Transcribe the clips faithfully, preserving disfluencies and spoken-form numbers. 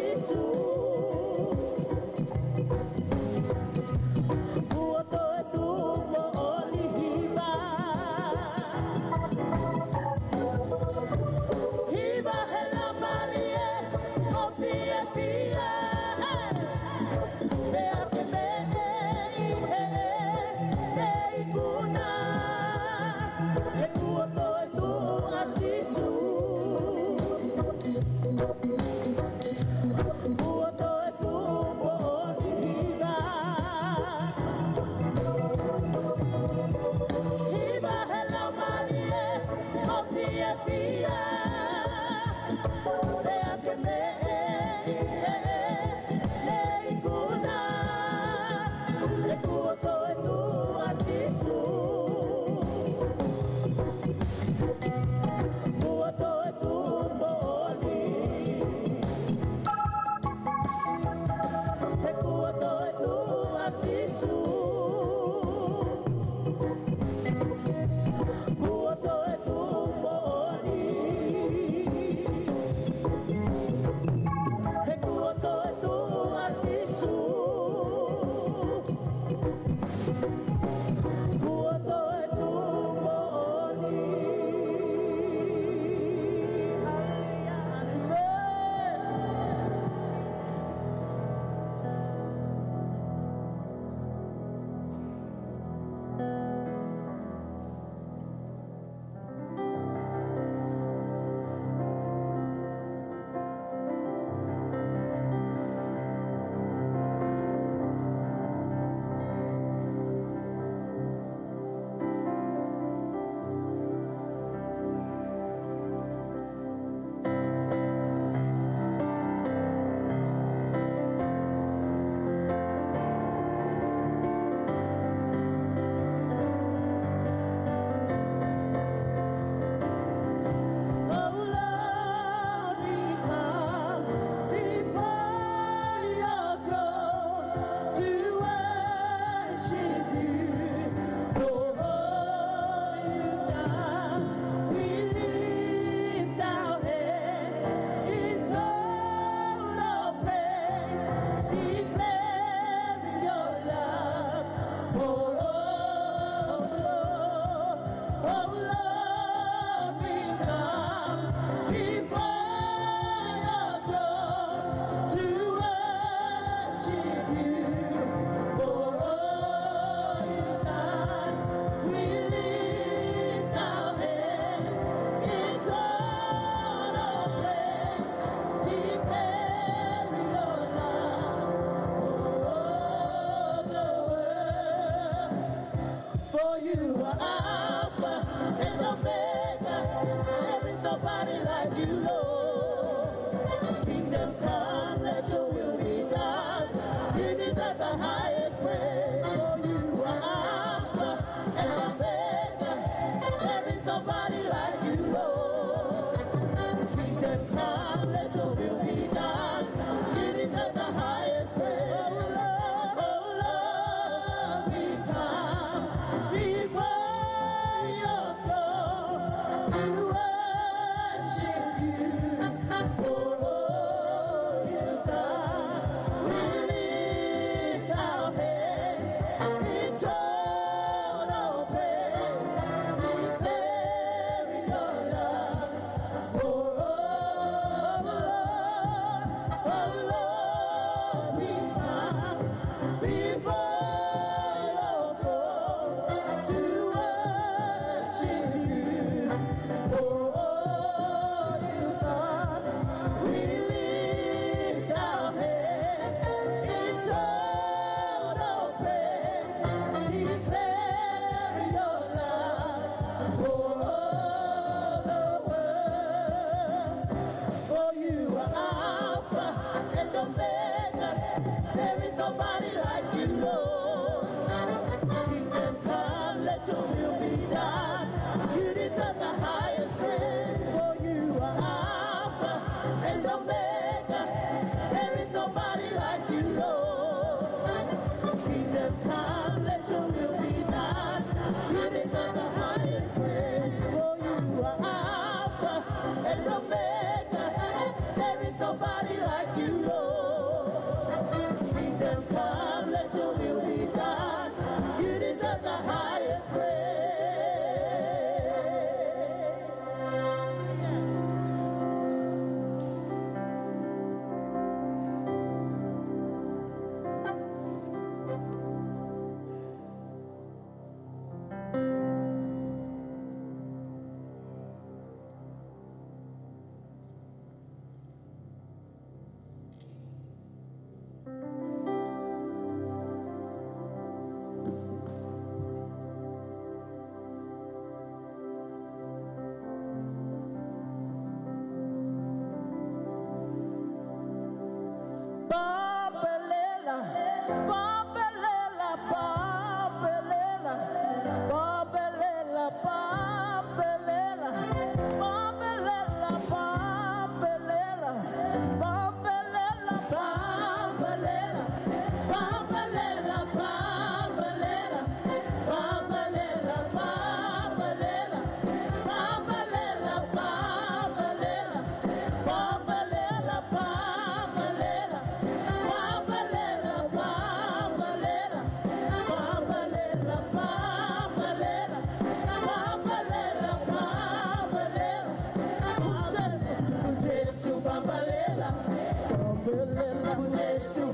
Sīsū. Kuo toe tuʻu moʻoni hiva. Hiva he lamalie, ko fiefia, ē. Pea ke meʻe ʻi he, ʻe ikuna. He kuo toe tuʻu ʻa Sīsū.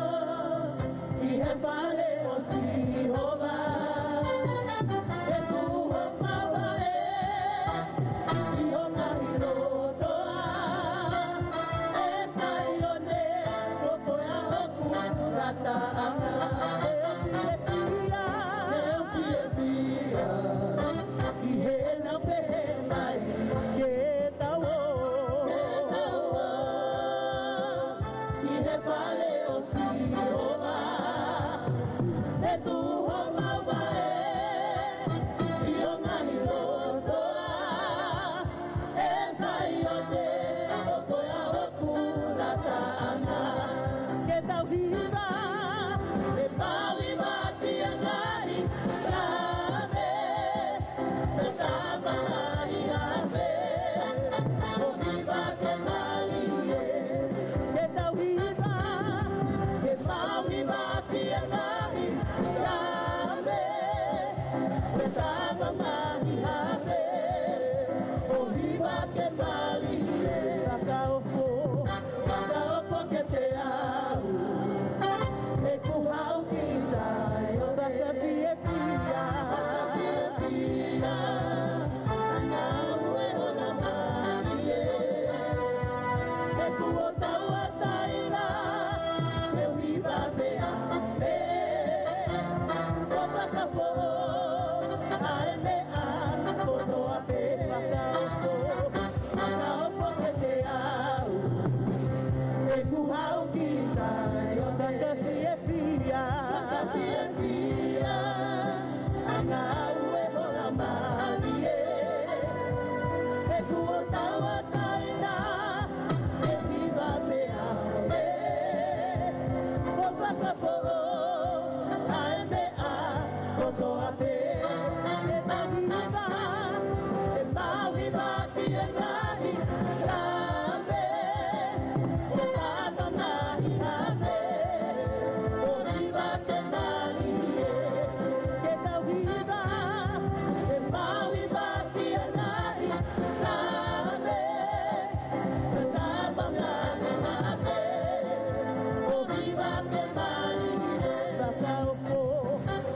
ʻI he fale ʻo Sihova, ʻe tuʻu ho mavae ʻi ho ngaahi lotoa. ʻE Saione, ko koe ʻa hoku ngataʻanga. ʻE fiefia, ʻe fiefia ʻi heʻenau pehē mai, ke tau ō, ke tau ō ʻi he fale ʻo Sihova. ʻE tuʻu ho mavae ʻi ho ngaahi lotoa. ʻE Saione, ko koe ʻa hoku ngataʻanga. Ke tau hiva, ke tau hiva ki he ngaahi Same. Ke tau hiva ki he ngaahi Same, ʻo hiva ke mālie. Ke tau hiva, ke tau hiva ki he ngaahi Same. Ke tau hiva ki he ngaahi Same, ʻo hiva ke mālie. Fakaofo, fakaofo kiate au, ʻeku haʻu ki Saione. Fakafiefia, fakafiefia, ʻa e ngāue ʻo e Laumālie. ʻEku ʻo tauʻatāina, ʻe hiva pē ʻa e, ʻo fakafoʻou ʻa e meʻa kotoa pē. Fakaofo, fakaofo kiate au, ʻeku haʻu ki Saione. Fiefia, fiefia, ʻa e ngāue hola mālie. He kuo tauʻatāina e hiva pea ʻe, ʻo fakafoʻou ʻa e meʻa kotoa pē. Ke tau hiva, ke mau hiva ki he ngaahi Sāme. ʻO tata ngaahi hake, ʻo hiva ke mālie, ke tau hiva, ke mau hiva ki he ngaahi Sāme. ʻO tata ngaahi hake, ʻo hiva ke mālie. Fakaofo,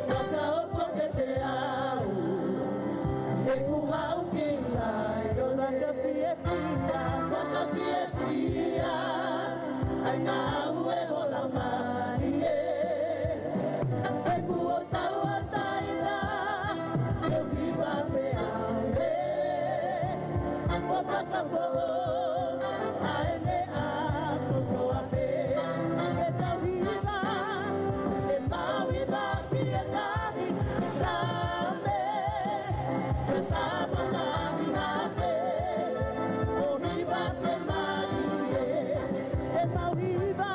fakaofo kiate au, he kuo haʻu ki Saione. Fakafiefia, fakafiefia, ʻa e ngāue hola mālie. He kuo tauʻatāina e hiva pea ʻe, ʻo fakafoʻou ʻa e meʻa kotoa pē. Ke tau hiva, ke mau hiva ki he ngaahi Sāme. Ke tau ngaahi hake, ʻo hiva ke mālie. Ke mau hiva,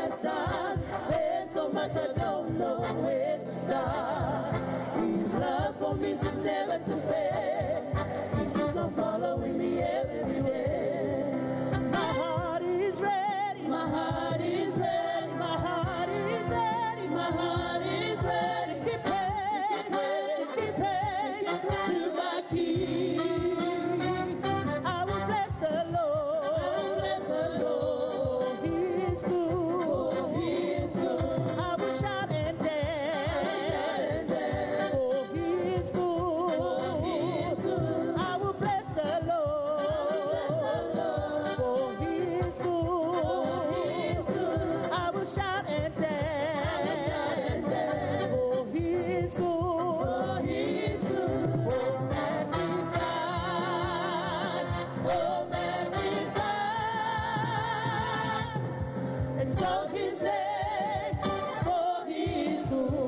There's so much I don't know where to start. His love for me seems never to fail. He keeps on following me everywhere. My heart is ready. My heart is ready. My heart is ready. My heart is ready. Give praise, give praise, give praise to my King. I will bless the Lord. I will bless the Lord. For he is good. For he is good. I will shout and dance. I will shout and dance. For he is good. For he is good. I will bless the Lord. I will bless the Lord. For he is good. For he is good. I will shout and dance. I will shout and dance. For he is good. For he is good. Oh, magnify. Oh, magnify. Exalt his name, for he is good.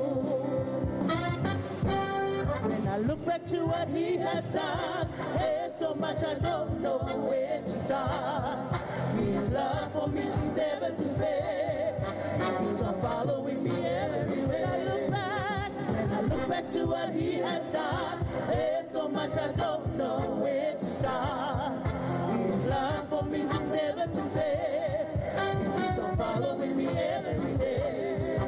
When I look back to what he has done, there's so much I don't know where to start. His love for me seems never to fail. He keeps on following me everywhere. When I look back, when I look back to what he has done, there's so much I don't know where to start. His love for me seems never to fail. He keeps on following me every day.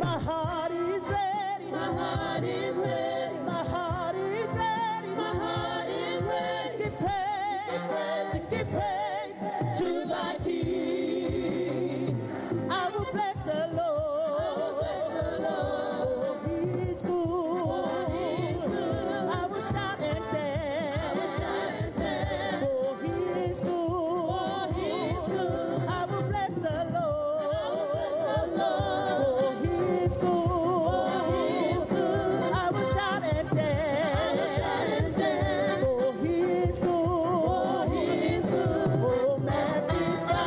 My heart is ready. My heart is ready. My heart is ready. My heart is ready. Give praise. Give praise. Give praise to my King. I will bless the Lord. I will bless the Lord. For he is good. For he is good. I will shout and dance. I will shout and dance. For he is good. For he is good. I will bless the Lord. I will bless the Lord. For he is good. For he is good. I will shout and dance. I will shout and dance. For he is good. For he is good. Oh, magnify.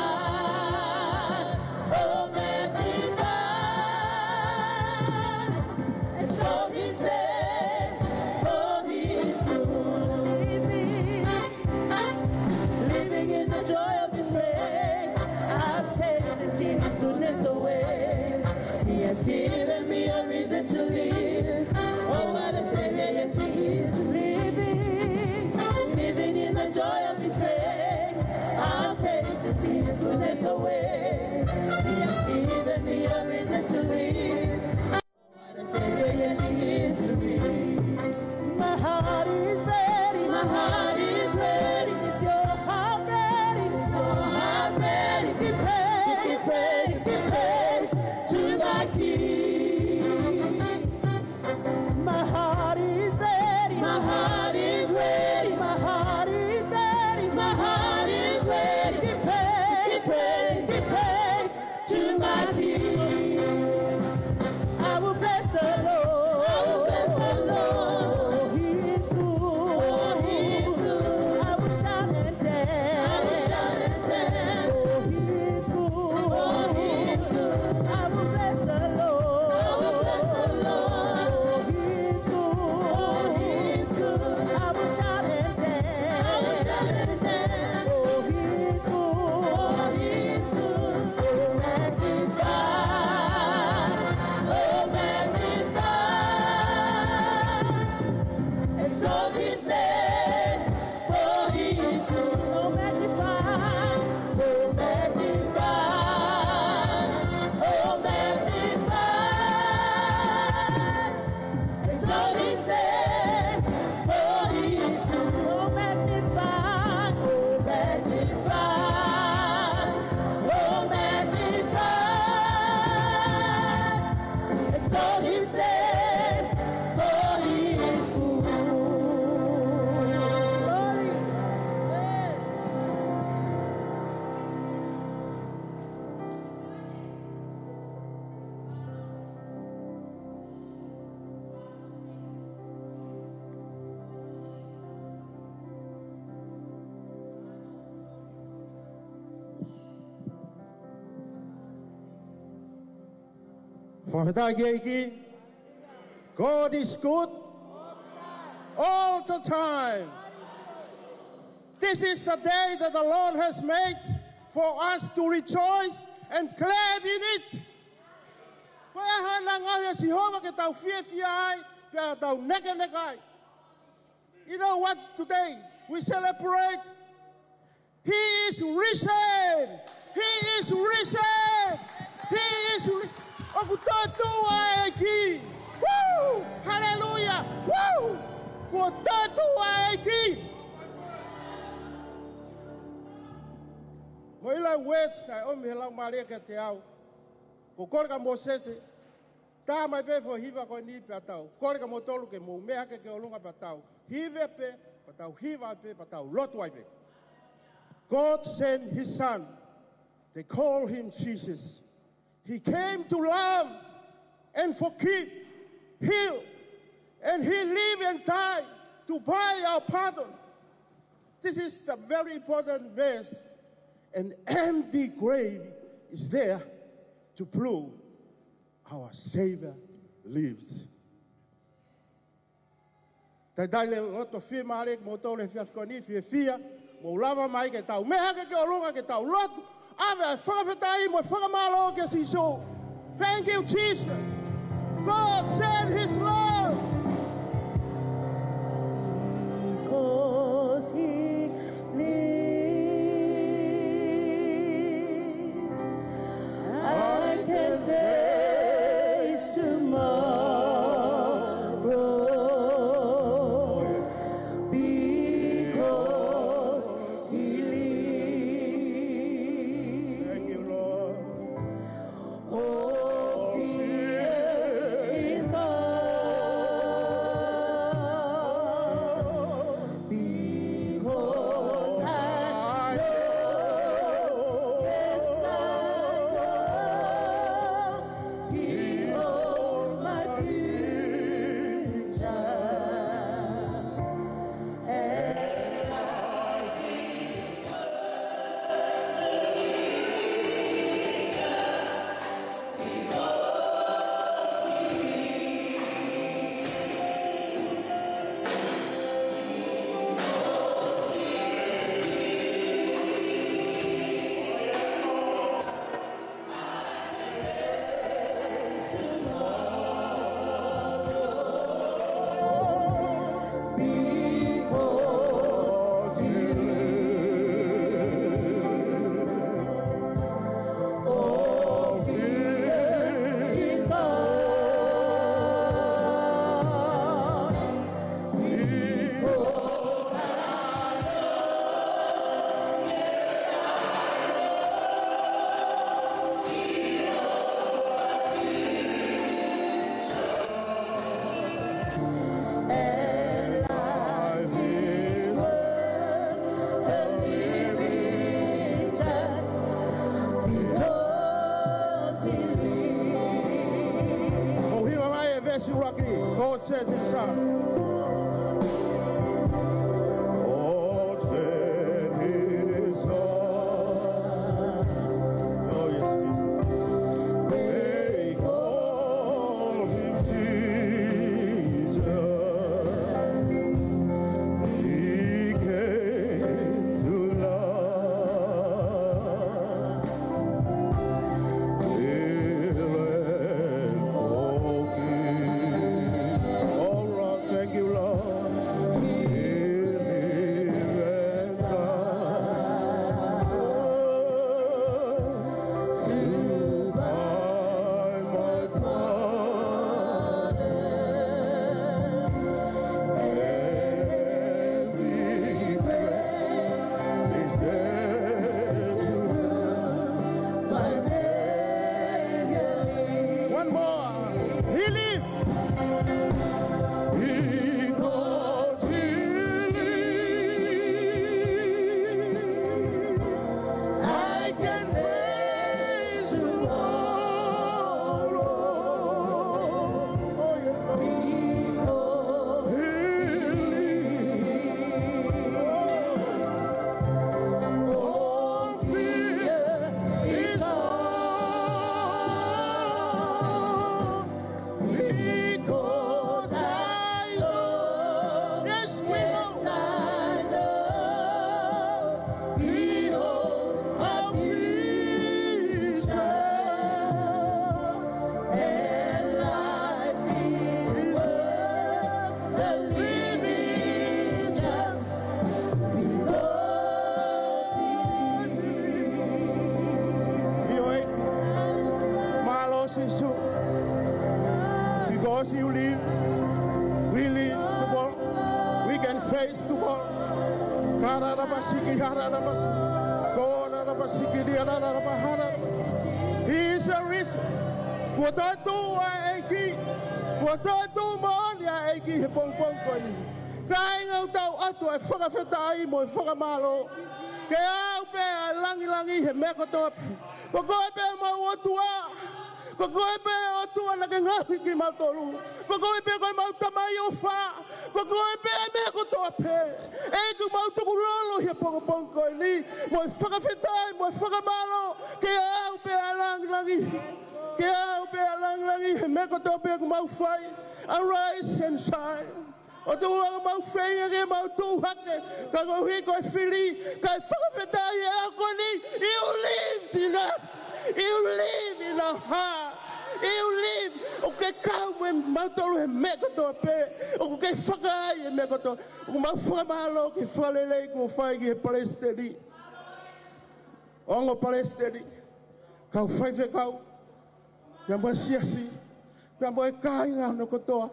Oh, magnify. Exalt his name. For he is good. Living in the joy of his grace, I've tasted, seen his goodness always. He has given me a reason to live. Oh, what a Savior, yes, he is. Living, living in the joy of his grace, I've tasted, seen his goodness always. He has given me a reason to live. What a Savior, yes, he is to me. My heart is ready, my heart is ready. Is your heart ready? Is your heart ready? Give praise, give praise, give praise to my King. My heart is ready, my heart is ready, my heart is ready, my heart is ready. Give praise, give praise, give praise to my King. I will bless the Lord. I will bless the Lord. For he is good. For he is good. I will shout and dance. I will shout and dance. For he is good. For he is good. I will bless the Lord. I will bless the Lord. For he is good. For he is good. I will shout and dance. I will shout and dance. For he is good. For he is good. Oh, magnify. Oh, magnify. Exalt his name. For he is good. Oh, magnify. Oh, magnify. Oh, magnify. Exalt his name, for he is good. Oh, magnify, oh, magnify, oh, magnify. Exalt his name, for he is good. Glory. Fakafetaʻi ki he ʻEiki. God is good all the time. This is the day that the Lord has made for us to rejoice and glad in it. Ko e hā ʻa e ngāue ʻa Sihova ke tau fiefia ai, pea tau nekeneka ai. You know what today we celebrate? He is risen! He is risen! He is ri-, ʻOku toetuʻu ʻa e ʻEiki! Woo! Hallelujah! Woo! Kuo toetuʻu ʻa e ʻEiki! Mo e ila words naʻe ʻomi he Laumālie kiate au. Ko e kole kia Mōsese, tā mai pē foʻi hiva ko eni pea tau kole kia moutolu ke mou meʻa hake ki ʻolunga pea tau hiva pē, pea tau hiva pē, pea tau lotu ai pē. God sent his son. They call him Jesus. He came to love and forgive, heal, and he lived and died to buy our pardon. This is the very important verse. An empty grave is there to prove our Savior lives. Talitali loto fiemālie kimoutolu he efiafi ko eni, fiefia, mou lava mai ke tau meʻa hake ki ʻolunga ke tau lotu, ʻave ʻa e fakafetaʻi mo e fakamālō kia Sīsū. Thank you, Jesus. God sent his love. Because he lives, I can face tomorrow. Because he lives. Thank you, Lord. All fear is gone, because I know, yes, I know, he holds my future. Mou hiva mai e veesi ʻuluaki. God sent his son. God sent his son. Oh, yes, Jesus. They call him Jesus. He came to love. All right, thank you, Hararabasiki, hararabasiki. Korarabasiki, riararaba, hararabasiki. He is the reason. Kuo toe tuʻu ʻa e ʻEiki. Kuo toe tuʻu moʻoni ʻa e ʻEiki he pongipongi ko eni. Kāinga, ʻoku tau ʻoatu ʻa e fakafetaʻi mo e fakamālō. Ke aʻu pē ʻa e langilangi he meʻa kotoa pē. Ko koe pē homau ʻOtua. Ko koe pē ʻOtua naʻa ke ngaohi kimautolu. Ko koe pē ko ʻemau Tamai ʻofa. Ko koe pē ʻa e meʻa kotoa pē. ʻEiki, ʻoku mau tukulolo he pongipongi ko eni mo e fakafetaʻi mo e fakamālō. Ke aʻu pē ʻa e langilangi. Ke aʻu pē ʻa e langilangi he meʻa kotoa pē ʻoku mau fai. Arise and shine. ʻOtua, ʻoku mau feinga ke mau tuʻu hake, ka koeʻuhi ko e fili, kae fakafetaʻi he ʻaho ko eni. You live in us. You live in our heart. You live. ʻOku ke kau mo kimautolu he meʻa kotoa pē. ʻOku ke fakaai he meʻa kotoa. ʻOku mau fakamālō ki he fakalelei kuo fai ki he palesiteni, ongo palesiteni, kau faifekau, pea mo e siasi, pea mo e kāinga hono kotoa.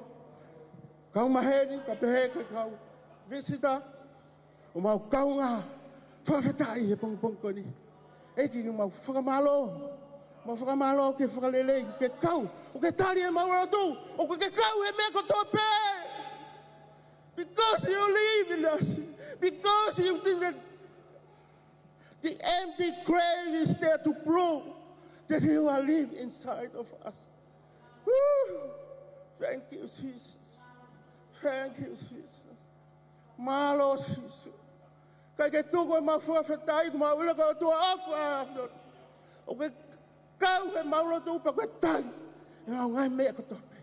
Kau maheni, kae pehē ki he kau visita, ʻoku mau kaungā fakafetaʻi he pongipongi ko eni. ʻEiki, ʻoku mau fakamālō, mau fakamālō ki he fakalelei, ke kau, ʻoku ke tali ʻemau lotu, ʻoku ke kau he meʻa kotoa pē. Because you live in us, because you didn't The empty grave is there to prove that you are live inside of us. Woo! Thank you, Jesus. Thank you, Jesus. Mālō, Sīsū. ʻIkai ke tuku ʻemau fakafetaʻi, ʻoku mau ʻilo ko e ʻOtua ʻofa ʻa e ʻAfiona. ʻOku ke kau he ʻemau lotu pea ʻoku ke tali ʻemau ngaahi meʻa kotoa pē.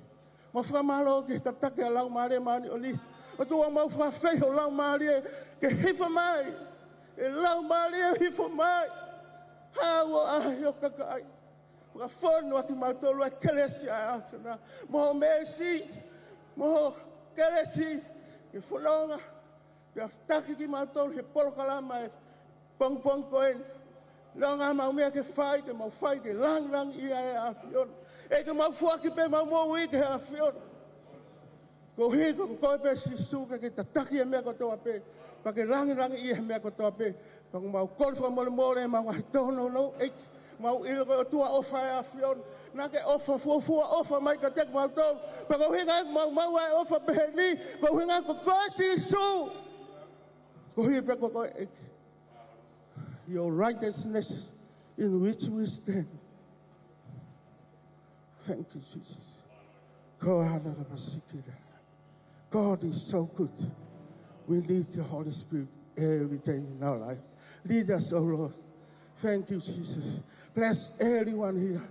Mau fakamālō ki he tataki ʻa e Laumālie Māʻoniʻoni. ʻOtua, mau fakafeʻao ho Laumālie ke hifo mai. ʻE Laumālie, hifo mai. Hau ʻo ʻaʻahi ho kakai. Fakafonu ʻa kimautolu ʻa e kelesi ʻa e ʻAfiona mo ho meesi, mo ho kelesi, ke fononga, pea taki kimautolu he polokalama ʻo e pongipongi ko eni. Neongo ʻemau meʻa ke fai, ke mau fai ke langilangiʻia ʻa e ʻAfiona. ʻEiki, mau foaki pē ʻemau moʻui ki he ʻAfiona. Koeʻuhi ko koe pē Sīsū ʻoku ke tataki ʻa e meʻa kotoa pē, pea ke langilangiʻia he meʻa kotoa pē. Pea ʻoku mau kole fakamolemole ʻemau ngaahi tōnounou, ʻEiki, mau ʻilo ko e ʻOtua ʻofa ʻa e ʻAfiona. Naʻa ke ʻofa fuofua ʻofa mai kiate kimautolu. Pea ko e ʻuhinga ʻoku mau maʻu ʻa e ʻofa pehē ni, ko e ʻuhinga ko koe Sīsū. Koeʻuhi pē ko koe, ʻEiki. Your righteousness in which we stand. Thank you, Jesus. Ko e ʻaho ni ʻoku mau sio ki he God is so good. We need the Holy Spirit every day in our life. Lead us, O Lord. Thank you, Jesus. Bless everyone here.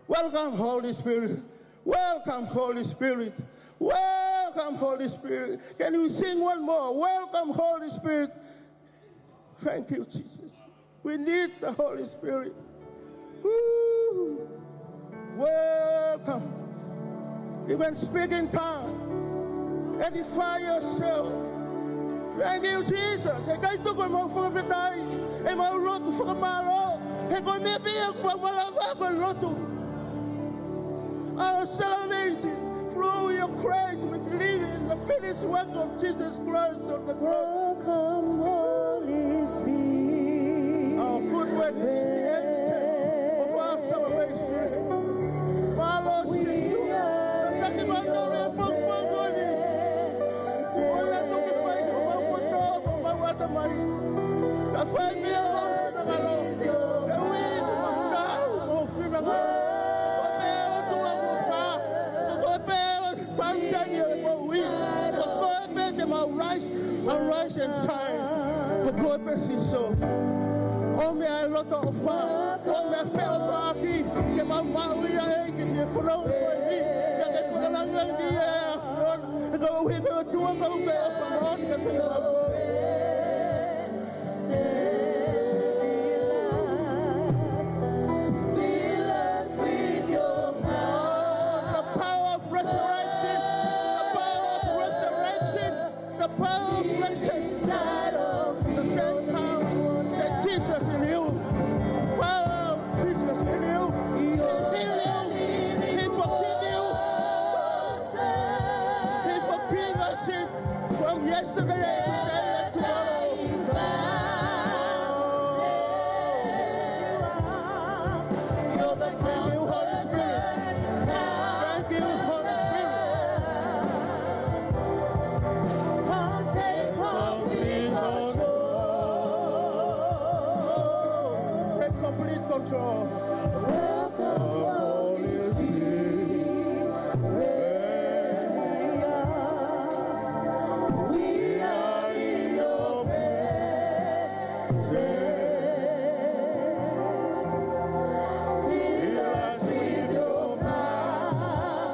Welcome, Holy Spirit. Welcome, Holy Spirit. Welcome, Holy Spirit. Can you sing one more? Welcome, Holy Spirit. Thank you, Jesus. We need the Holy Spirit. Woo! Welcome. Even speak in tongue. Edify yourself. Thank you, Jesus. ʻE ʻikai tuku ʻemau fakafetaʻi, ʻemau lotu fakamālō. He ko e meʻa pē ʻoku mau malava ko e lotu. Our salvation through your Christ, we believe in the finished work of Jesus Christ on the cross. Welcome, Holy Spirit. Our good work is the evidence of our salvation. Mālō Sīsū. Tataki mai ʻa e pongipongi ni. ʻOua naʻa tuku ke fai ko mau kotoa, ko mau ʻatamai. Ka fai meʻa ʻo finangalo. Ke ui ko mau ka, ʻo finangalo. Ko e ʻOtua ʻoku fai. Ko koe pē ʻoku fai ʻa e moʻui. Ko koe pē te mau rise, arise and shine. Ko koe pē Sīsū. ʻOmi ʻa e loto ʻofa. ʻOmi ʻa e feʻofaʻaki. Ke mau maʻu ia ʻEiki ke fononga ko eni. Ke ke fakalangilangiʻia ʻa e ʻAfiona. He ko e ʻuhinga ʻOtua ko e ʻofa moʻoni kiate kimautolu. The power of resurrection, the power of resurrection, the power of resurrection. The same power that Jesus in you. Power of Jesus in you. He heal you. He forgive you. He forgive us sins from yesterday. Welcome, Holy Spirit. We are in your presence. Fill us with your power.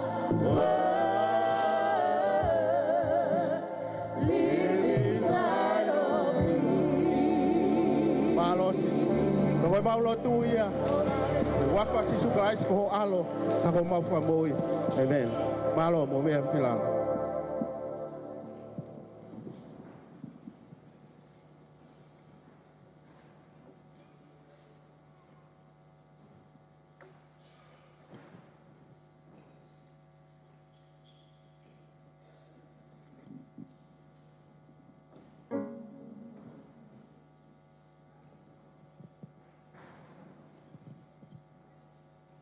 Mālō Sīsū. Ko e mau lotu ia. Huafa Sīsū Kalaisi ko ho ʻAlo, ka ko homau Fakamoʻui. ʻĒmeni. Mālō mo meʻa fila.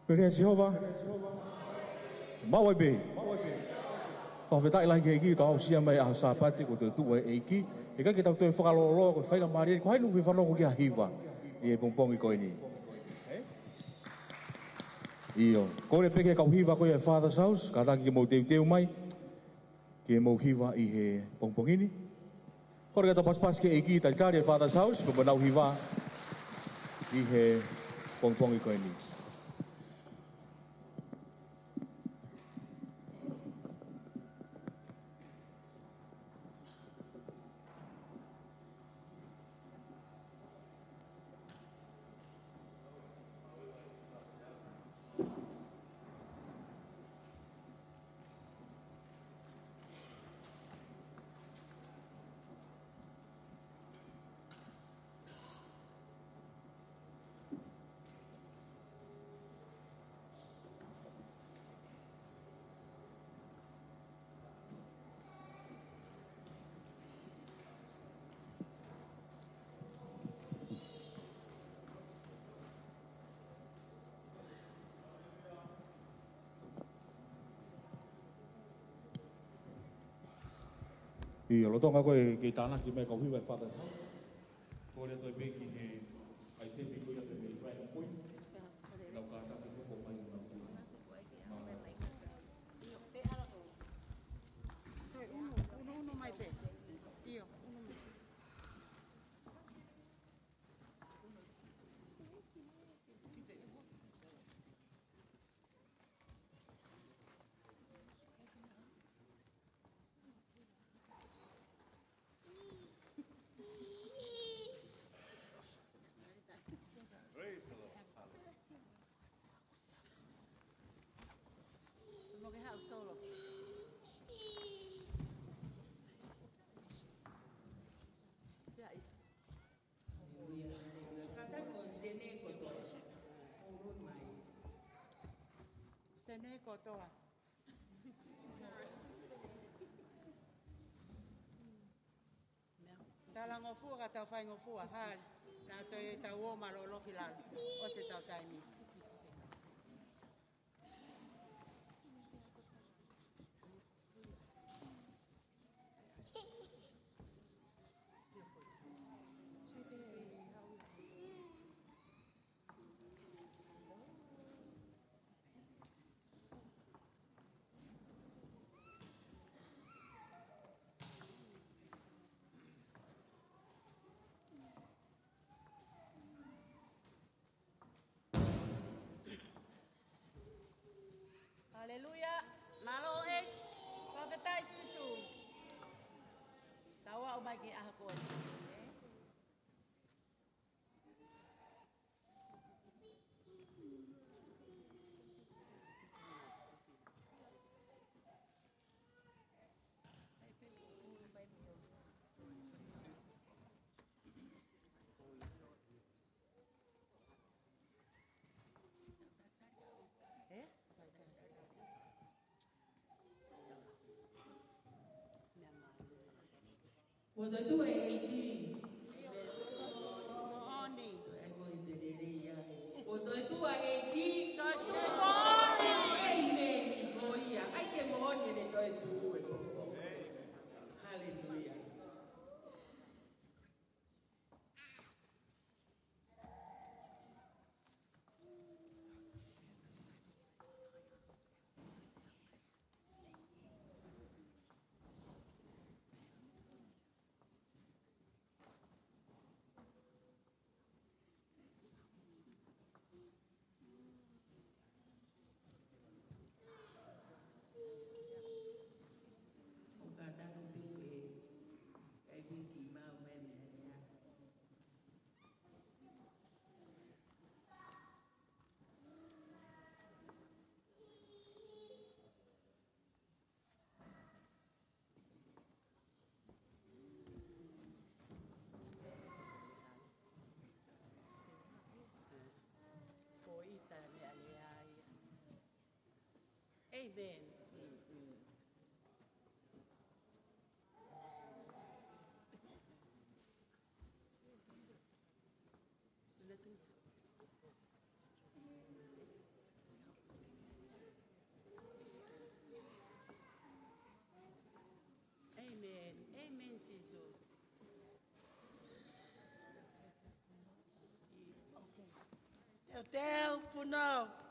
Pele ʻa Sihova. Maʻu ai pē. Fakafetaʻi lahi ki he ʻEiki, tau aʻusia mai ʻa e Sāpate kuo toetuʻu ʻe he ʻEiki. ʻIkai ke tau toe fakalōloa, ko e faingamālie, ko hai ʻoku fanongo ki ha hiva ʻi he pongipongi ko eni? ʻIo, kole pē ki he kau hiva ko ia ʻa e Father's House, kātaki ke mou teuteu mai ke mou hiva ʻi he pongipongi ni. Kole ke tau pasipasi ki he ʻEiki, talitali ʻa e Father's House, pea mo ʻenau hiva ʻi he pongipongi ko eni. ʻIo, lolotonga ko ē ke tānaki mai e kau hiva ʻa e Father's House, kole atu pē ki he ʻaitemi ko ia pē mei Pride Point, ke nau kātaki hoko mai ʻo nau tui. Mālō. ʻIo, pē hala ko. Toe unu, unu, unu mai pē. ʻIo, unu mai. Praise the Lord. Hallelujah. Mo ke hau solo. Ia, ia. Haleluia, haleluia. Kātaki ko Sene kotoa. Ulu mai. Sene kotoa. Talangofua ka tau faingofua, hali. Naʻa toe tau ō mālōlō ki lalo. ʻOsi ʻetau taimi. Haleluia. Mālō ʻEiki. Fakafetaʻi Sīsū. Tau aʻu mai ki he ʻaho ko eni. Kuo toetuʻu e ʻEiki. Moʻoni. Toe ai ko e te lelei ia. Kuo toetuʻu e ʻEiki. Toetuʻu. ʻĒmeni. Ko ia. ʻAi ke moʻoni ʻene toetuʻu e koko. Haleluia. Amen. Amen. Amen, Sisu. Teu, teu, puno.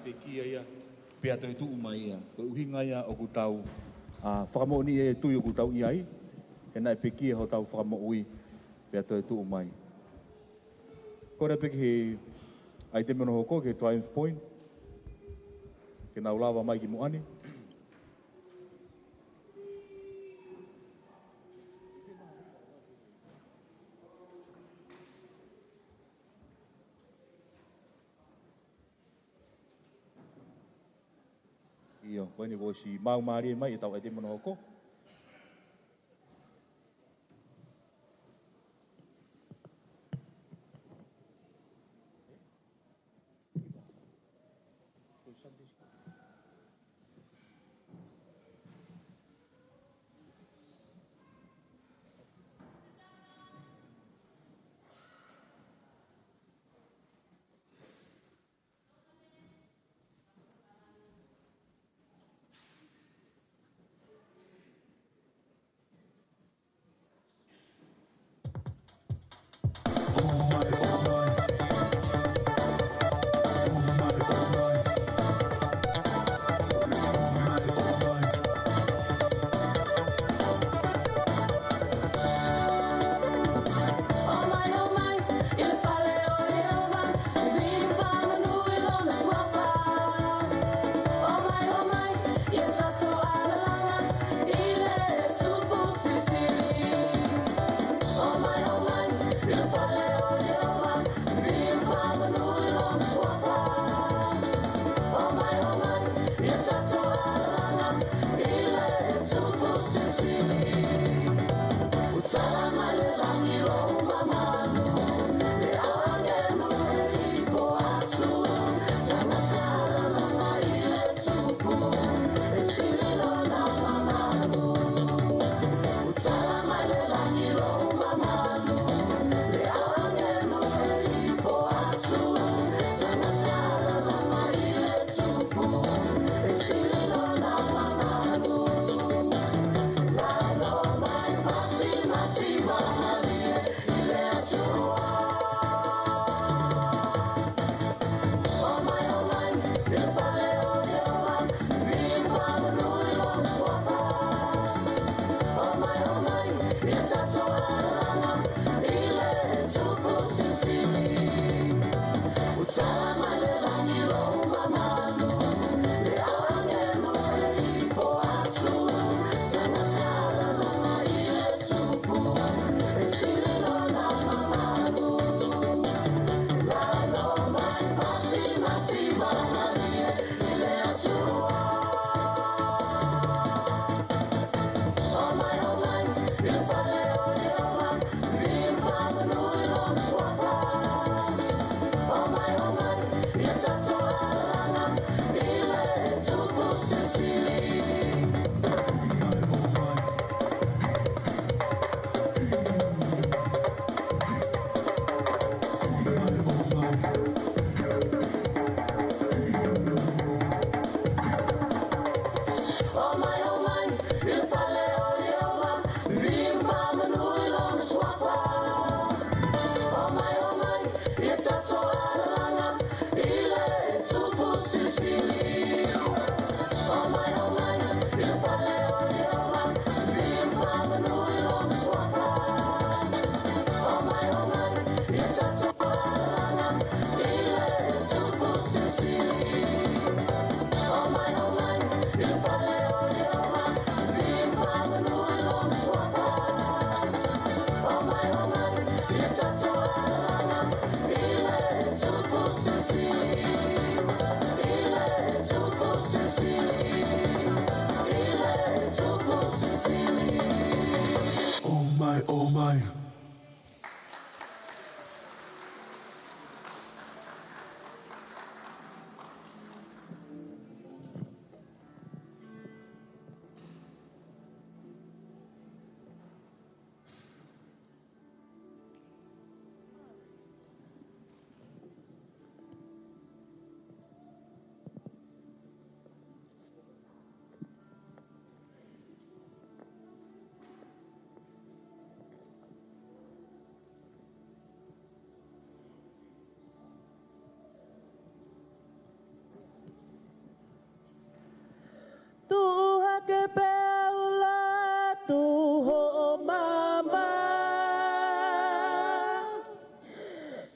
pekia ia, pea toe tuʻu mai ia. Ko e ʻuhinga ia ʻoku tau, ā, fakamoʻoni e tui ʻoku tau ʻi ai, he naʻe pekia hotau Fakamoʻui, pea toe tuʻu mai. Kole pē ki he ʻaitemi hono hoko, ki he Triumph Point, ke nau lava mai ki muʻa ni. ʻIo, ko eni kuo ʻosi maumālie mai ʻetau ʻaitemi hono hoko. Oh my, oh my. Ke pea ʻuluaki hoʻo maama,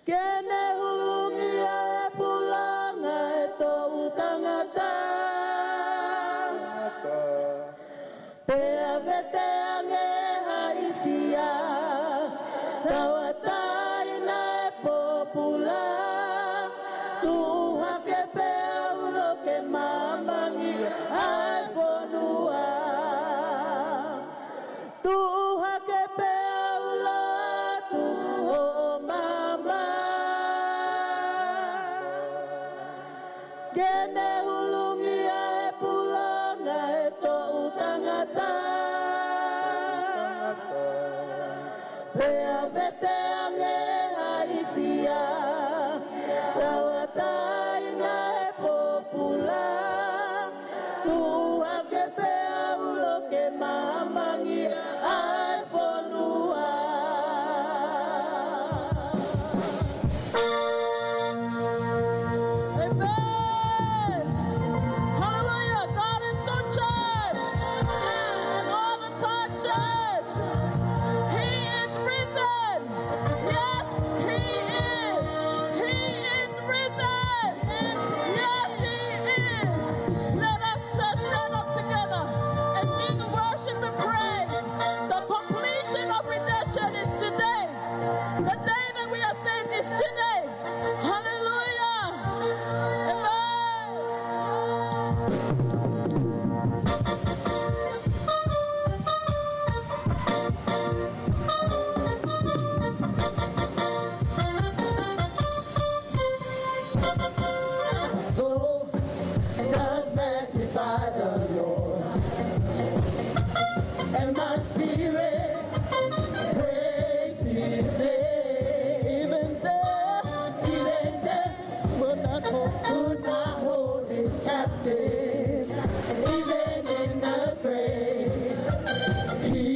ke ne hulungia e pulanga ʻa e toʻu tangata. Pea vete ange ha ʻisia, tauʻatāina ʻe pōpula. Tuʻu hake pea ulo ke mamangi ʻa e fonua. Tuʻu hake pea ulo atu hoʻo maama, ke ne hulungia e pulanga ʻa e toʻu tangata. Pea vete ange ha ʻisia, tauʻatāina ʻe pōpula. Tuʻu hake pea ulo ke mamangi ʻa e fonua. Amen. Hallelujah. God is good, church. And all the time, church. He is risen. Yes, he is. He is risen. Yes, he is. Let us just stand up together and sing worship and praise. The completion of redemption is today. The day that we are saved is today. Hallelujah. Amen. Soul does magnify the Lord, and my spirit praise his name. Even death, even death could not hold, could not hold him captive. Even in the grave, he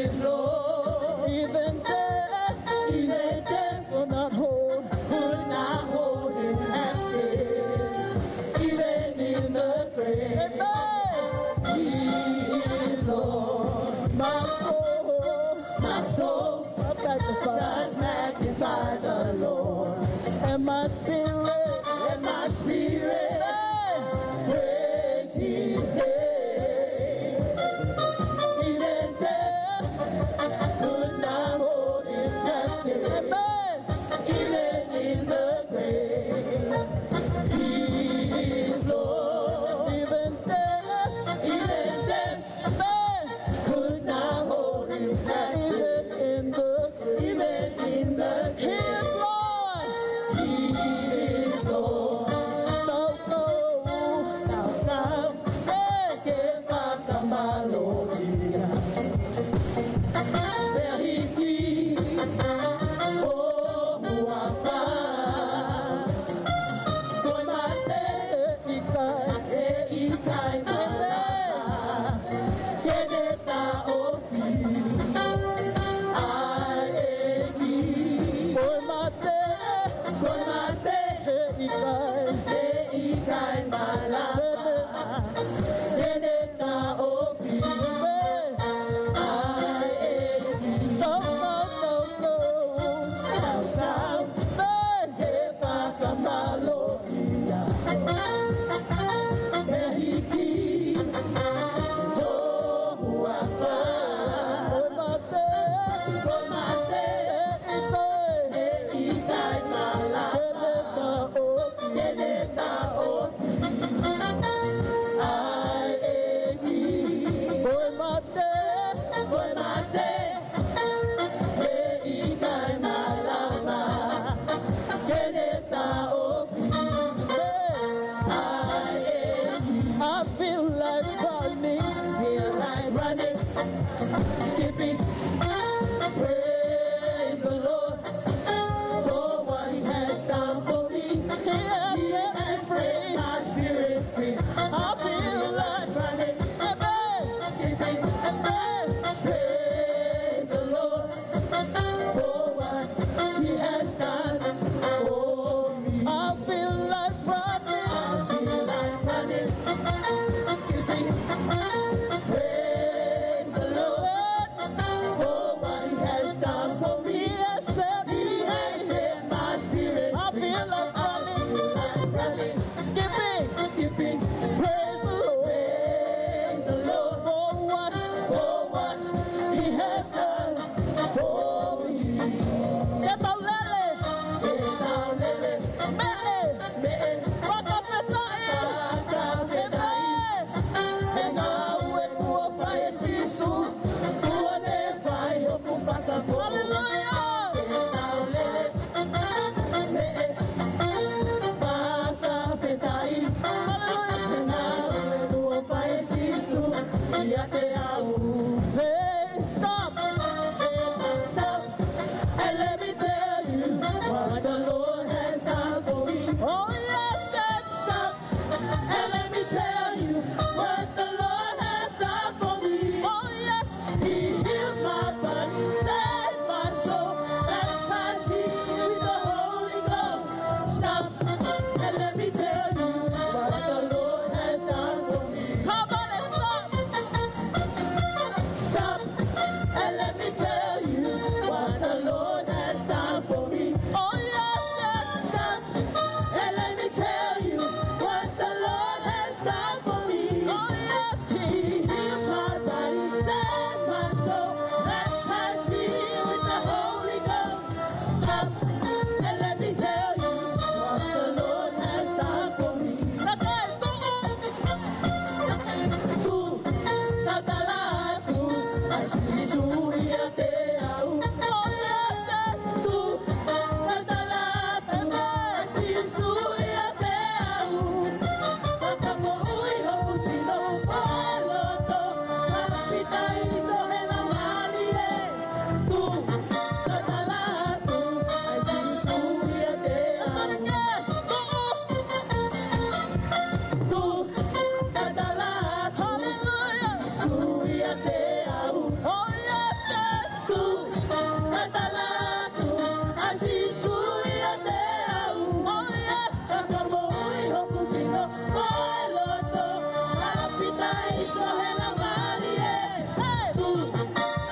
is Lord. Even death, even death could not hold, could not hold him captive. Even in the grave, amen, he is Lord. My soul, my soul, does magnify the Lord. And my spirit, and my spirit praise his name. Even death could not hold him captive. Amen. Even in the grave, he is Lord. Even death, even death, amen, could not hold him captive. Even in the, even in the, he is Lord. He is Lord. Tau kau, tau kau, ke fakamālō ia. Pea hiki ho huafa. Ko e mate ʻe ʻikai, ʻe ʻikai malava ke ne taʻofi ʻa e ʻEiki. Ko e mate, ko e mate ʻe ʻikai, ʻe ʻikai malava ke ne taʻofi Hey, stop. Stop. And let me tell you what the Lord has done for me. Oh, yes, yes. Stop. And let me tell you what the Lord has done for me. Oh, yes. He healed my body, saved my soul, baptized me with the Holy Ghost. Stop. And let me tell you what the Lord has done for me. Come on and stop. Stop. And let me tell you what the Lord has done for me. Oh, yes, yes. Stop. And let me tell you what the Lord has done for me. Oh, yes. He healed my body, saved my soul, baptized me with the Holy Ghost. Stop and let me tell you what the Lord has done for me. Tuʻu tatala atu ʻa Sīsū ʻiate au. Tuʻu tatala atu ʻa Sīsū ʻiate au. Fakamoʻui hoku sino, fai loto, kapitaiso he nau mālie. Tuʻu tatala atu ʻa Sīsū ʻiate au. Tuʻu tatala atu ʻa Sīsū ʻiate au. Tuʻu tatala atu ʻa Sīsū ʻiate au. Fakamoʻui hoku sino, fai loto, kapitaiso he nau mālie. Tuʻu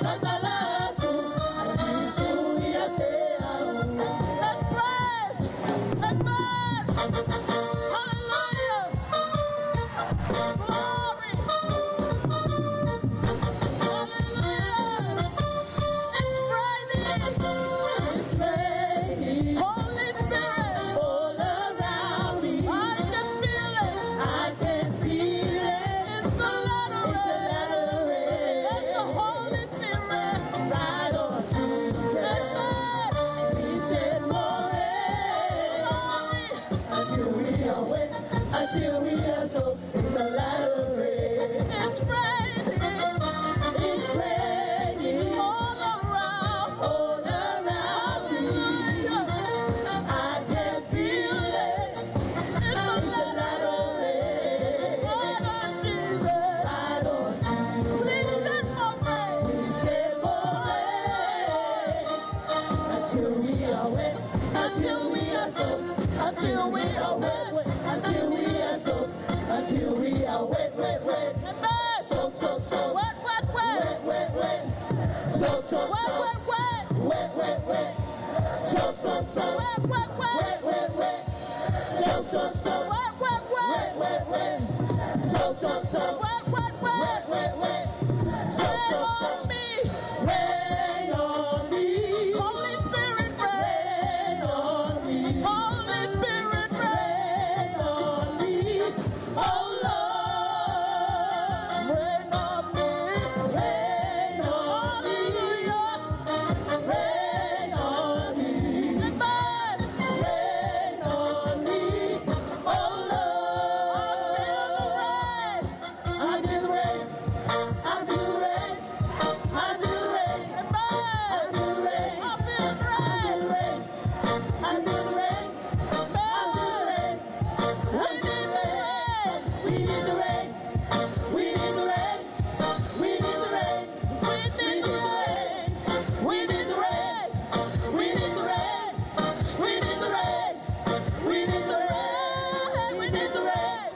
tatala atu ʻa Sīsū ʻiate au. Let's praise. Let's praise. Hallelujah. Glory. Hallelujah. It's raining. It's raining. Holy Spirit. All around me. I can feel it. I can feel it. It's the latter rain. It's the latter rain. That's the Holy Spirit. Right on through the rain. He said, "More rain." Glory. Until we are wet, until we are soaked. It's the latter rain. It's raining. It's raining. All around. All around me. I can feel it. It's the latter rain. Right on Jesus. Right on Jesus. We said more rain. We said more rain. Until we are wet, until we are soaked, until we are wet, wet, until we are soaked, until we are wet, wet, wet. Amen. Soak, soak, soak. Wet, wet, wet. Wet, wet, wet. Soak, soak, soak. Wet, wet, wet. Wet, wet, wet. Wet, wet, wet. Soak, soak, soak. Wet, wet, wet. Wet, wet, wet. Soak, soak, soak. Wet, wet, wet. Wet, wet, wet. Soak, soak, soak. Rain on me. Rain on me. Holy Spirit, rain. Rain on me. Holy Spirit, rain. Rain on me. Oh Lord, rain on me. Rain on me. Hallelujah. Rain on me. Amen. Rain on me. Oh Lord. I feel the rain. I feel the rain. I feel the rain. Amen. I feel the rain. I feel the rain. I feel the rain. I feel the rain. I feel the rain. We need the rain. We need the rain. We need the rain. We need the rain. We need the rain. We need the rain. We need the rain. We need the rain. We need the rain.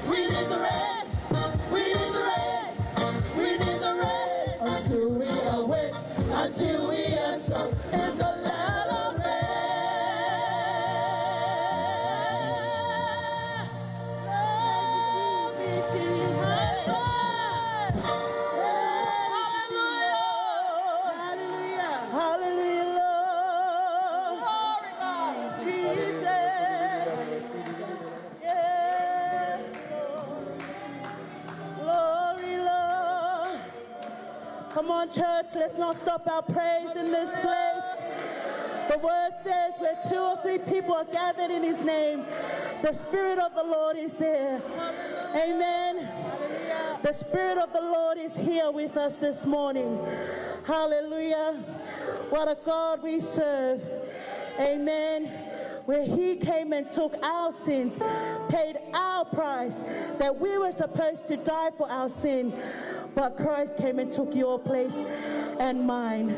We need the rain. We need the rain. We need the rain. Until we are wet, until we are soaked, it's the latter rain. Glory to Jesus. Hallelujah. Hallelujah, Lord. Glory, God. Jesus. Yes, Lord. Glory, Lord. Come on, church, let's not stop our praise in this place. The word says, "Where two or three people are gathered in his name, the Spirit of the Lord is there." Amen. The Spirit of the Lord is here with us this morning. Hallelujah. What a God we serve. Amen. Where he came and took our sins, paid our price that we were supposed to die for our sin, but Christ came and took your place and mine.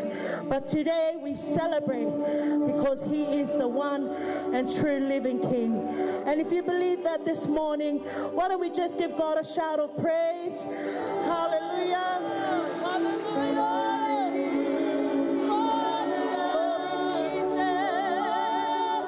But today we celebrate because he is the one and true living King. And if you believe that this morning, why don't we just give God a shout of praise? Hallelujah. Hallelujah. Glory, Jesus.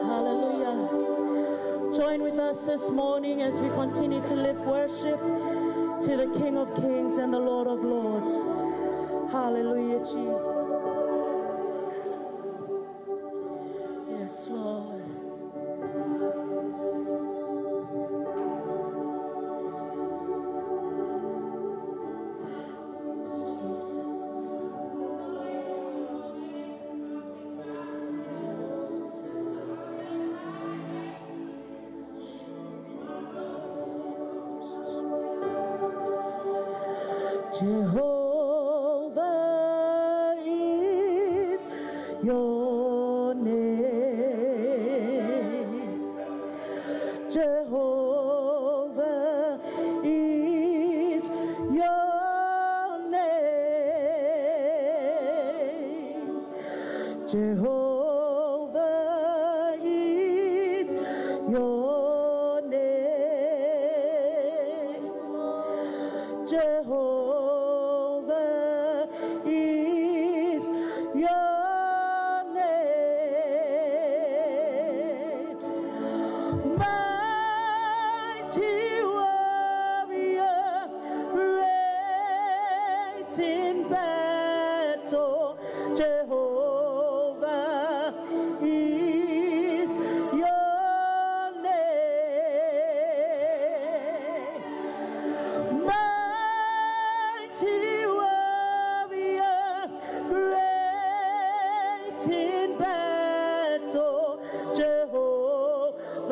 Hallelujah. Join with us this morning as we continue to lift worship to the King of Kings and the Lord of Lords. Hallelujah, Jesus. Yes, Lord. Jesus. Jehovah is your name. Jehovah is your name. Jehovah is your name. Jehovah is your name. Mighty warrior, great in battle, Jehovah is your name. Mighty warrior, great in battle, Jehovah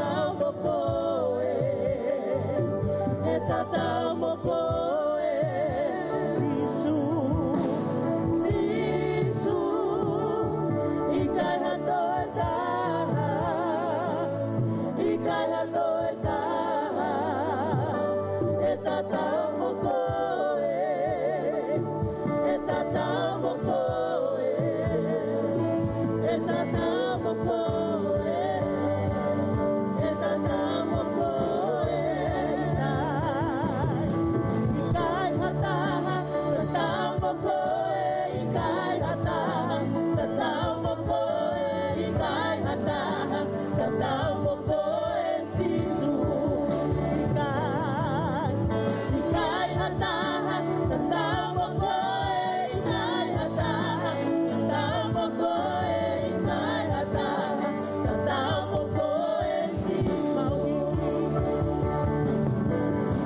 tatau mo koe, ʻe tatau mo koe, Sīsū, Sīsū, ʻikai ha toe taha, ʻikai ha toe taha, ʻe tatau mo koe, ʻe tatau mo koe, ʻe tatau mo koe, ʻe tatau mo koe, ʻikai ha taha, tatau mo koe, ʻikai ha taha, tatau mo koe, ʻikai ha taha, tatau mo koe, Sīsū, ʻikai, ʻikai ha taha, tatau mo koe, ʻikai ha taha, tatau mo koe, ʻikai ha taha, tatau mo koe, Sīsū.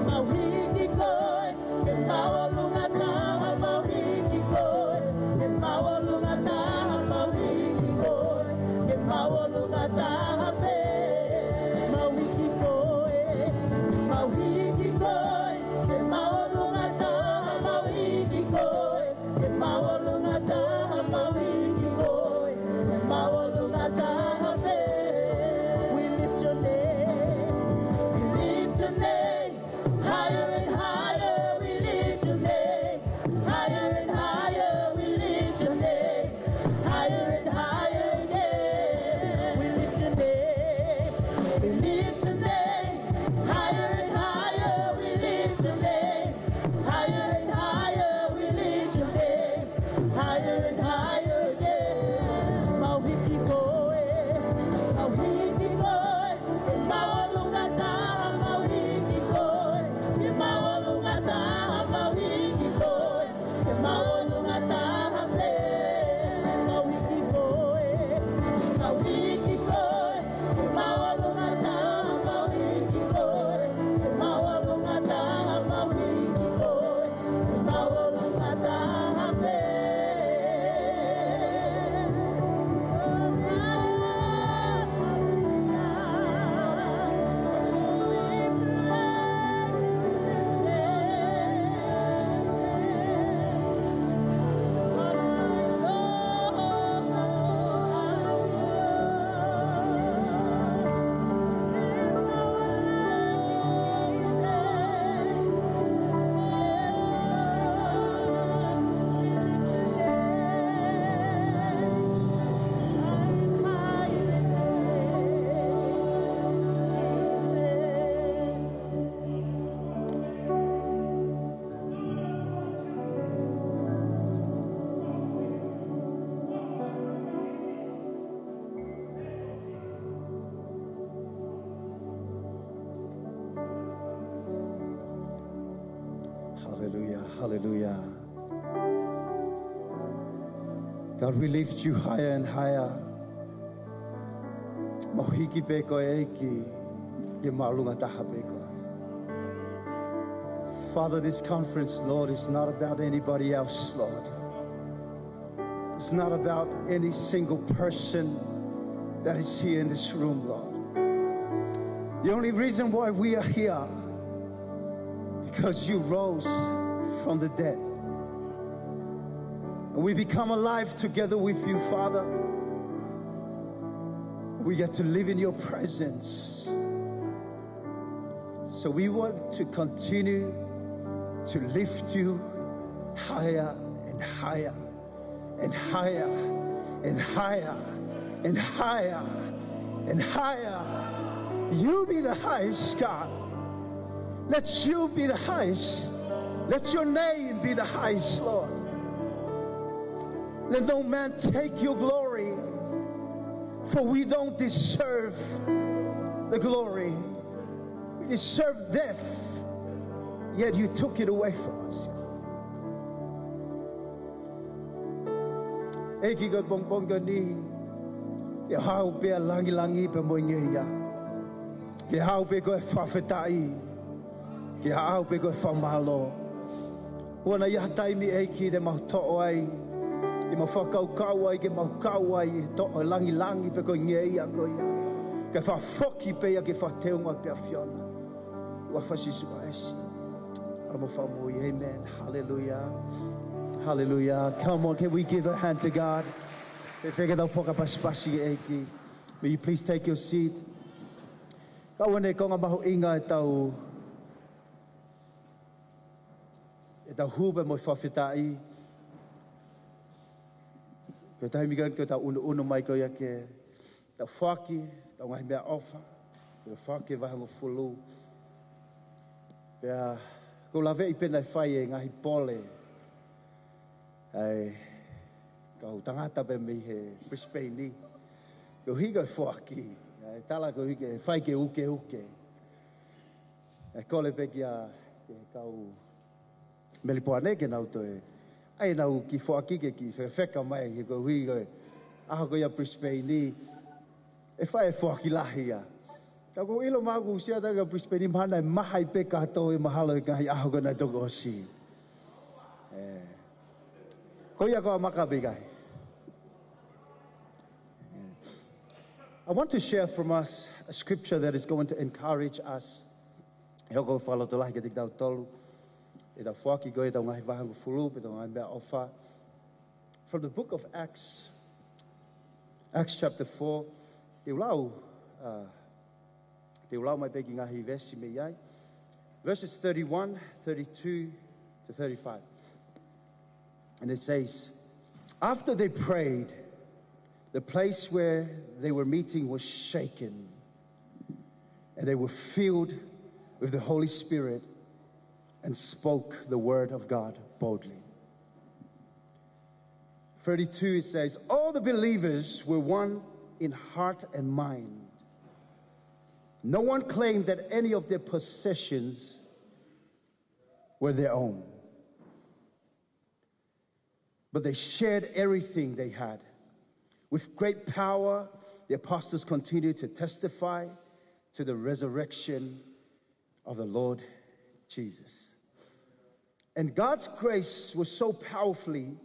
Mau hiki koe, ke māʻolunga taha, mau hiki koe, ke māʻolunga taha, mau hiki koe, ke māʻolunga taha pē, mau hiki koe, mau hiki koe, ke māʻolunga taha, mau hiki koe, ke māʻolunga taha, mau hiki koe, ke māʻolunga taha pē. We lift your name, we lift your name. Higher and higher we lift your name. Higher and higher we lift your name. Higher and higher, yeah. We lift your name. We lift your name. Higher and higher we lift your name. Higher and higher we lift your name. Higher and higher, yeah. Mau hiki koe, mau hiki koe, ke māʻolunga taha, mau hiki koe, ke māʻolunga taha, mau hiki koe, ke māʻolunga taha pē, mau hiki koe, mau hiki koe, ke māʻolunga taha, mau hiki koe, ke māʻolunga taha, mau hiki koe. Hallelujah, hallelujah. God, we lift you higher and higher. Mau hiki pē koe, ʻEiki, ke māʻolunga taha pē koe. Father, this conference, Lord, is not about anybody else, Lord. It's not about any single person that is here in this room, Lord. The only reason why we are here, because you rose from the dead. And we become alive together with you, Father. We get to live in your presence. So we want to continue to lift you higher and higher and higher and higher and higher and higher. You be the highest, God. Let you be the highest. Let your name be the highest, Lord. Let no man take your glory, for we don't deserve the glory. We deserve death, yet you took it away from us. ʻEiki, ko e pongipongi ko eni, ke haʻu pē ʻa e langilangi pea mo e ngeia. Ke haʻu pē ko e fakafetaʻi. Ke haʻu pē ko e fakamālō. ʻOua naʻa ʻi ai ha taimi, ʻEiki, te mau toʻo ai, ke mau fakakaukau ai, ke mau kau ai ʻi he toʻo e langilangi pe ko e ngeia ko ia. Ke fakafoki pē ia ke fakateunga pē ʻAfiona. ʻI he huafa ʻo Sīsū Kalaisi. Ala mo fakamui. Amen. Hallelujah. Hallelujah. Come on, can we give a hand to God? Pea ke tau fakapasipasi ki he ʻEiki. Will you please take your seat? Ka ʻoku ne konga mahuʻinga ʻetau, ʻetau hū pea mo e fakafetaʻi. Ko e taimi ko ē ʻoku tau ʻunuʻunu mai ko ia ke tau foaki ʻetau ngaahi meʻaʻofa, tau foaki e vahehongofulu. Pea ʻoku ou laveʻi pē naʻe fai e ngaahi pole ʻa e kau tangata pē mei he Brisbane ni. Koeʻuhi ko e foaki, ʻa e tala koeʻuhi ke fai ke ukeuke. ʻE kole pē kia, kia kau Melipoane ke nau toe ʻai ʻenau kiʻi foaki ke kiʻi fefeka mai, he koeʻuhi ko e ʻaho ko ia Brisbane ni, ʻe fai e foaki lahi ia. Ka ʻoku ou ʻilo mai ʻoku ou sio atu ki Brisbane ni mahalo ʻe maha ai pē kātoa ia mahalo he ngaahi ʻaho ko ena ʻe toki ʻosi. ʻE. Ko ia ko e maka pē kai. I want to share from us a scripture that is going to encourage us. ʻE hoko fakalotolahi kiate kitautolu ʻetau foaki ko ē ʻetau ngaahi vahehongofulu, pe ʻetau ngaahi meʻaʻofa. From the book of Acts, Acts chapter four, te u lau, uh, te u lau mai pē kiʻi ngaahi veesi mei ai. Verses thirty-one, thirty-two to thirty-five. And it says, "After they prayed, the place where they were meeting was shaken, and they were filled with the Holy Spirit and spoke the word of God boldly." Thirty-two, it says, "All the believers were one in heart and mind. No one claimed that any of their possessions were their own, but they shared everything they had. With great power, the apostles continued to testify to the resurrection of the Lord Jesus. And God's grace was so powerfully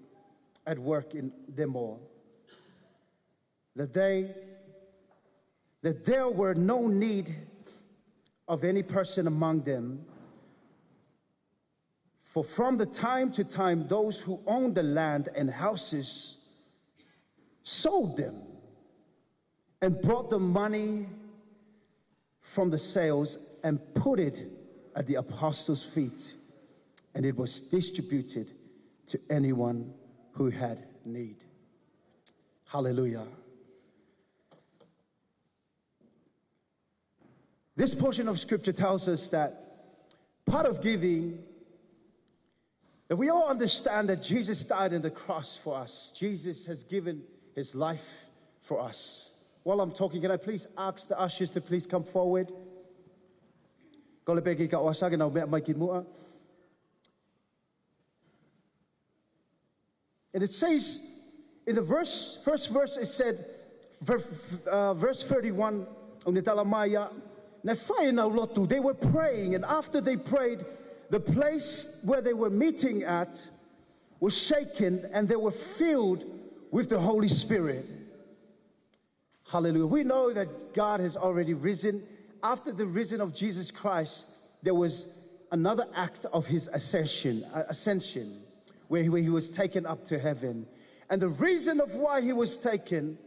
at work in them all that they, that there were no need of any person among them. For from the time to time, those who owned the land and houses sold them and brought the money from the sales and put it at the apostles' feet, and it was distributed to anyone who had need." Hallelujah. This portion of scripture tells us that part of giving, that we all understand that Jesus died on the cross for us. Jesus has given his life for us. While I'm talking, can I please ask the ushers to please come forward? Kole pē ki he kau ʻasa ke nau meʻa mai ki muʻa. And it says in the verse, first verse, it said, ver-, uh, verse thirty-one, ʻoku ne tala mai ia, naʻe fai ʻenau lotu. They were praying, and after they prayed, the place where they were meeting at was shaken, and they were filled with the Holy Spirit. Hallelujah. We know that God has already risen. After the risen of Jesus Christ, there was another act of his ascension, uh, ascension, where he, where he was taken up to heaven. And the reason of why he was taken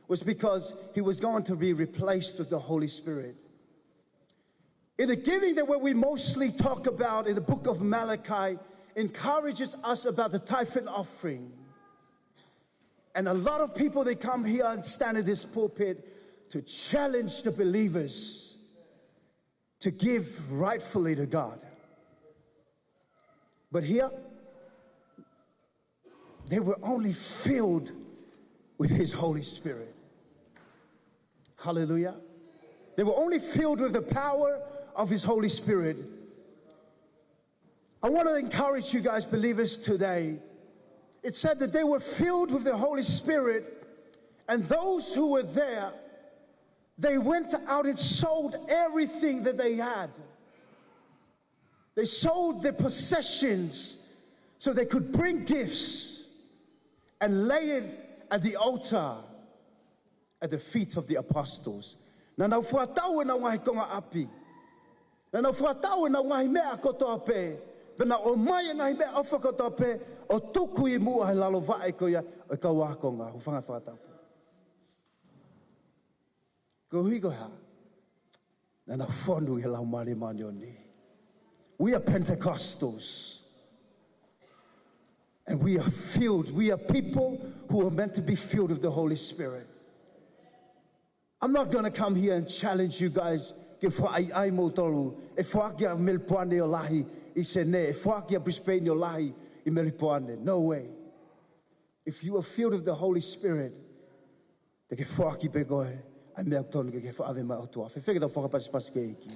was because he was going to be replaced with the Holy Spirit. In the giving that what we mostly talk about in the book of Malachi encourages us about the tithe and offering. And a lot of people, they come here and stand in this pulpit to challenge the believers to give rightfully to God. But here, they were only filled with his Holy Spirit. Hallelujah. They were only filled with the power of his Holy Spirit. I want to encourage you guys, believers, today. It said that they were filled with the Holy Spirit, and those who were there, they went out and sold everything that they had. They sold their possessions so they could bring gifts and lay it at the altar at the feet of the apostles. Naʻa nau fakatau ʻenau ngaahi konga ʻapi. Naʻa nau fakatau ʻenau ngaahi meʻa kotoa pē. Pea nau ʻomai e ngaahi meʻaʻofa kotoa pē ʻo tuku ʻi muʻa he lalo vaʻe ko ia ʻo e kau ākonga, hūfanga he fakatapu. Koeʻuhi ko e hā? Naʻa nau fonu ʻi he Laumālie Māʻoniʻoni. We are Pentecostals. And we are filled. We are people who are meant to be filled with the Holy Spirit. I'm not gonna come here and challenge you guys ke fakaʻaiʻai moutolu. ʻE foaki ʻa Melipoane ʻo lahi ʻi Senē. ʻE foaki ʻa Brisbane ʻo lahi ʻi Melipoane. No way. If you are filled with the Holy Spirit, te ke foaki pē koe ʻa e meʻa ʻoku tonu ke ke fakaʻave mai ʻOtua. Fēfē ke tau fakapasipasi ki he ʻEiki?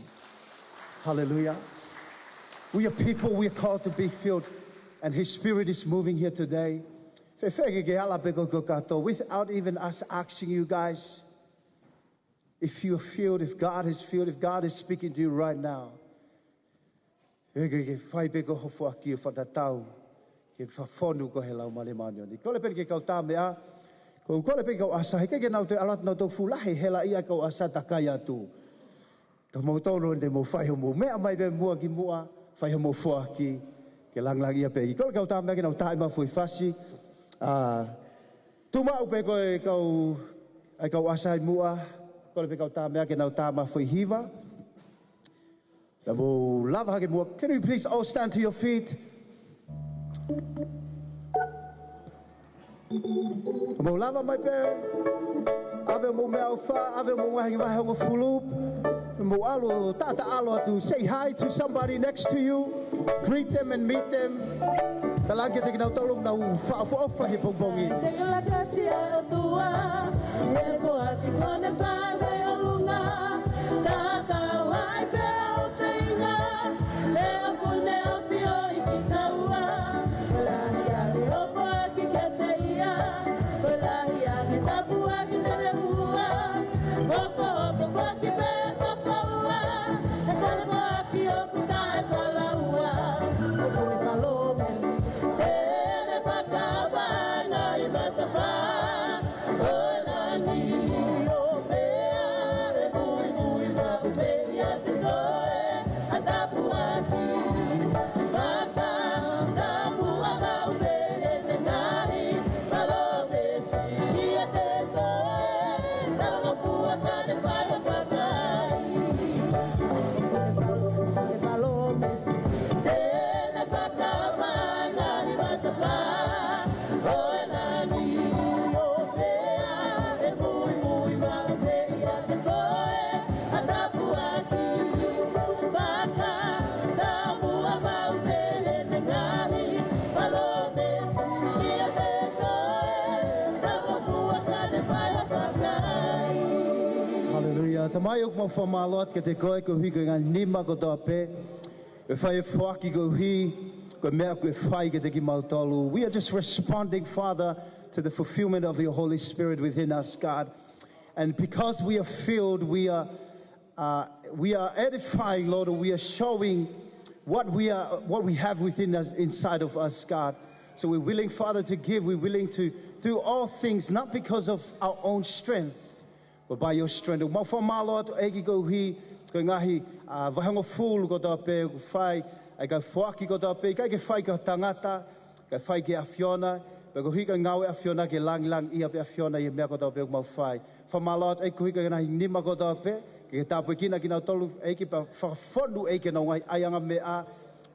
Hallelujah. We are people, we are called to be filled. And His Spirit is moving here today. Fēfē ke ke ala pē koe koe kātoa, without even us asking you guys. If you are filled, if God is filled, if God is speaking to you right now, ʻe ke, ke fai pē koe ho foaki ʻo fakatatau ke fakafonu koe he Laumālie Māʻoniʻoni. Kole pē ki he kau tā meʻa, ko u kole pē ki he kau ʻasa, he ʻikai ke nau toe ʻalu atu nautolu fuʻu lahi, hela ia kau ʻasa takai atu. Ka mou tonu ʻo ne mou fai hoʻomou meʻa mai pē muʻa ki muʻa, fai hoʻomou foaki, ke langilangiʻia pē. Kole kau tā meʻa ke nau tā mai foʻi fasi, ā, tuʻu maʻu pē ko e kau, ʻa e kau ʻasa ʻi muʻa, kole pē kau tā meʻa ke nau tā mai foʻi hiva. Ka mou lava hake muʻa. Can you please all stand to your feet? Ka mou lava mai pē. ʻAve hoʻomou meʻaʻofa, ʻave hoʻomou ngaahi vahe hongofulu. Mou ʻalu, taʻataʻalo atu. Say hi to somebody next to you. Greet them and meet them. Talaange kiate kinautolu ʻoku nau fakaʻofoʻofa he pongipongi ni. Te ke lakasi ʻa e ʻOtua, he ko ʻaki kone fai mai ʻolunga, tatau ai pē ʻa e feinga, he ʻoku ne ʻafio ʻi kitaua. Ko e lahi ʻa e ʻofa ʻaki kiate ia, ko e lahi ʻa e tāpuaki te ne fua, hokohoko foki pē ko koua, he kole foaki ʻoku taʻe falaua, ʻoku ne palōmesi, ʻene fakavanga ʻi matapā ʻo e langi ʻo pea e muimui maʻu pē ʻiate koe ʻa e tāpuaki. Fakatapu ʻa maʻu pē ʻene ngaahi palōmesi ʻiate koe, talangofua ka ne fai ʻo takai. Palōmesi, ʻene fakavanga ʻi matapā ʻo e langi ʻo pea e muimui maʻu pē ʻiate koe ʻa e tāpuaki. Fakatapu ʻa maʻu pē ʻene ngaahi palōmesi ʻiate koe, talangofua ka ne fai ʻo takai. Haleluia. Tamai, ʻoku mau fakamālō atu kiate koe koeʻuhi ko e ngaahi nima kotoa pē ʻe fai e foaki koeʻuhi ko e meʻa kuo ke fai kiate kimautolu. We are just responding, Father, to the fulfillment of your Holy Spirit within us, God. And because we are filled, we are, uh, we are edifying, Lord, we are showing what we are, what we have within us, inside of us, God. So we're willing, Father, to give. We're willing to do all things, not because of our own strength, but by your strength. Mau fakamālō atu ʻEiki koeʻuhi ko e ngaahi, ā, vahe hongofulu kotoa pē kuo fai, ʻa e kau foaki kotoa pē, ʻikai ke fai ki ha tangata, kae fai ki he ʻAfiona, pea koeʻuhi ko e ngāue ʻa e ʻAfiona ke langilangiʻia pē ʻa e ʻAfiona ʻi he meʻa kotoa pē ʻoku mau fai. Fakamālō atu ʻEiki koeʻuhi ko e ngaahi nima kotoa pē, ke ke tāpuekina kinautolu ʻEiki pea fakafonu ʻEiki ʻenau ngaahi ʻaiʻanga meʻa,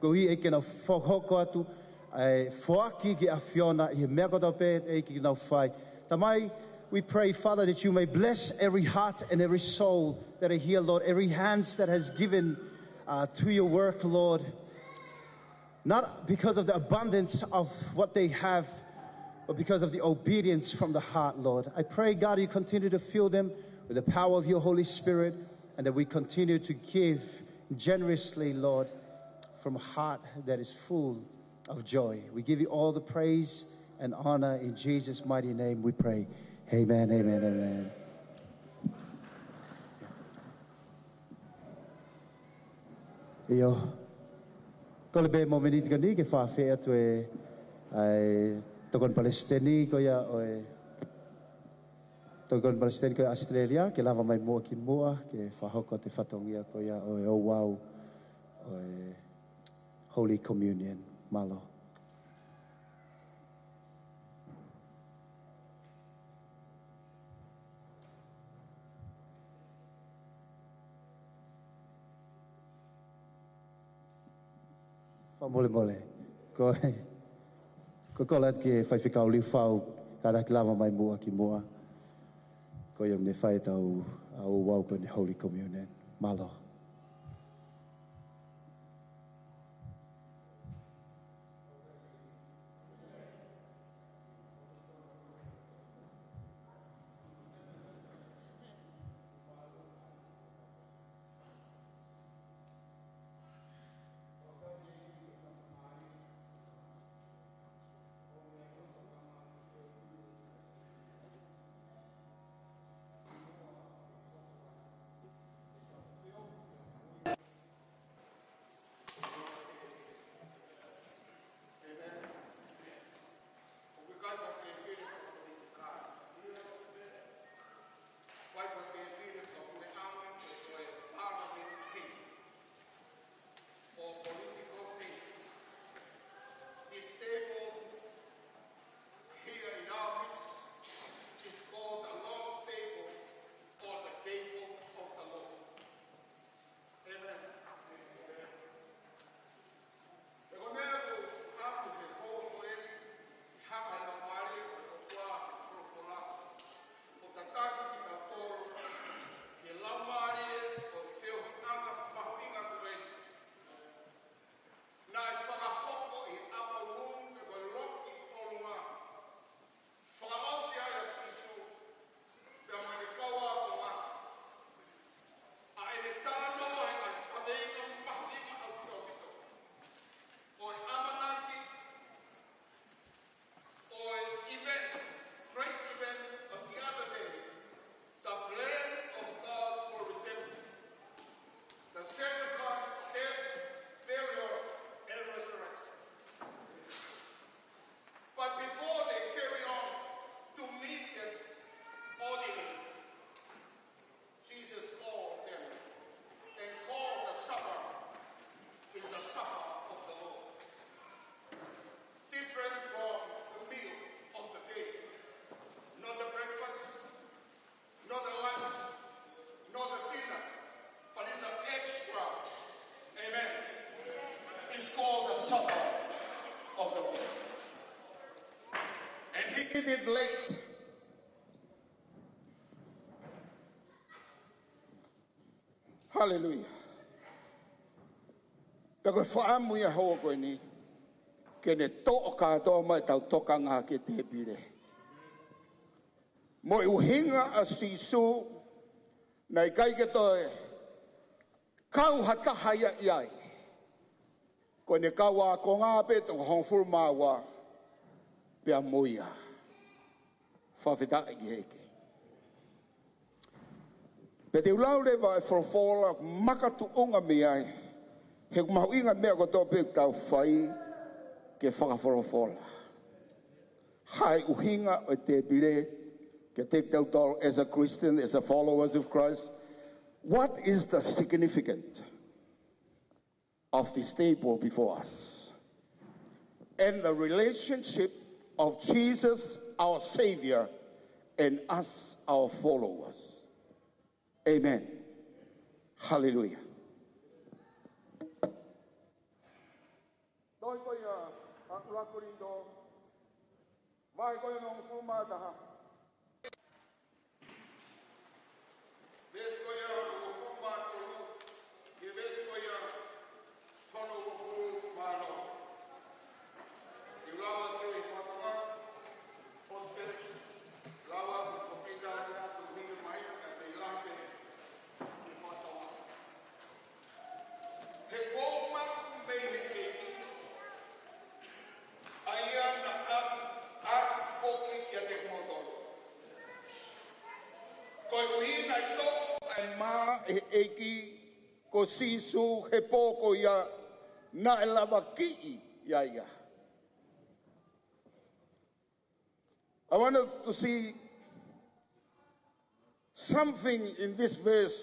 koeʻuhi ʻEiki ke nau fakahoko atu ʻa e foaki ki he ʻAfiona ʻi he meʻa kotoa pē ʻEiki ke nau fai. Tamai, we pray, Father, that you may bless every heart and every soul that are here, Lord, every hands that has given, uh, to your work, Lord. Not because of the abundance of what they have, but because of the obedience from the heart, Lord. I pray, God, you continue to fill them with the power of your Holy Spirit, and that we continue to give generously, Lord, from a heart that is full of joy. We give you all the praise and honor in Jesus' mighty name we pray. Amen, amen, amen. ʻIo. Kole pē mōmeniti ko eni ke fakafeʻao atu e, ʻa e tokoni palesiteni ko ia ʻo e Tokoni Palesiteni ko ʻAositelēlia, ke lava mai muʻa ki muʻa, ke fakahoko atu e fatongia ko ia ʻo e ouau ʻo e Holy Communion. Mālō. Fakamolemole. Ko, ko e kole atu ki he faifekau Liufau, kātaki lava mai muʻa ki muʻa. Ko ia ʻoku ne fai ʻetau, ʻa, ouau ko eni Holy Communion. Mālō. Or political thing. This table here in our midst is called the Lord's table or the table of the Lord. Amen. He ko e meʻa ʻoku ʻamu he houa ko eni, hanga ʻe he Laumālie ʻo e ʻOtua ʻo folofola, ʻo tataki kitautolu ki he laumālie ʻo e feohiʻanga mahuʻinga ko eni. Naʻe fakahoko ʻi he upper room pe ko e loki ʻi ʻolunga. Fakaʻosi ai ʻa Sīsū, pea mo ʻene kau ākonga. ʻA ʻene talanoa ʻi he ngaahi kaveinga mahuʻinga ʻaupito ʻaupito ʻo e ʻamanaki, ʻo e event, great event of the other day, the plan of God for redemption, the sacrifice, death, burial, and resurrection. But before they carry on to meet the audience, Jesus called them and called the supper is the supper of the Lord. Different from the meal of the day. Not the breakfast, not the lunch, not the dinner, but it's an extra. Amen. It's called the supper of the Lord. And he did it late. Haleluia. Pea ko e fakaʻamu ia houa ko eni, ke ne toʻo kātoa mai ʻetau tokanga ki he tēpile. Mo e ʻuhinga ʻa Sīsū, naʻe ʻikai ke toe kau ha taha ia ʻi ai. Ko ʻene kau ākonga pē ʻe toko hongofulu mā ua pea mo ia. Fakafetaʻi ki he ʻEiki. Pea te u lau leva e folofola makatuʻunga mei ai. He ʻoku mahuʻinga e meʻa kotoa pē ʻoku tau fai ke fakafolofola. Ko e ʻuhinga ʻo e tēpile, kiate kitautolu as a Christian, as a followers of Christ, what is the significance of this table before us and the relationship of Jesus, our Savior, and us, our followers. Amen. Hallelujah. Tohi ko ia ʻa ʻUluaki Kolinitō, vahe ko ia hono hongofulu mā taha. Veesi ko ia hono hongofulu mā tolu, ki he veesi ko ia hono hongofulu mā ono. Te u lau atu e fakatonga, ʻosi pē, lau atu e fakatonga, ʻoku ʻikai ke u hiki mai, ka te u lau pē e fakatonga. He kuo u maʻu mei he ʻEiki, ʻa ia naʻa ku ʻoatu foki kiate kimoutolu. Koeʻuhi naʻe toʻo ʻa e mā ʻe he ʻEiki ko Sīsū he pō ko ia naʻe lavakiʻi ai ia. I want to see Something in this verse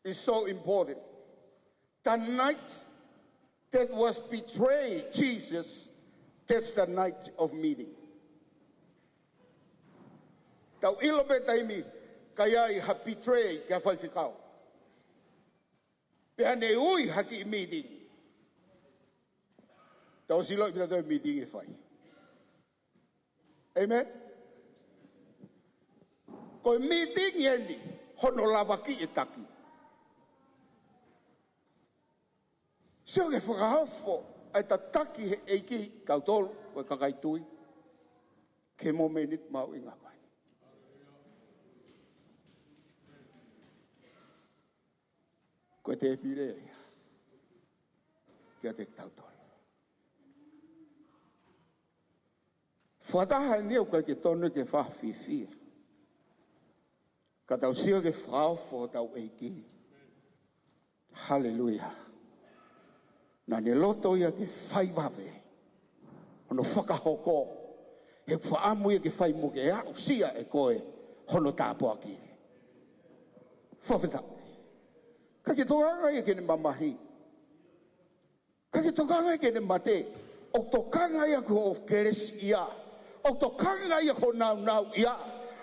is so important. The night that was betrayed Jesus, that's the night of meeting. Tau ʻilo pē taimi ka ʻi ai ha betray ki ha faifekau. Pea ne ui ha kiʻi meeting. Tau sio pē ki he meeting ʻe fai. Amen. Ko e meeting eni hono lavakiʻi e taki. Sio ki he fakaofo ʻa e tataki ʻe he ʻEiki kitautolu ko e kakai tui ki he momeniti mahuʻinga ko eni. Ko e tēpile ia kiate kitautolu. Fakataha eni ʻoku ʻikai ke tonu ke fakafiefia. Ka tau sio ki he fakaofo hotau ʻEiki. Haleluia. Naʻa ne loto ia ke fai vave hono fakahoko. He ʻoku fakaʻamu ia ke fai mo ke aʻusia ʻe koe hono tāpuaki. Fakafetaʻi. ʻIkai ke tokanga ia ke ne mamahi. ʻIkai ke tokanga ia ke ne mate. ʻOku tokanga ia ki hoʻo kelesiʻia. ʻOku tokanga ia ki hoʻo nāunauʻia.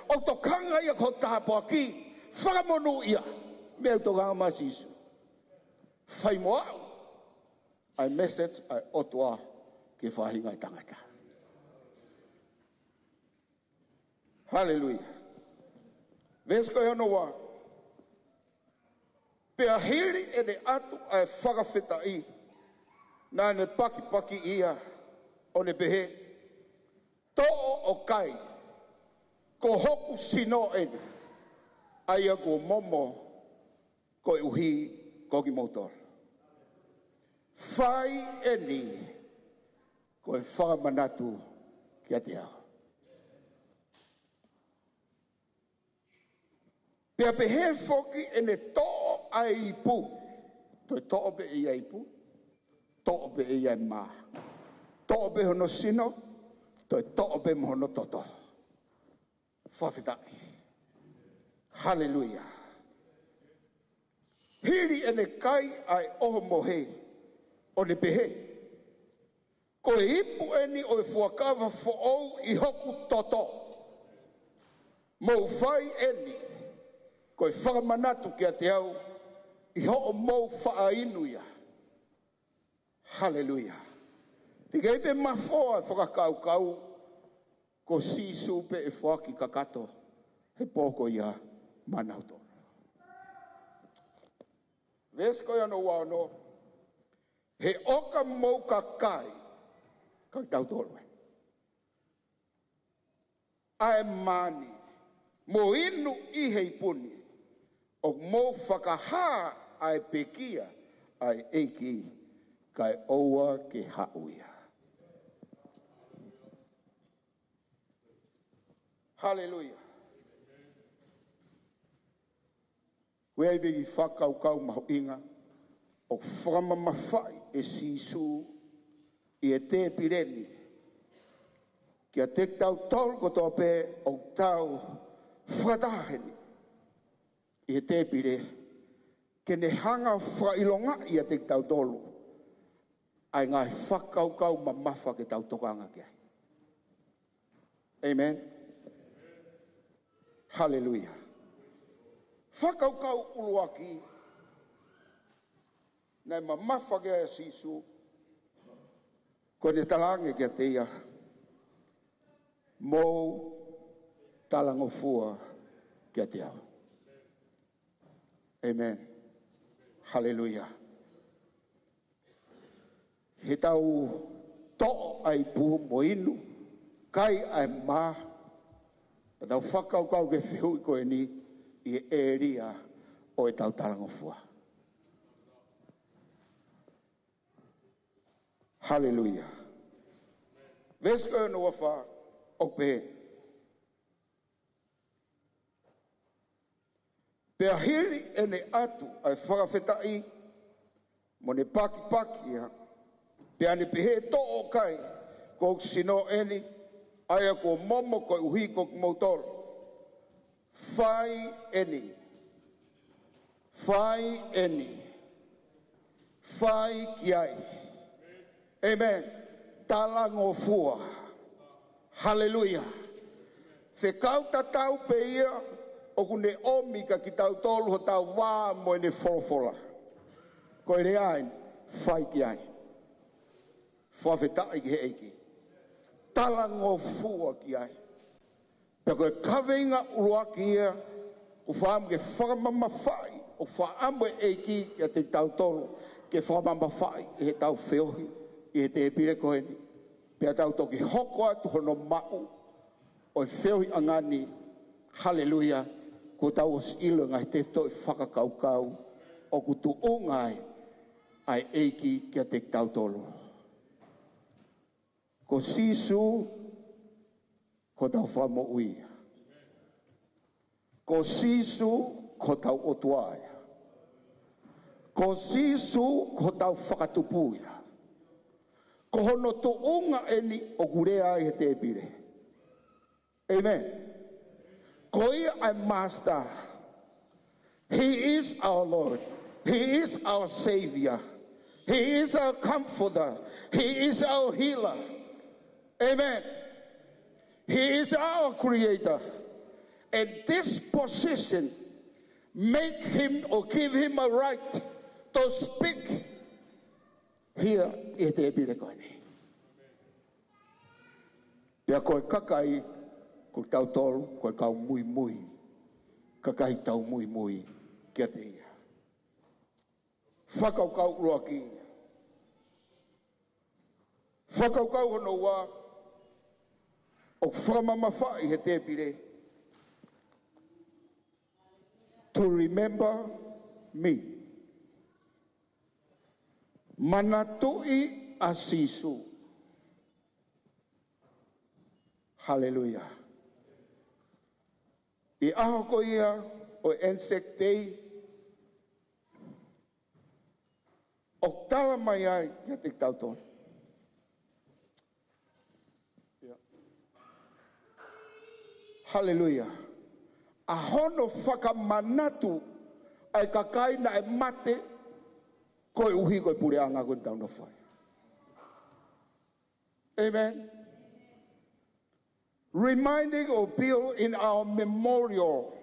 ʻOku tokanga ia ki hoʻo tāpuaki. Fakamonūʻia. Meʻa ʻoku tokanga mai Sīsū. Fai mo aʻu ʻa e message ʻa e ʻOtua ki he faʻahinga ʻo e tangata. Haleluia. Veesi ko hono ua. Pea hili ʻene ʻatu ʻa e fakafetaʻi, naʻa ne pakipaki ia, ʻo ne pehē, Toʻo ʻo kai, ko hoku sino eni, ʻa ia kuo momo koeʻuhi ko kimoutolu. Fai eni ko e fakamanatu kiate au. Pea pehē foki ʻene toʻo ʻa e ipu. Toe toʻo pē ʻe ia e ipu. Toʻo pē ʻe ia e mā. Toʻo pē hono sino. Toe toʻo pē mo hono toto. Fakafetaʻi. Haleluia. Hili ʻene kai ʻa e ʻohomohe, ʻo ne pehē, Ko e ipu eni ʻo e fuakava foʻou ʻi hoku toto. Mou fai eni ko e fakamanatu kiate au ʻi hoʻomou faʻa inu ia. Haleluia. Teʻeki ai pē mafoa e fakakaukau ko Sīsū pē ʻe foaki kakato he pō ko ia maʻanautolu. Veesi ko ia hono ua ono. He ʻoka mou ka kai, ka kitautolu ē, ʻa e mā ni, mo inu ʻi he ipu ni, ʻoku mou fakahā ʻa e pekia ʻa e ʻEiki, kae ʻoua ke haʻu ia. Haleluia. Ko e ʻai pē ki he fakakaukau mahuʻinga ʻoku fakamamafaʻi ʻe Sīsū ʻi he tēpile ni kiate kitautolu kotoa pē ʻoku tau fakataha heni ʻi he tēpile, ke ne hanga ʻo fakaʻilongaʻi kiate kitautolu ʻa e ngaahi fakakaukau mamafa ke tau tokanga ki ai. Amen. Haleluia. Fakakaukau ʻuluaki naʻe mamafa ki ai ʻa Sīsū, ko ʻene talaange kiate ia, Mou talangofua kiate au. Amen. Haleluia. He tau toʻo ʻa e ipu mo inu, kai ʻa e mā, ka tau fakakaukau ki he fehuʻi ko eni ʻi he ʻēlia ʻo ʻetau talangofua. Haleluia. Veesi ko hono ua fā, ʻoku pehē, Pea hili ʻene ʻatu ʻa e fakafetaʻi, mo ne pakipaki ia, pea ne pehē, Toʻo ʻo kai, ko hoku sino eni, ʻa ia kuo momo koeʻuhi ko kimoutolu. Fai eni. Fai eni. Fai ki ai. Amen. Talangofua. Haleluia. Fekau tatau pē ia ʻoku ne ʻomi kia kitautolu hotau vā mo ʻene folofola. Ko e lea eni, fai ki ai. Fakafetaʻi ki he ʻEiki. Talangofua ki ai. Pea ko e kaveinga ʻuluaki ia, ʻoku fiemaʻu ke fakamamafaʻi, ʻoku fiemaʻu e ʻEiki kiate kitautolu, ke fakamamafaʻi ʻi heʻetau feohi ʻi he tēpile ko eni. Pea tau toki hoko atu hono maʻu ʻo e feohiʻanga ni, haleluia, kuo tau ʻosi ʻilo e ngaahi tefitoʻi fakakaukau ʻoku tuʻunga ai ʻa e ʻEiki kiate kitautolu. Ko Sīsū, ko hotau Fakamoʻui ia. Ko Sīsū, ko hotau ʻOtua ia. Ko Sīsū, ko hotau Fakatupu ia. Ko hono tuʻunga eni ʻoku lea ai he tēpile. Amen. Ko ia ʻa e Master. He is our Lord. He is our Savior. He is our Comforter. He is our Healer. Amen. He is our Creator. And this position make him or give him a right to speak here ʻi he tēpile ko eni. Pea ko e kakai, ko kitautolu, ko e kau muimui. Kakai tau muimui kiate ia. Fakakaukau ʻuluaki. Fakakaukau hono ua, ʻoku fakamamafaʻi he tēpile. To remember me. Manatuʻi ʻa Sīsū. Haleluia. ʻI he ʻaho ko ia ʻo e Anzac Day, ʻoku tala mai ai kiate kitautolu. Haleluia. ʻA hono fakamanatu ʻa e kakai naʻe mate koeʻuhi ko e puleʻanga ko eni ʻoku tau nofo ai. Amen. Reminding of people in our memorial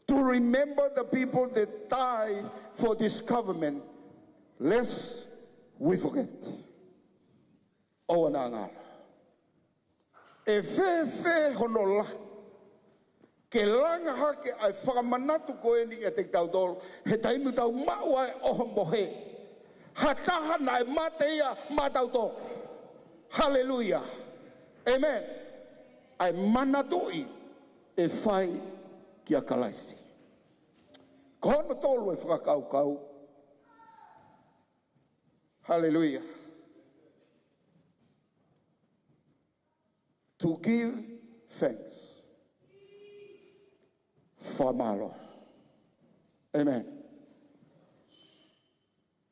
to remember the people that died for this government, lest we forget. ʻOua naʻa ngalo. ʻE fēfē hono lahi ke langa hake ʻa e fakamanatu ko eni ʻiate kitautolu, he taimi ʻoku tau maʻu ai ʻa e ʻohomohe. Ha taha naʻe mate ia maʻatautolu. Haleluia. Amen. ʻA e manatuʻi ʻe fai kia Kalaisi. Ko hono tolu e fakakaukau. Haleluia. To give thanks. Fakamālō. Amen.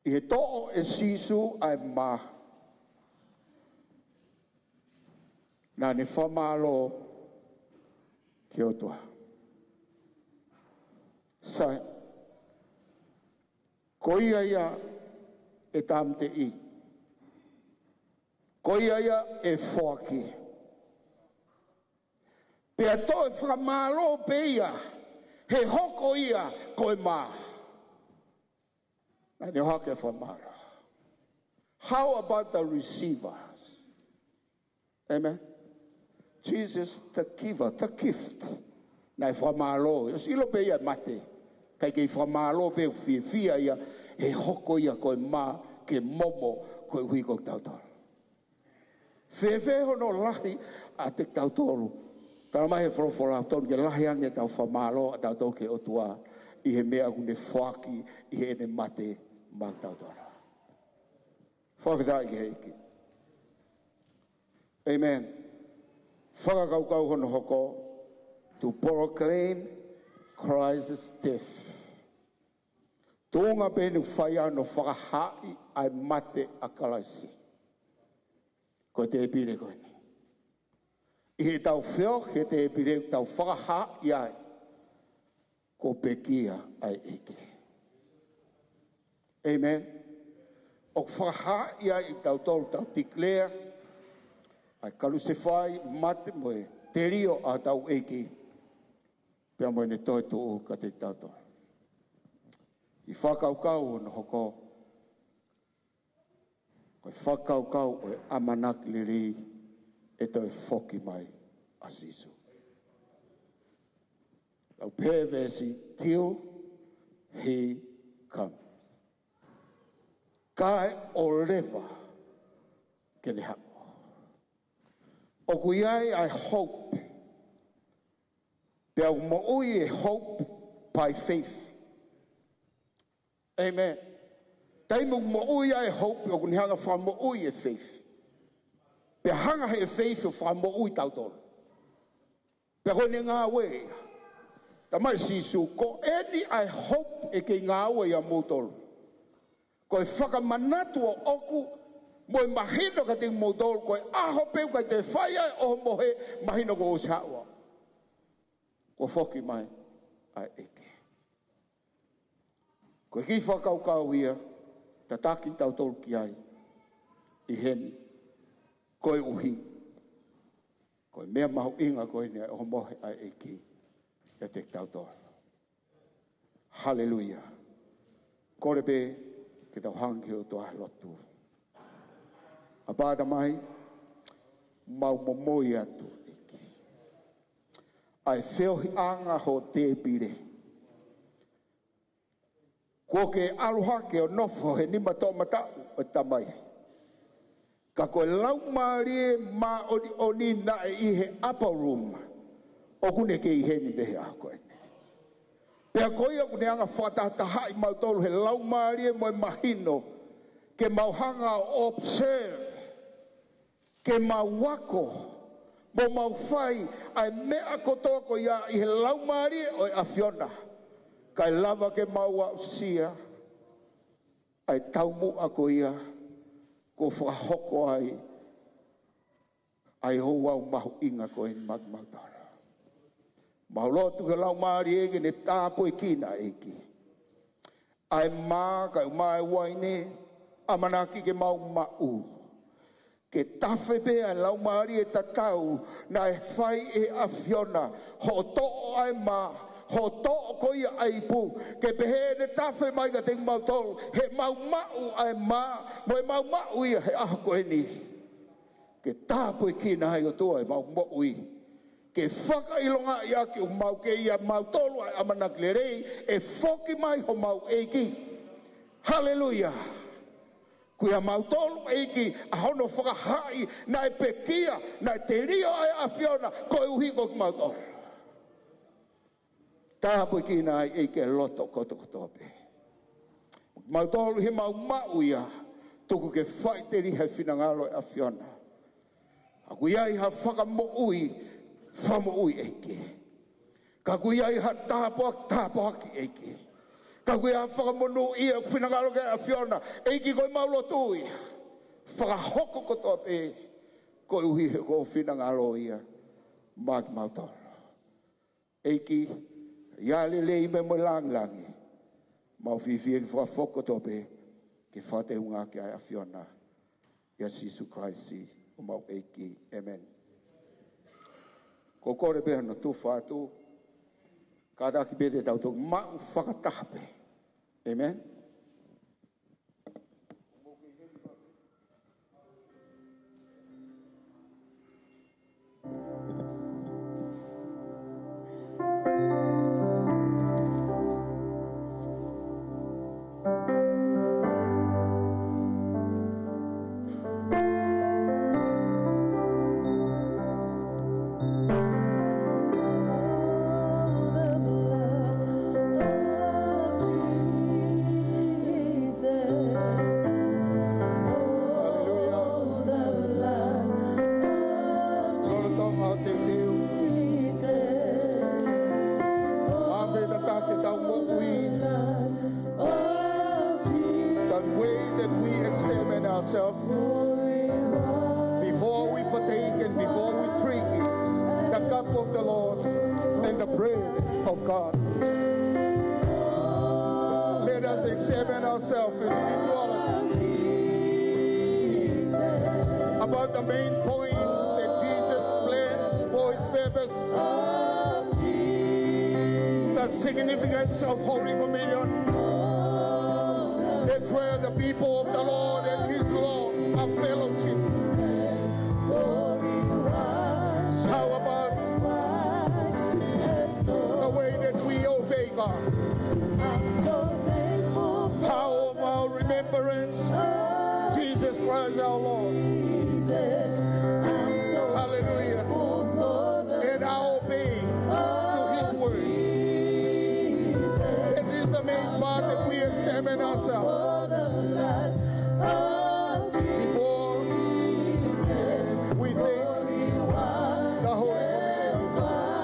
ʻI he toʻo ʻe Sīsū ʻa e mā, naʻa ne fakamālō ki he ʻOtua. Sai, ko ia ia ʻe tāmateʻi. Ko ia ia ʻe foaki. Pea toe fakamālō pē ia, he hoko ia ko e mā. Naʻa ne ʻohake e fakamālō. How about the receivers? Amen. Jesus, the giver, the gift. Naʻe fakamālō. ʻOsi ʻilo pē ia ʻe mate. Kae kei fakamālō pē ʻoku fiefia ia, he hoko ia ko e mā ke momo koeʻuhi ko kitautolu. Fēfē hono lahi ʻiate kitautolu. Tala mai he folofola ʻoku totonu ke lahi ange ʻetau fakamālō ʻatautolu ki he ʻOtua ʻi he meʻa ʻoku ne foaki ʻi heʻene mate maʻatautolu. Fakafetaʻi ki he ʻEiki. Amen. Fakakaukau hono hoko, to proclaim Christ's death. Tuʻunga pē ʻoku fai ai hono fakahaaʻi ʻa e mate ʻa Kalaisi. Ko e tēpile ko eni. ʻI heʻetau feohi he tēpile ʻoku tau fakahaaʻi ai kuo pekia ʻa e ʻEiki. Amen. ʻOku fakahā ia ʻi tautolu tau declare ʻa e kalusefai, mate mo e telio ʻa hotau ʻEiki, pea mo ʻene toetuʻu kiate kitautolu. ʻI he fakakaukau ʻo hono hoko, ko e fakakaukau ʻo e ʻamanaki lelei ʻe toe foki mai ʻa Sīsū. Tau pehē veesi, till he comes. Kae ʻoua leva ke ne haʻu. ʻOku ʻi ai ʻa e hope. Pea ʻoku moʻui e hope by faith. Amen. Taimi ʻoku moʻui ai e hope, ʻoku ne hanga ʻo fakamoʻui e faith. Pea hanga ʻe he faith ʻo fakamoʻui tautolu. Pea ko ʻene ngāue ia. Talamai ʻe Sīsū, ko eni ʻa e hope ʻe kei ngāue ʻia moutolu. Ko e fakamanatu ʻoʻoku mo e mahino kiate kimoutolu, ko e ʻaho pē ʻoku ʻikai toe fai ai ʻohomohe, mahino kuo ʻosi haʻu au. Kuo foki mai ʻa e ʻEiki. Ko e kiʻi fakakaukau ia, tataki tautolu ki ai ʻi heni, koeʻuhi ko e meʻa mahuʻinga ko eni ʻa e ʻohomohe ʻa e ʻEiki kiate kitautolu. Haleluia. Kole pē ke tau hanga ki he ʻOtua he lotu. ʻApā Tamai, mau momoi atu, ʻEiki, ʻa e feohiʻanga ho tēpile. Kuo ke ʻalu hake ʻo nofo he nima toʻomataʻu ʻo e Tamai. Ka ko e Laumālie Māʻoniʻoni naʻe ʻi he upper room, ʻoku ne kei ʻi heni pē he ʻaho ko eni. Pea ko ia ʻoku ne hanga ʻo fakatahatahaʻi kimautolu he Laumālie mo e mahino, ke mau hanga ʻo observe, ke mau ako, mo mau fai ʻa e meʻa kotoa ko ia ʻi he Laumālie ʻo e ʻAfiona, kae lava ke mau aʻusia ʻa e taumuʻa ko ia kuo fakahoko ai ʻa e ouau mahuʻinga ko eni maʻa kimautolu. Mau lotu ki he Laumālie ke ne tāpuekina, ʻEiki, ʻa e mā kae ʻumaʻā e uaine, ʻamanaki ke mau maʻu. Ke tafe pē ʻa e laumālie tatau naʻe fai ʻe he ʻAfiona, hoʻo toʻo ʻa e mā, hoʻo toʻo ko ia ʻa e ipu, ke pehē ʻene tafe mai kiate kimautolu, he mau maʻu ʻa e mā, mo e mau maʻu ia he ʻaho ko eni. Ke tāpuekina ai, ʻOtua, ʻemau moʻui. Ke fakaʻilongaʻi ʻaki ʻemau kei ʻiate kimautolu ʻa e ʻamanaki lelei, ʻe foki mai homau ʻEiki. Haleluia. Ko ia kimautolu, ʻEiki, ʻa hono fakahaaʻi naʻe pekia, naʻe telio ʻa e ʻAfiona koeʻuhi ko kimautolu. Tāpuekina ai, ʻEiki, e loto kotokotoa pē. Kimautolu he mau maʻu ia, tuku ke faʻiteliha e finangalo e ʻAfiona. Ka ʻoku ʻi ai ha fakamoʻui, fakamoʻui, ʻEiki. Ka ʻoku ʻi ai ha tāpuaki, tāpuaki, ʻEiki. Ka ʻoku ʻi ai ha fakamonūʻia, finangalo ki ai e ʻAfiona, ʻEiki, ko ʻemau lotu ia. Fakahoko kotoa pē koeʻuhi he ko ho finangalo ia maʻa kimautolu. ʻEiki, ʻi he lelei mo e lāngilangi, mau fiefia ke fakafoki kotoa pē ke fakateungaʻaki ʻa e ʻAfiona, ʻia Sīsū Kalaisi ko homau ʻEiki. ʻĒmeni. Ko e kole pē hono tufa atu, kātaki pē te tau toki maʻu fakataha pē. ʻĒmeni. Haleluia. Lolotonga ʻo e teuteu, ʻoku ʻi ai pē ʻetau moʻui. The way that we examine ourselves before we partake and before we drink the cup of the Lord and the bread of God. Examine ourselves individually about the main points that Jesus planned for his purpose, the significance of Holy Communion. That's where the people of the Lord and his law are fellowship. How about the way that we obey God? How about remembrance Jesus Christ our Lord? Hallelujah. And our obeying to his word. That is the main part that we examine ourselves before we take the Holy Communion.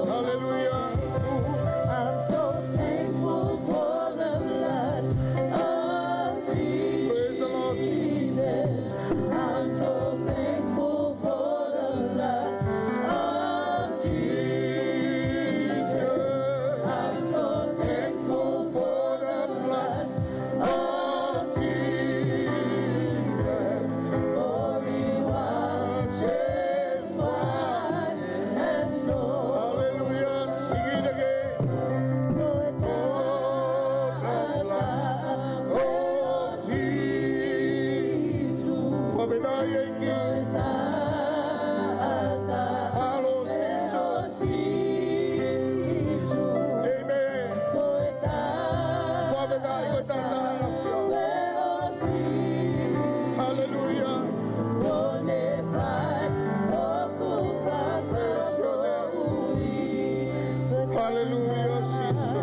Hallelujah. I'm so thankful for the blood of Jesus. Praise the Lord Jesus. I'm so thankful for the blood of Jesus. I'm so thankful for the blood of Jesus. For he washes white as snow. Hallelujah. Sing it again. Oh, the blood of Jesus. Fakafetaʻi ʻEiki. ʻAlo Sīsū. Amen. Fakafetaʻi ʻEiki. Hallelujah. Praise your name. Hallelujah, Sīsū.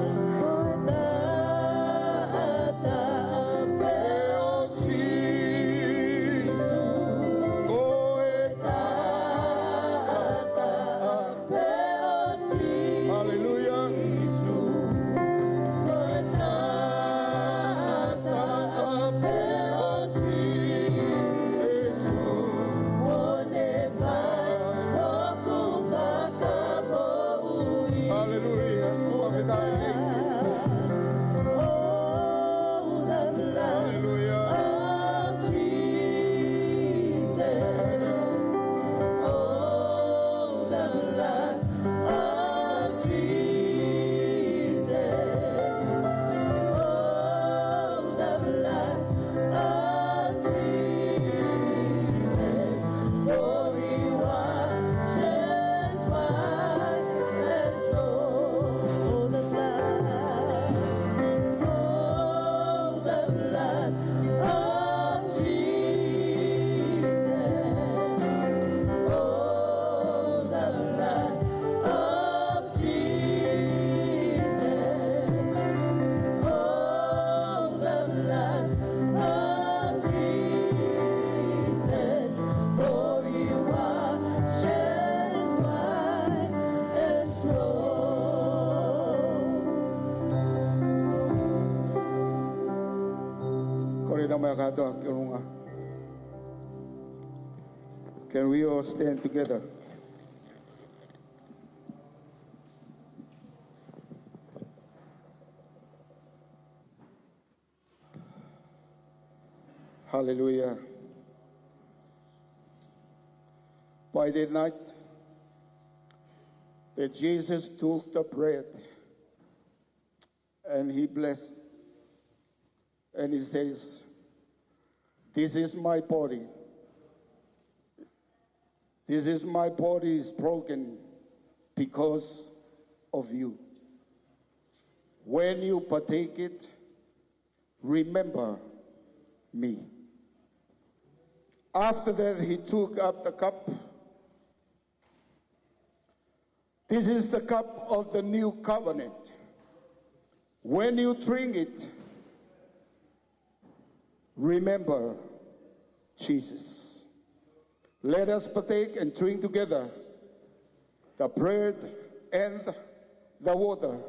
Hallelujah. Hallelujah. Hallelujah. Kole naʻa mau kātoa ki ʻolunga. Can we all stand together? Hallelujah. By the night that Jesus took the bread and he blessed and he says, "This is my body. This is my body is broken because of you. When you partake it, remember me." After that, he took up the cup. "This is the cup of the new covenant. When you drink it, remember Jesus." Let us partake and drink together the bread and the water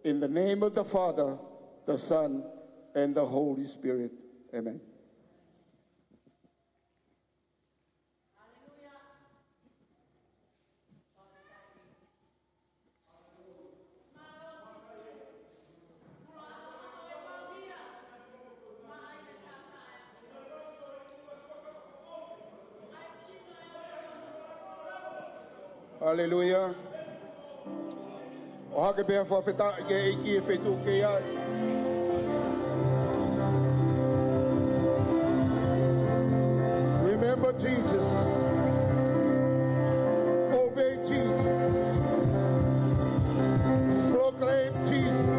in the name of the Father, the Son, and the Holy Spirit. Amen. Haleluia. ʻOhake pē ha fakafetaʻi ki he ʻEiki he feituʻu ʻoku ke ʻi ai. Remember Jesus. Obey Jesus. Proclaim Jesus.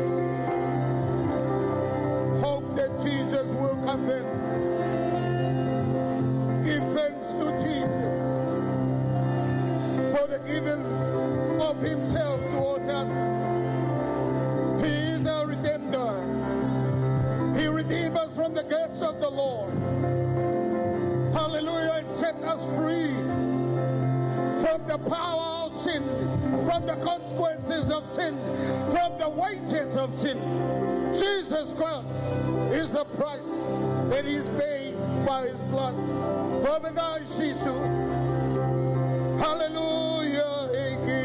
Hope that Jesus will come back. Give thanks to Jesus for the giving of himself towards us. He is our Redemptor. He redeemed us from the curse of the law. Hallelujah. And set us free from the power of sin, from the consequences of sin, from the wages of sin. Jesus Christ is the price that is paid by his blood. Father God, Sīsū. Haleluia, ʻEiki.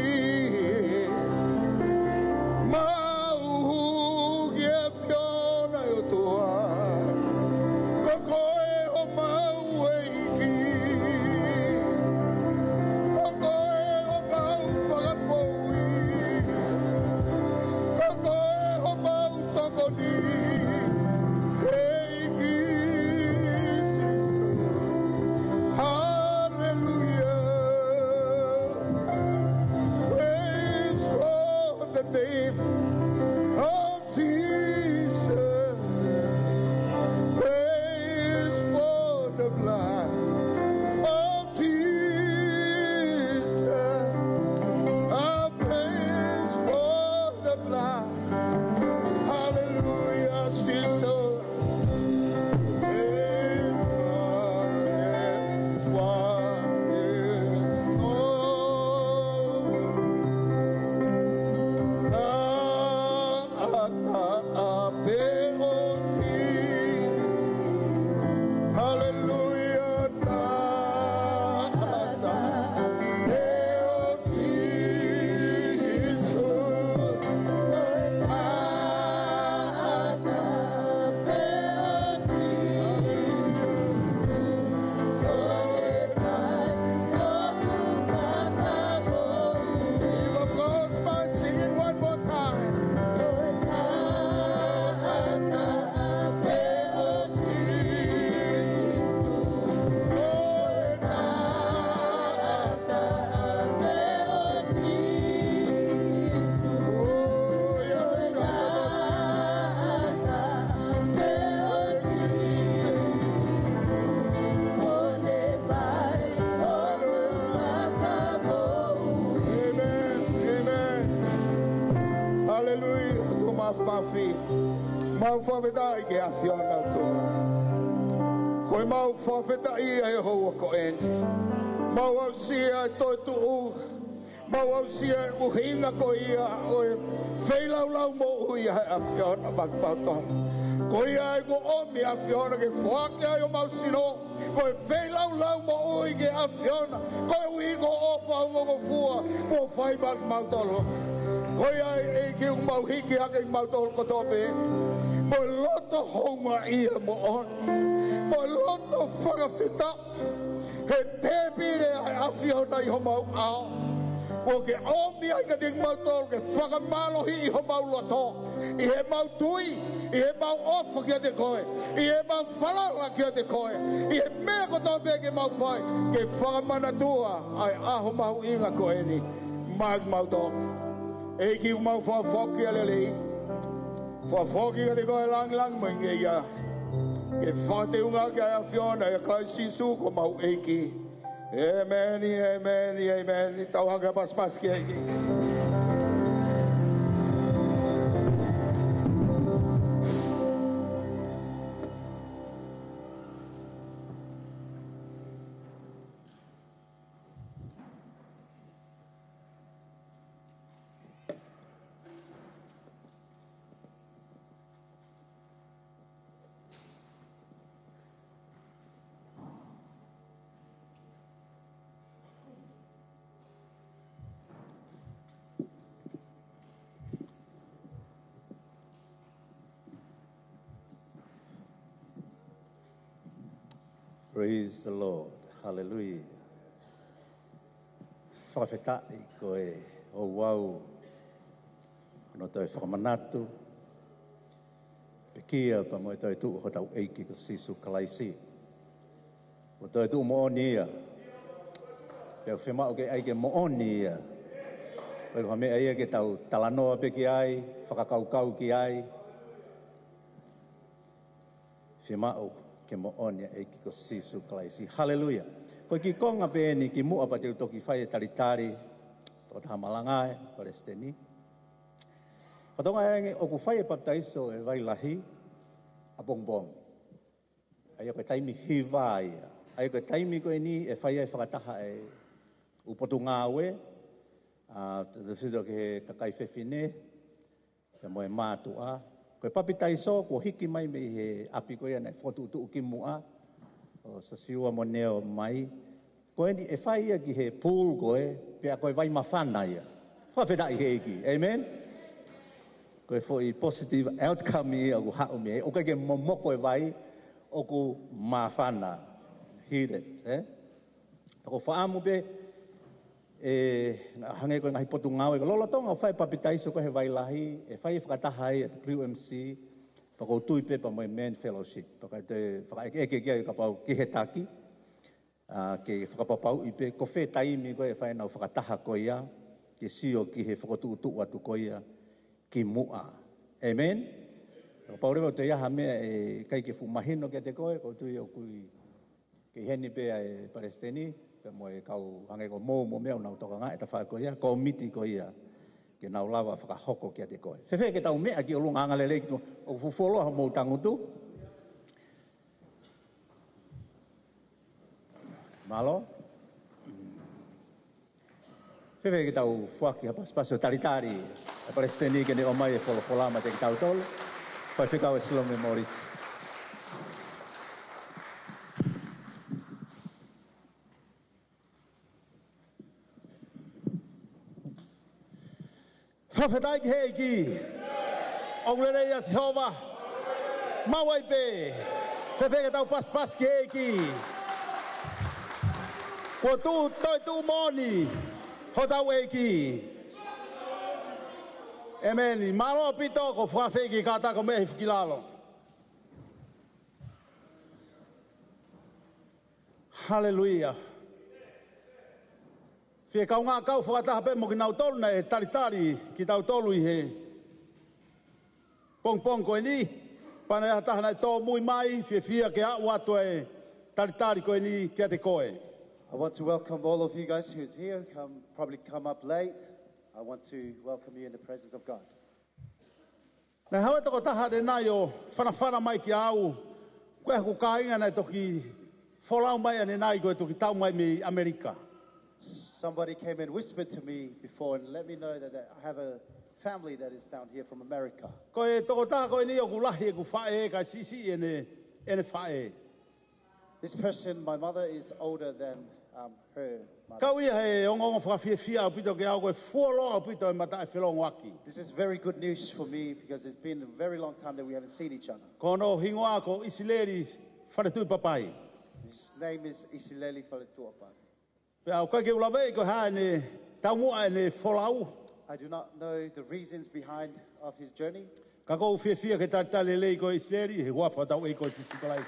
Mau hū ki he ʻAfiona ʻo e ʻOtua. Ko koe homau ʻEiki. Ko koe homau Fakamoʻui. Ko koe homau Tokoni. ʻEiki. Haleluia. Praise for the name of Jesus. Praise for the blood of Jesus. Ah, praise for the blood. Hallelujah, Jesus. Hallelujah. Sing it one more time. Amen. Amen. Haleluia. Tuʻa Māfimafi. Mau fakafetaʻi ki he ʻAfiona ʻOtua. Ko e mau fakafetaʻi ia he houa ko eni. Mau aʻusia e toetuʻu. Mau aʻusia e ʻuhinga ko ia ʻo e feilaulau moʻui ʻa e ʻAfiona maʻa kimautolu. Ko ia ai kuo ʻomi ʻa e ʻAfiona ke foaki ai homau sino. Ko e feilaulau moʻui ki he ʻAfiona. Koeʻuhi ko e ʻofa ongongofua kuo fai maʻa kimautolu. Ko ia ai ʻEiki ʻoku mau hiki hake kimautolu kotoa pē. Mo e loto houngaʻia moʻoni. Mo e loto fakafetaʻi. He tēpile ʻa e ʻAfiona ʻi homau ʻao. Kuo ke ʻomi ai kiate kimautolu ke fakamālohiʻi homau loto. ʻI heʻemau tui, ʻi heʻemau ʻofa kiate koe, ʻi heʻemau falala kiate koe, ʻi he meʻa kotoa pē ke mau fai, ke fakamanatua ʻa e ʻaho mahuʻinga ko eni maʻa kimautolu. ʻEiki ʻoku mau fakafoki ʻa e lelei. Fakafoki kiate koe ʻa e langilangi mo e ngeia. Ke fakateunga ki ai ʻa e ʻAfiona ʻia Kalaisi Sīsū ko homau ʻEiki. ʻĒmeni, ʻēmeni, ʻēmeni. Tau hanga ʻo pasipasi ki he ʻEiki. Praise the Lord. Hallelujah. Fakafetaʻi ko e ouau ʻo e toe fakamanatu, pekia pea mo e toetuʻu ʻo hotau ʻEiki ko Sīsū Kalaisi. Ko e toetuʻu moʻoni ia. Pea ʻoku fiemaʻu ke ʻai ke moʻoni ia. Ko e meʻa ia ke tau talanoa pē ki ai, fakakaukau ki ai. Fiemaʻu ke moʻoni ʻa e ʻEiki ko Sīsū Kalaisi. Haleluia. Ko e kiʻi konga pē eni kimuʻa pea te u toki fai e talitali, tokotaha malanga ē, Palesiteni. Fatongia ange ʻoku fai e papitaiso ʻi he vai lahi ʻapongipongi. ʻA ia ko e taimi hiva ia. ʻA ia ko e taimi ko eni ʻe fai ai fakataha e ʻū potungāue, ʻa, tefito ki he kakai fefine, pea mo e mātuʻa. Ko e papitaiso kuo hiki mai mei he ʻapi ko ia naʻe fokotuʻutuʻu kimuʻa ʻo Sosiua mo Neo mai. Ko eni ʻe fai ia ki he pool ko ē, pea ko e vai māfana ia. Fakafetaʻi he ʻEiki. Amen. Ko e foʻi positive outcome ia ʻoku haʻu mei ai. ʻOku ʻikai ke momoko e vai, ʻoku māfana. Heated, eh? Pea ʻoku ou fakaʻamu pē, ʻe, hangē ko e ngaahi potungāue, ko e lolotonga ʻoku fai e papitaiso ko ē he vai lahi, ʻe fai e fakataha ai ʻa e W M C, pea ʻoku ou tui pē pea mo e Men Fellowship. Pea ʻoku ou toe fakaʻekeʻeke ki ai kapau ʻoku ʻi ai ha taki, ʻa, ke fakapapauʻi pē ko fē taimi ko ē ʻe fai ʻenau fakataha ko ia, ke sio ki he fokotuʻutuʻu atu ko ia kimuʻa. Amen? Kapau leva ʻoku toe ʻi ai ha meʻa ʻe ʻikai ke fuʻu mahino kiate koe, ʻoku ou tui ʻoku ʻi Kei heni pē ʻa e Palesiteni, pea mo e kau hangē ko Mou mo meʻa ʻoku nau tokangaʻi e tafaʻaki ko ia, kōmiti ko ia, ke nau lava fakahoko kiate koe. Fēfē ke tau meʻa ki ʻolunga angalelei ki tuʻa, ʻoku fuoloa homou tangutu. Mālō. Fēfē ke tau foaki ha pasipasi ʻo talitali ʻa e Palesiteni ke ne ʻomai e folofola maʻa kitautolu. Faifekau ʻEsilome Mōlisi. Fakafetaʻi ki he ʻEiki. ʻOku lelei ʻa Sihova. Maʻu ai pē. Fēfē ke tau pasipasi ki he ʻEiki. Kuo tuʻu, toetuʻu moʻoni hotau ʻEiki. ʻEmeni. Mālō ʻaupito, ko e fakafetaʻi ki he kātaki ʻoku meʻa hifo ki lalo. Haleluia. Fie kaungā kau fakataha pē mo kinautolu naʻe talitali kitautolu ʻi he pongipongi ko eni. Pea naʻe ʻi ai ha taha naʻe tōmui mai, fiefia ke aʻu atu e talitali ko eni kiate koe. I want to welcome all of you guys who's here, come, probably come up late. I want to welcome you in the presence of God. Naʻe haʻu e tokotaha ʻanenai ʻo fanafana mai kiate au, ko e haku kāinga naʻe toki folau mai ʻanenai ko e toki tau mai mei ʻAmelika. Somebody came and whispered to me before and let me know that, that I have a family that is down here from America. Ko e tokotaha ko eni ʻoku lahi ʻeku faʻē kae siʻisiʻi ʻene, ʻene faʻē. This person, my mother is older than, um, her mother. Kau ia he ongoongo fakafiefia ʻaupito kiate au, ko e fuoloa ʻaupito e mataʻi felongoaki. This is very good news for me because it's been a very long time that we haven't seen each other. Ko hono hingoa ko ʻIsileli Faletuʻipapai. His name is Isileli Faletuʻipapai. Pea ʻoku ʻikai ke u laveʻi ko e hā ʻene taumuʻa ʻene folau. I do not know the reasons behind of his journey. Ka ʻoku ou fiefia ke talitali lelei koe ʻIsileli, he huafa ʻo hotau ʻEiki ko Sīsū Kalaisi.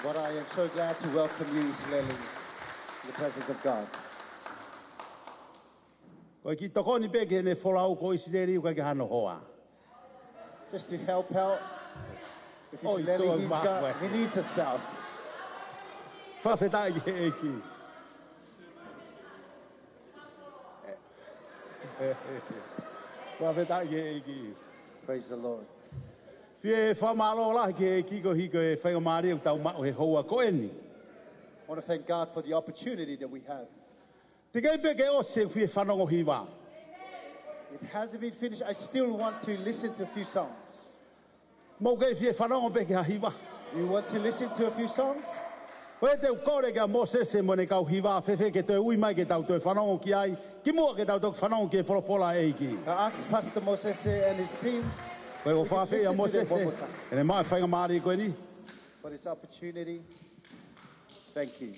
But I am so glad to welcome you, Isileli, in the presence of God. Ko e kiʻi tokoni pē ki heʻene folau ko ʻIsileli, ʻoku ʻikai ke hano hoa. Just to help out. If Oh, Isileli, he's so he's got, he needs a spouse. Fakafetaʻi ki he ʻEiki. Fakafetaʻi ki he ʻEiki. Praise the Lord. Fie fakamālō lahi ki he ʻEiki koeʻuhi ko e faingamālie ʻoku tau maʻu he houa ko eni. I want to thank God for the opportunity that we have. Teʻeki ai pē ke ʻosi e fie fanongo hiva. It hasn't been finished. I still want to listen to a few songs. Mou kei fie fanongo pē ki ha hiva. You want to listen to a few songs? Ko ia te u kole kia Mōsese mo ʻene kau hiva, fēfē ke toe ui mai ke tau toe fanongo ki ai, kimuʻa ke tau toki fanongo ki he folofola ʻa e ʻEiki. I ask Pastor Moses and his team Ko ia ʻoku ou fakaafeʻi ʻa Mōsese, ke ne maʻu e faingamālie ko eni. For this opportunity. Thank you.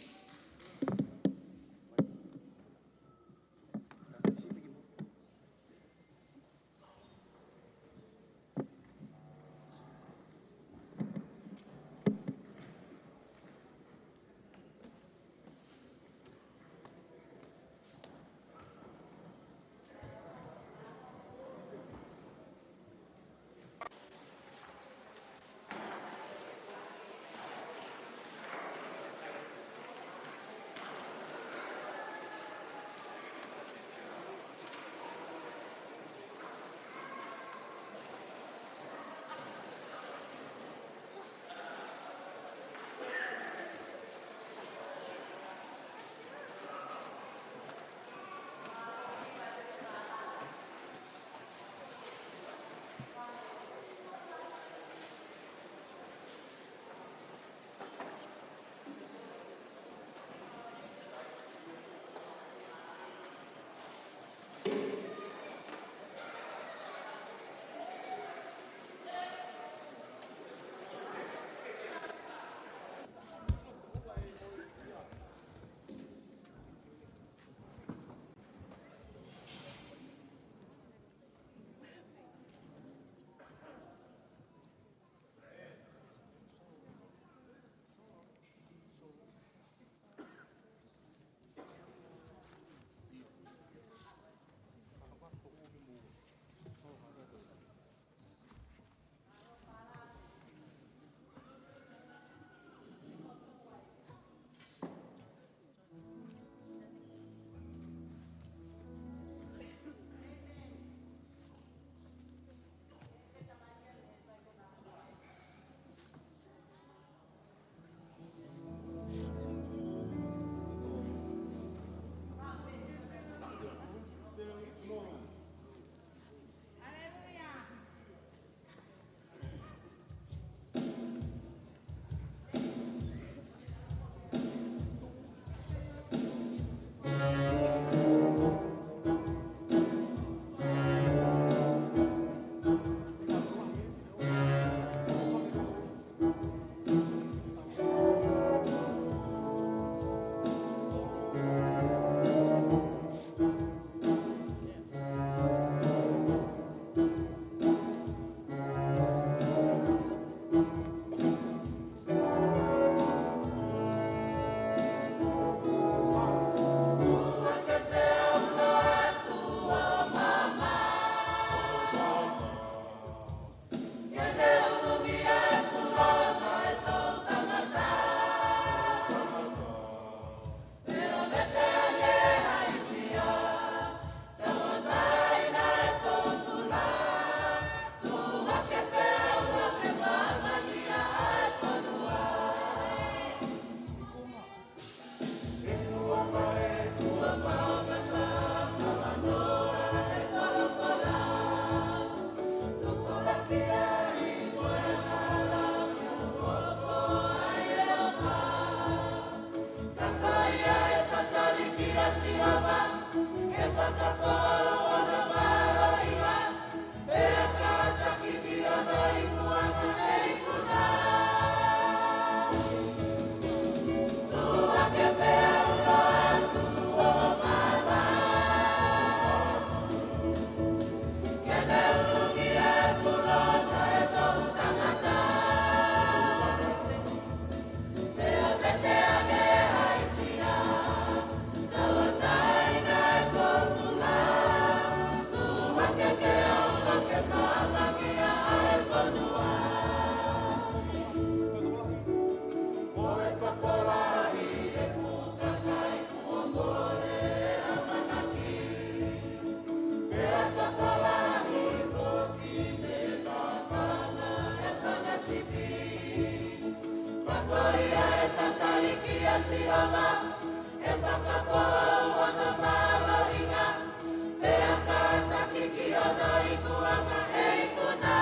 Sihova, ʻe fakafoʻou hono mālohinga, pea kātaki ki hono ikuʻanga ʻe ikuna.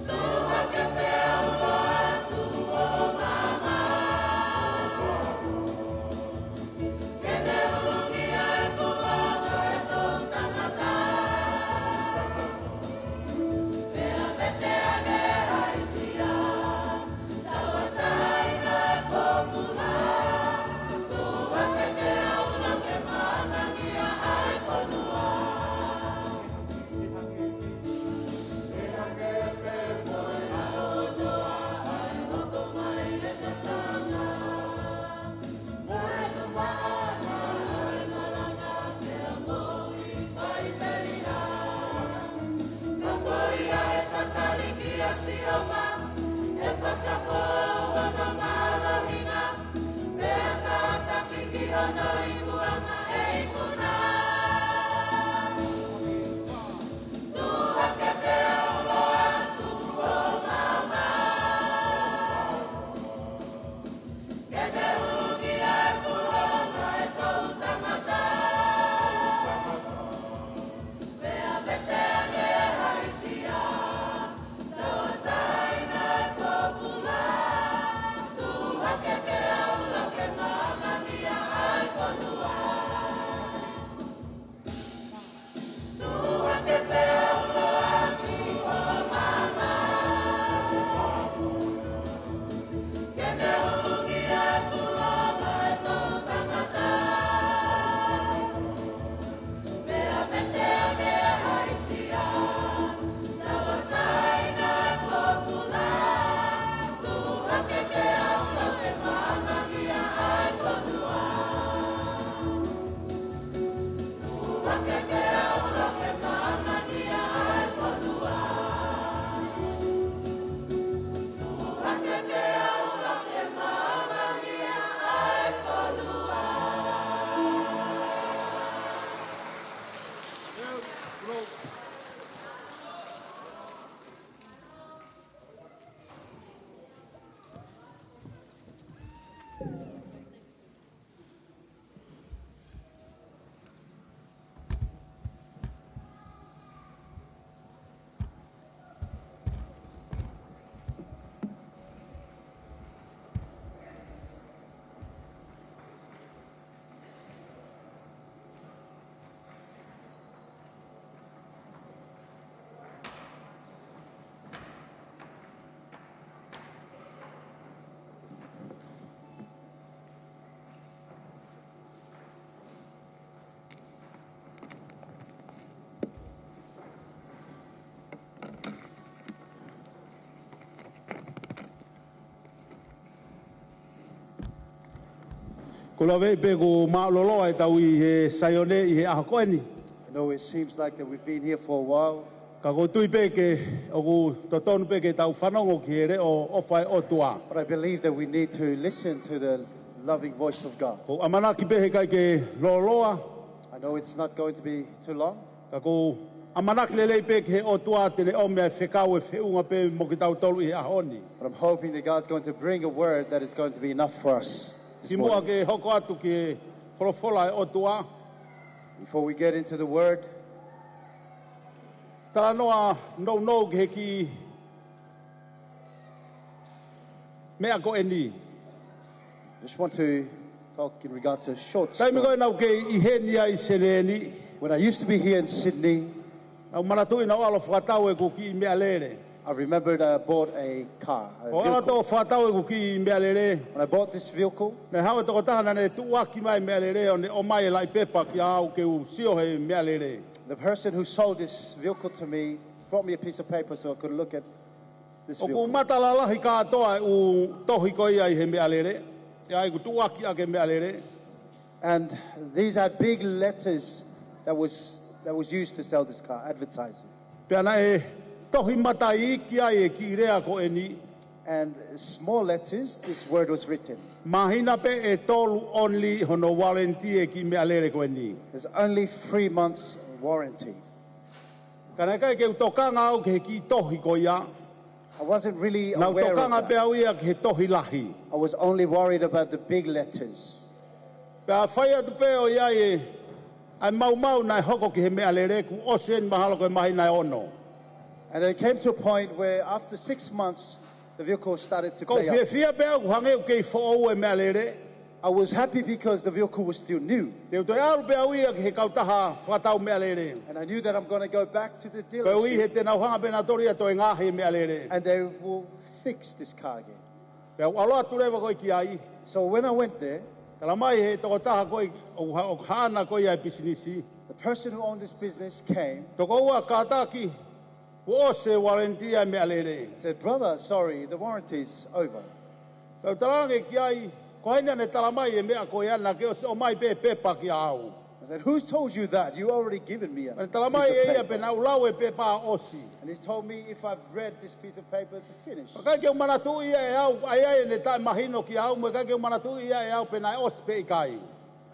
Tuʻu hake pea ulo atu ʻo maama. Ko e lave pē ʻoku mālōlō ʻetau ʻi he Saione ʻi he ʻaho ko eni. I know it seems like that we've been here for a while. Ka ʻoku ou tui pē ke ʻoku totonu pē ke tau fanongo ki he leʻo ʻofa ʻa e ʻOtua. But I believe that we need to listen to the loving voice of God. ʻOku ou ʻamanaki pē heʻikai ke lōloa. I know it's not going to be too long. Ka ʻoku ou ʻamanaki lelei pē ki he ʻOtua te ne ʻomi ʻa e fekau ʻe feʻunga pē mo kitautolu ʻi he ʻaho ni. But I'm hoping that God's going to bring a word that is going to be enough for us this morning. Kimuʻa ke hoko atu ki he folofola ʻa e ʻOtua. Before we get into the word, talanoa nounou ki he kiʻi meʻa ko eni. Just want to talk in regards to a short story. Taimi ko ē naʻá ku kei ʻi heni ai ʻi Senē ni. When I used to be here in Sydney, Naʻá ku manatuʻi naʻá ku ʻalu ʻo fakatau ʻeku kiʻi meʻalele. I remembered I bought a car, a vehicle. ʻO ʻalu ʻo fakatau ʻeku kiʻi meʻalele. When I bought this vehicle, Naʻe haʻu e tokotaha naʻá ne tuʻuaki mai e meʻalele ʻo ne ʻomai e laʻi pepa kiate au ke u sio he meʻalele. The person who sold this vehicle to me brought me a piece of paper so I could look at this vehicle. ʻOku mata lalahi kātoa e ʻū tohi ko ia ʻi he meʻalele. ʻA ia ʻoku tuʻuaki ʻaki e meʻalele. And these are big letters that was, that was used to sell this car, advertising. Pea naʻe tohi mata iiki ai e kiʻi lea ko eni. And small letters, this word was written. Māhina pē ʻe tolu only hono warranty e kiʻi meʻalele ko eni. There's only three months warranty. Ka naʻe ʻikai ke u tokanga au ki he kiʻi tohi ko ia. I wasn't really aware of that. Naʻá ku tokanga pē au ia ki he tohi lahi. I was only worried about the big letters. Pea fai atu pē ʻo ʻi ai e, ʻa e maumau naʻe hoko ki he meʻalele, kuo ʻosi eni mahalo ko e māhina ʻe ono. And it came to a point where after six months, the vehicle started to play up. Ko e fiefia pē au ʻoku hangē ʻoku kei foʻou e meʻalele. I was happy because the vehicle was still new. Te u toe ʻalu pē au ia ki he kautaha fakatau meʻalele. And I knew that I'm gonna go back to the dealership. Koeʻuhi he te nau hanga pē ʻe nautolu ia ʻo toe ngaohi e meʻalele. And they will fix this car again. Pea u ʻalu atu leva ko ē ki ai. So when I went there, talamai ʻe he tokotaha ko ē ʻoku ha-, ʻoku haʻana ko ē ʻa e pisinisi, the person who owned this business came, tokoua kātaki, kuo ʻosi e warranty ʻa e meʻalele. Said, "Brother, sorry, the warranty's over." Pea u talaange ki ai, ko hai naʻá ne talamai e meʻa ko ia, naʻá ke ʻosi ʻomai pē pepa kia au? I said, "Who told you that? You already given me a piece of paper." Pea ne talamai ʻe ia pe naʻá ku lau e pepa ʻosi. And he told me if I've read this piece of paper to finish. Pea ʻikai ke u manatuʻi ia ʻe au, ʻa ia ʻene taʻemahino kia au, mo e ʻikai ke u manatuʻi ia ʻe au pe naʻe ʻosi pe ʻikai.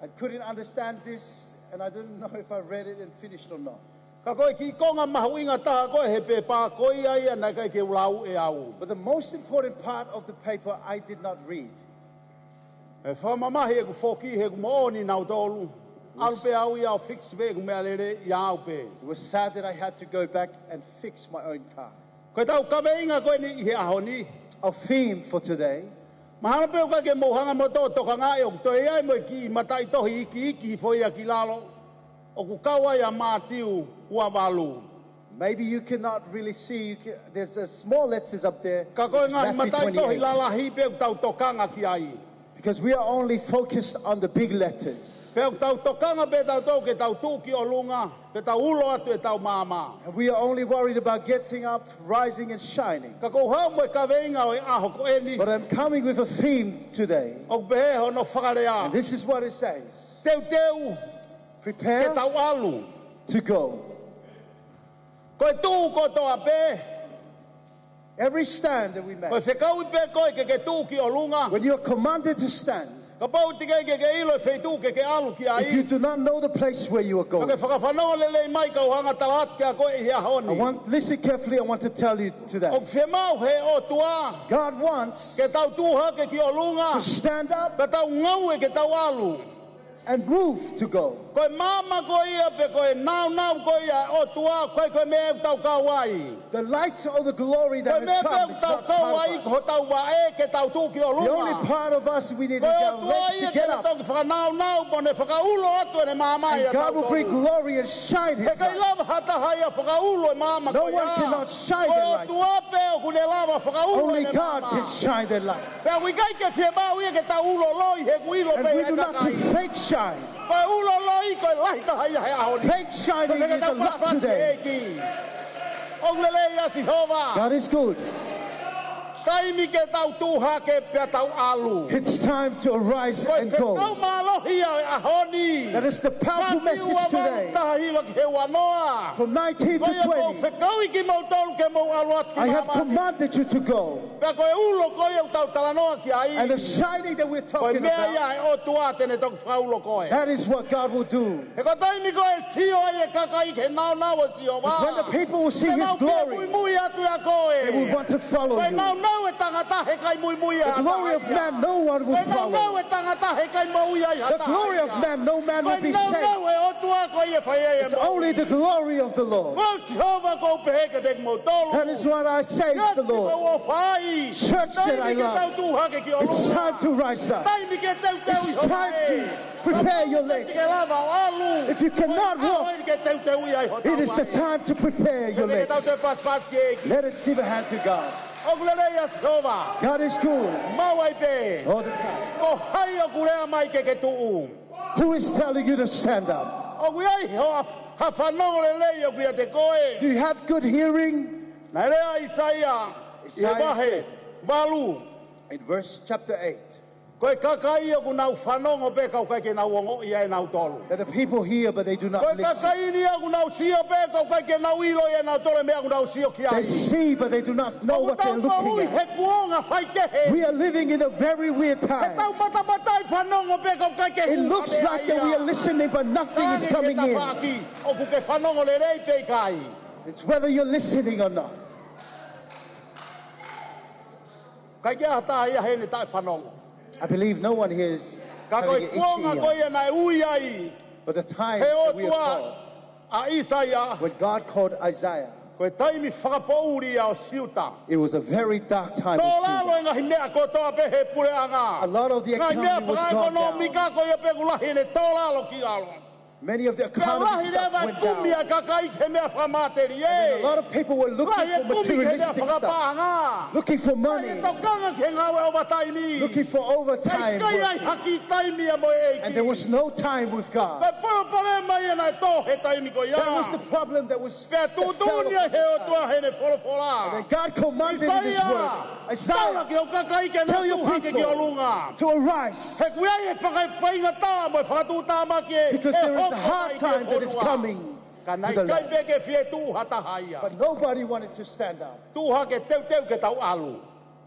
I couldn't understand this, and I didn't know if I read it and finished or not. Ka ko e kiʻi konga mahuʻinga taha ko ē he pepa, ko ia ia naʻe ʻikai ke u lau ʻe au. But the most important part of the paper I did not read. ʻE fakamamahi ʻeku foki, he ʻoku moʻoni nautolu. ʻAlu pē au ia ʻo fix pē ʻeku meʻalele ʻiate au pē. It was sad that I had to go back and fix my own car. Ko ʻetau kaveinga ko eni ʻi he ʻaho ni. Our theme for today. Mahalo pē ʻoku ʻikai ke mou hanga moutolu ʻo tokangaʻi ʻoku toe ʻi ai mo e kiʻi mataʻitohi iiki hifo ia ki lalo, ʻoku kau ai ʻa Mātiu ua valu. Maybe you cannot really see, you ca-, there's a small letters up there, which is Matthew twenty-eight. Ka ko e ngaahi mataʻitohi lalahi pē ʻoku tau tokanga ki ai. Because we are only focused on the big letters. Pea ʻoku tau tokanga pē tautolu ke tau tuʻu ki ʻolunga, pea tau ulo atu ʻetau maama. And we are only worried about getting up, rising and shining. Ka ʻoku ou haʻu mo e kaveinga ʻo e ʻaho ko eni. But I'm coming with a theme today. ʻOku pehē hono fakalea. And this is what it says. Teuteu. Prepare. Ke tau ʻalu. To go. Ko e tuʻu kotoa pē. Every stand that we make. Ko e fekauʻi pē koe ke ke tuʻu ki ʻolunga. When you are commanded to stand, kapau ʻoku teʻeki ke ke ʻilo e feituʻu ke ke ʻalu ki ai, if you do not know the place where you are going, ka ke fakafanongo lelei mai kau hanga tala atu kia koe ʻi he ʻaho ni. I want, listen carefully, I want to tell you today. ʻOku fiemaʻu he ʻOtua, God wants, ke tau tuʻu hake ki ʻolunga, to stand up, ka tau ngaue ke tau ʻalu. And move to go. Ko e maama ko ia pe ko e nāunau ko ia ʻa e ʻOtua, ʻoku ʻikai ko e meʻa ʻoku tau kau ai. The light or the glory that has come is not part of us. Ko e meʻa ʻoku tau kau ai ko hotau vaʻe ke tau tuʻu ki ʻolunga. The only part of us we need to get up. Ko e ʻOtua ia te ne toki fakanāunau mo ne fakaulo atu ʻene maama ʻiate kitautolu. And God will bring glory and shine His light. He ʻikai lava ha taha ia ʻo fakaulo e maama ko ia. No one cannot shine the light. Ko e ʻOtua pē ʻoku ne lava ʻo fakaulo ʻene maama. Only God can shine the light. Pea ʻoku ʻikai ke fiemaʻu ia ke tau ulo loi he ʻoku ʻilo pē ʻe he kakai. And we do not do fake shine. Ko e ulo loi ko e lahi taha ia he ʻaho ni. Fake shining is a lot today. Ko e meʻa ke tau pasipasi ki he ʻEiki. ʻOku lelei ʻa Sihova. God is good. Taimi ke tau tuʻu hake pea tau ʻalu. It's time to arise and go. Ko e fekau mālohi ia ʻo e ʻaho ni. That is the powerful message today. Mātiu ua valu, taha hiva ki he ua noa. From nineteen to twenty. Ko ia kuo u fekauʻi kimoutolu ke mou ʻalu atu ki māmani. I have commanded you to go. Pea ko e ulo ko ia ʻoku tau talanoa ki ai, and the shining that we're talking about, ko e meʻa ia ʻa e ʻOtua te ne toki fakaulo koe. That is what God will do. He ko e taimi ko ē ʻe sio ai e kakai ki he nāunau ʻo Sihova, 'cause when the people will see His glory, te nau pē muimui atu ʻia koe. They will want to follow you. Ko e nāunau ʻo e tangata he ʻikai muimui ʻa ha taha ia. The glory of man, no one will follow. Ko e nāunau ʻo e tangata he ʻikai moʻui ai ha taha ia. The glory of man, no man will be saved. Ko e nāunau ʻo e ʻOtua ko ia ʻe fai ai e moʻui. It's only the glory of the Lord. Ko Sihova ʻoku ou pehē kiate kimoutolu. That is what I say to the Lord. Church that I love. Taimi ke tau tuʻu hake ki ʻolunga. It's time to rise up. Taimi ke teuteu ʻi ho vaʻe. It's time to prepare your legs. Kapau ʻoku teʻeki ke lava ʻo ʻalu, ko e ʻaho eni ke teuteuʻi ai hotau vaʻe. It is the time to prepare your legs. Pea ke tau toe pasipasi ki he ʻEiki. Let us give a hand to God. ʻOku lelei ʻa Sihova. God is good. Maʻu ai pē. All the time. Ko hai ʻoku lea mai ke ke tuʻu? Who is telling you to stand up? ʻOku ʻi ai ha, ha fanongo lelei ʻoku ʻiate koe? Do you have good hearing? Naʻe lea ʻa ʻAisea ʻi he vahe valu. Isaiah said, in verse chapter eight, ko e kakai ʻoku nau fanongo pē ka ʻoku ʻikai ke nau ongoʻi ʻa e nautolu. That the people hear, but they do not listen. Ko e kakai ni ʻoku nau sio pē ka ʻoku ʻikai ke nau ʻilo ʻe nautolu e meʻa ʻoku nau sio ki ai. They see, but they do not know what they're looking at. ʻOku tau moʻui he kuonga faikehe. We are living in a very weird time. He tau matamataʻi fanongo pē ka ʻoku ʻikai ke hū ha meʻa ia. It looks like that we are listening, but nothing is coming in. Ka ʻoku ke fanongo lelei pe ʻikai. It's whether you're listening or not. ʻIkai ke ʻi ai ha taha ia heʻene taʻefanongo. I believe no one here is having an itchy ear. Ka ko e kuonga ko ia naʻe ui ai But the time he that we are ʻOtua called, ʻa ʻIsaia, when God called Isaiah, ko e taimi fakapoʻuli ia ʻo Siuta. It was a very dark time in Judah. Tō lalo e ngaahi meʻa kotoa pē he puleʻanga. A lot of the economy was gone down. Ngaahi meʻa fakaʻekonōmika ko ia pē ʻoku lahi ʻene tō lalo ki lalo. Many of the economy stuff went down. Pea lahi leva e kumi ʻa e kakai ki he meʻa fakamāteliele. And then a lot of people were looking for materialistic stuff, lahi e kumi ki he meʻa fakapaʻanga, looking for money, lahi e tokanga ki he ngāue ʻovataimi, looking for overtime work. ʻIkai ai ha kiʻi taimi ia mo e ʻEiki. And there was no time with God. Ko e palopalema ia naʻe tō he taimi ko ia. That was the problem that was, that fell upon the time. Pea tuʻutuʻuni ai he ʻOtua heʻene folofola. And then God commanded in His word, Isaiah, Isaiah, tala ki hoʻo kakai ke nau tuʻu hake ki ʻolunga. Tell your people to arise. He ʻoku ʻi ai e fakafaingataʻa mo e fakatuʻutāmaki ʻe hoko mai ki he fonua. Because there is a hard time that is coming to the land. Ka naʻe ʻikai pē ke fie tuʻu ha taha ia. But nobody wanted to stand up. Tuʻu hake, teuteu ke tau ʻalu.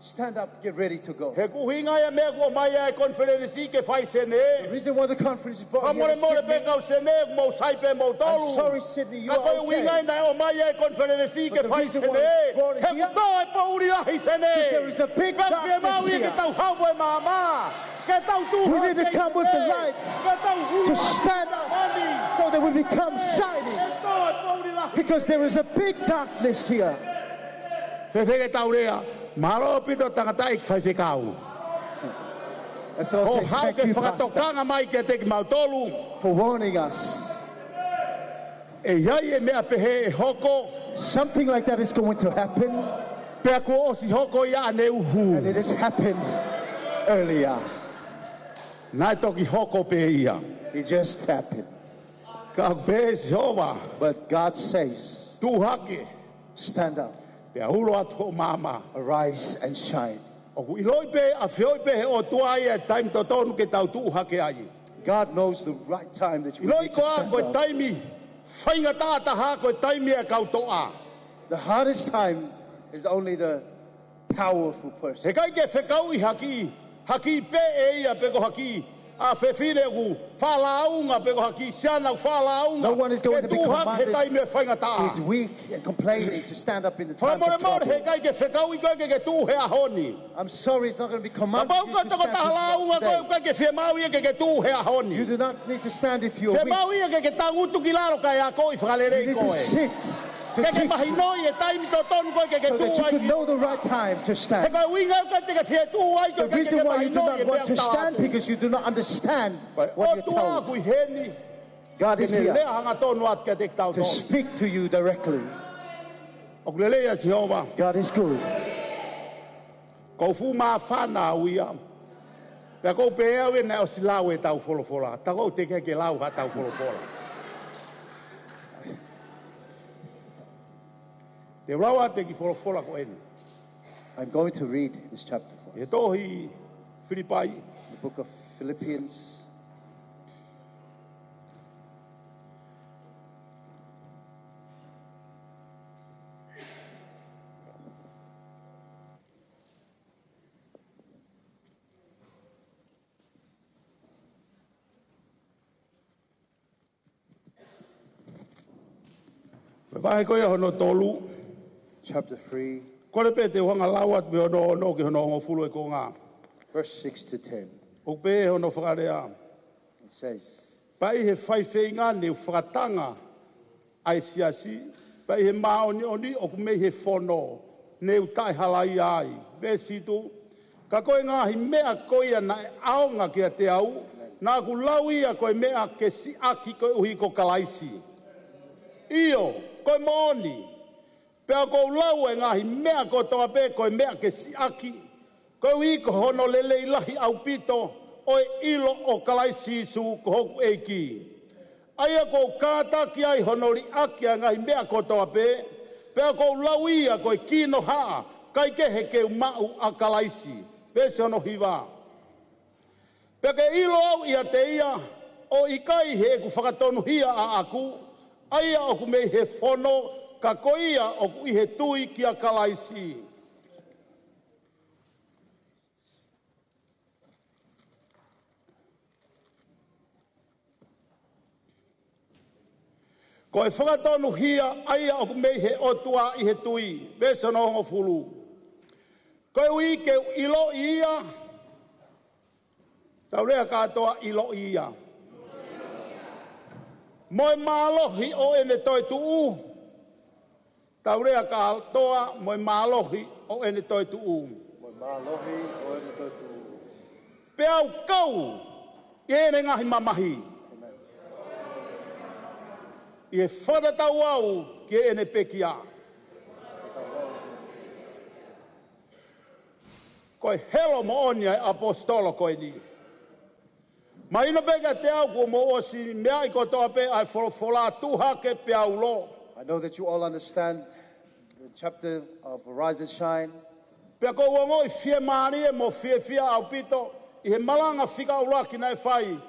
Stand up, get ready to go. He ko e ʻuhinga ia e meʻa ʻoku ʻomai ai e konifelenisi ke fai Senē. The reason why the conference is brought here in Sydney. Fakamolemole pē kau Senē, mou sai pē moutolu. I'm sorry, Sydney, you are okay. Ka ko e ʻuhinga ia naʻe ʻomai ai e konifelenisi ke fai Senē. But the reason why it's brought here, he ʻoku tō e poʻuli lahi Senē. Is there is a big darkness here. Pea ʻoku fiemaʻu ia ke tau hao mo e maama. Ke tau tuʻu hake Senē. We need to come with the lights to stand up so that we become shining. Ke tau hū hake Senē. Ke tō e poʻuli lahi. Because there is a big darkness here. Fēfē ke tau lea? Mālō ʻaupito tangataʻeiki faifekau. That's all I say. Thank you, Pastor, hoʻo haʻu ke fakatokanga mai kiate kimautolu, for warning us. ʻE ʻi ai e meʻa pehē ʻe hoko. Something like that is going to happen. Pea kuo ʻosi hoko ia ʻaneuhu. And it has happened earlier. Naʻe toki hoko pē ia. It just happened. Ka ʻoku pehē ʻe Sihova, but God says, tuʻu hake. Stand up. Pea ulo atu hoʻo maama. Arise and shine. ʻOku ʻiloʻi pē, ʻafioʻi pē ʻe he ʻOtua ia e taimi totonu ke tau tuʻu hake ai. God knows the right time that you need to stand up. ʻIloʻi koā ko e taimi faingataʻa taha ko e taimi ʻa e kau toʻa. The hardest time is only the powerful person. He ʻikai ke fekauʻi ha kiʻi, ha kiʻi peʻe ia pe ko ha kiʻi, ʻa, fefine ʻoku faʻa lāunga pe ko ha kiʻi siana ʻoku faʻa lāunga, no one is going to be commanded, ke tuʻu hake he taimi ʻo e faingataʻa, who is weak and complaining, to stand up in the time of trouble. Fakamolemole, he ʻikai ke fekauʻi koe ke ke tuʻu he ʻaho ni. I'm sorry, it's not gonna be commanded you to stand if you're weak today. Kapau ko e tokotaha lāunga koe, ʻikai ke fiemaʻu ia ke ke tuʻu he ʻaho ni. You do not need to stand if you're weak. Fiemaʻu ia ke ke tangutu ki lalo kae akoʻi fakalelei koe. You need to sit to teach you, so that you can know the right time to stand. Ke ke mahinoʻi e taimi totonu ko ē ke ke tuʻu ai. He ko e ʻuhinga ia ʻoku ʻikai te ke fie tuʻu ai, ko e ʻikai te ke mahinoʻi e meʻa ʻoku tala atu. The reason why you do not want to stand, because you do not understand what you're told. Ko e ʻOtua ʻoku ʻi heni. God is here to speak to you directly. Ke ne lea hangatonu atu kiate kitautolu. ʻOku lelei ʻa Sihova. God is good. ʻOku ou fuʻu māfana au ia. Pea ʻoku ou pehē au ia naʻe ʻosi lau ʻetau folofola. Ta ʻoku teʻeki ke lau haʻatau folofola. Te u lau atu e kiʻi folofola ko eni. I'm going to read this chapter for us. ʻI he tohi Filipai. The book of Philippians. Ko e vahe ko ia hono tolu. Chapter three. Kole pē te u hanga lau atu mei hono ono ki hono hongofulu e konga. Verse six to ten. ʻOku pehē hono fakalea. It says, pea ʻi he faifeinga ne u fakatanga ʻa e siasi, pea ʻi he māʻoniʻoni ʻoku mei he fono ne u taʻehalaia ai. Veesi fitu, ka ko e ngaahi meʻa ko ia naʻe ʻaonga kiate au, naʻa ku lau ia ko e meʻa ke siʻaki koeʻuhi ko Kalaisi. ʻIo, ko e moʻoni, pea ʻoku ou lau e ngaahi meʻa kotoa pē ko e meʻa ke siʻaki, koeʻuhi ko hono lelei lahi ʻaupito ʻo e ʻilo ʻo Kalaisi Sīsū ko hoku ʻEiki. ʻA ia ʻoku ou kātaki ai hono liʻaki ʻa e ngaahi meʻa kotoa pē, pea ʻoku ou lau ia ko e kinohaʻa, kae kehe ke u maʻu ʻa Kalaisi. Veesi hono hiva. Pea ke ʻilo au ʻiate ia, ʻo ʻikai heʻeku fakatonuhia ʻaʻaku, ʻa ia ʻoku mei he fono, ka ko ia ʻoku ʻi he tui kia Kalaisi. Ko e fakatonuhia ʻa ia ʻoku mei he ʻOtua ʻi he tui, veesi hono hongofulu. Koeʻuhi ke u ʻiloʻi ia, tau lea kātoa, ʻiloʻi ia, mo e mālohi ʻo ʻene toetuʻu. Tau lea kātoa, mo e mālohi ʻo ʻene toetuʻu. Mo e mālohi ʻo ʻene toetuʻu. Pea u kau ʻi heʻene ngaahi mamahi, ʻi he fakatatau au ki heʻene pekia. Ko e helo moʻoni ʻa e ʻaposetolo ko eni. Mahino pē kiate au kuo mou ʻosi meaʻi kotoa pē ʻa e folofola, tuʻu hake pea u lō. I know that you all understand the chapter of Rise and Shine. Pea ʻoku ou ongoʻi fiemālie mo fiefia ʻaupito ʻi he malanga fika ʻuluaki naʻe fai ʻe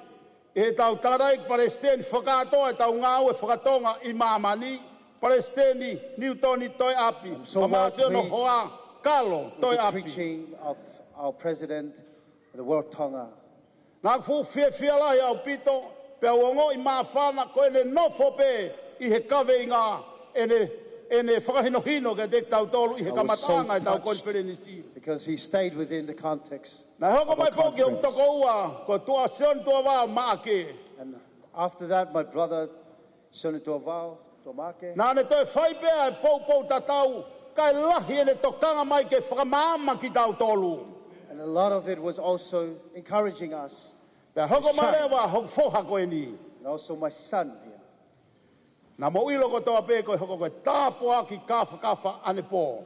heʻetau tangataʻeiki palesiteni fakakātoa ʻetau ngāue fakatonga ʻi māmani, Palesiteni Niutoni Toeapi, I'm so well pleased Hoa Kalo to be Toeapi, preaching of our president, the World Tonga. Naʻá ku fuʻu fiefia lahi ʻaupito, pea u ongoʻi māfana ko ʻene nofo pē ʻi he kaveinga ʻene, ʻene fakahinohino kiate kitautolu ʻi he kamataʻanga ʻetau konifelenisi. I was so touched because he stayed within the context of our conference. Naʻe hoko mai foki hoku tokoua, ko Tuʻa Sione Tuʻavao Maʻake. And after that, my brother, Sione Tuʻavao Maʻake. Naʻá ne toe fai pē ʻa e poupou tatau, kae lahi ʻene tokanga mai ke fakamaama kitautolu. And a lot of it was also encouraging us. Pea hoko mai leva hoku foha ko eni. And also my son here. Naʻa mou ʻilo kotoa pē ko e hoko ko e tāpuaki kāfakafa ʻanepō.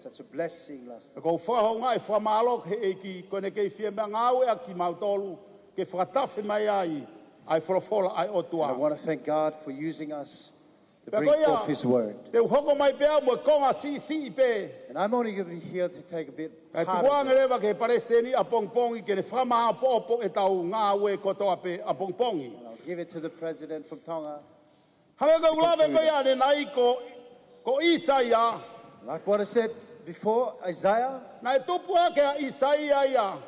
Such a blessing last night. ʻOku ou fakahoungaʻi e fakamālō ki he ʻEiki ko ʻene kei fie meʻangāueʻaki kimautolu ke fakatafe mai ai ʻa e folofola ʻa e ʻOtua. And I want to thank God for using us to bring forth his word. Pea ko ia, te u hoko mai pē au mo e konga siʻisiʻi pē. And I'm only gonna be here to take a bit part of it. Kae tuku ange leva ki he palesiteni ʻapongipongi ke ne fakamāʻopoʻopo ʻetau ngāue kotoa pē ʻapongipongi. And I'll give it to the president from Tonga. Hangē ko ʻeku lave ko ia ʻanenai ko, ko ʻĪsaia. Like what I said before, Isaiah. Naʻe tupu hake ʻa ʻĪsaia ia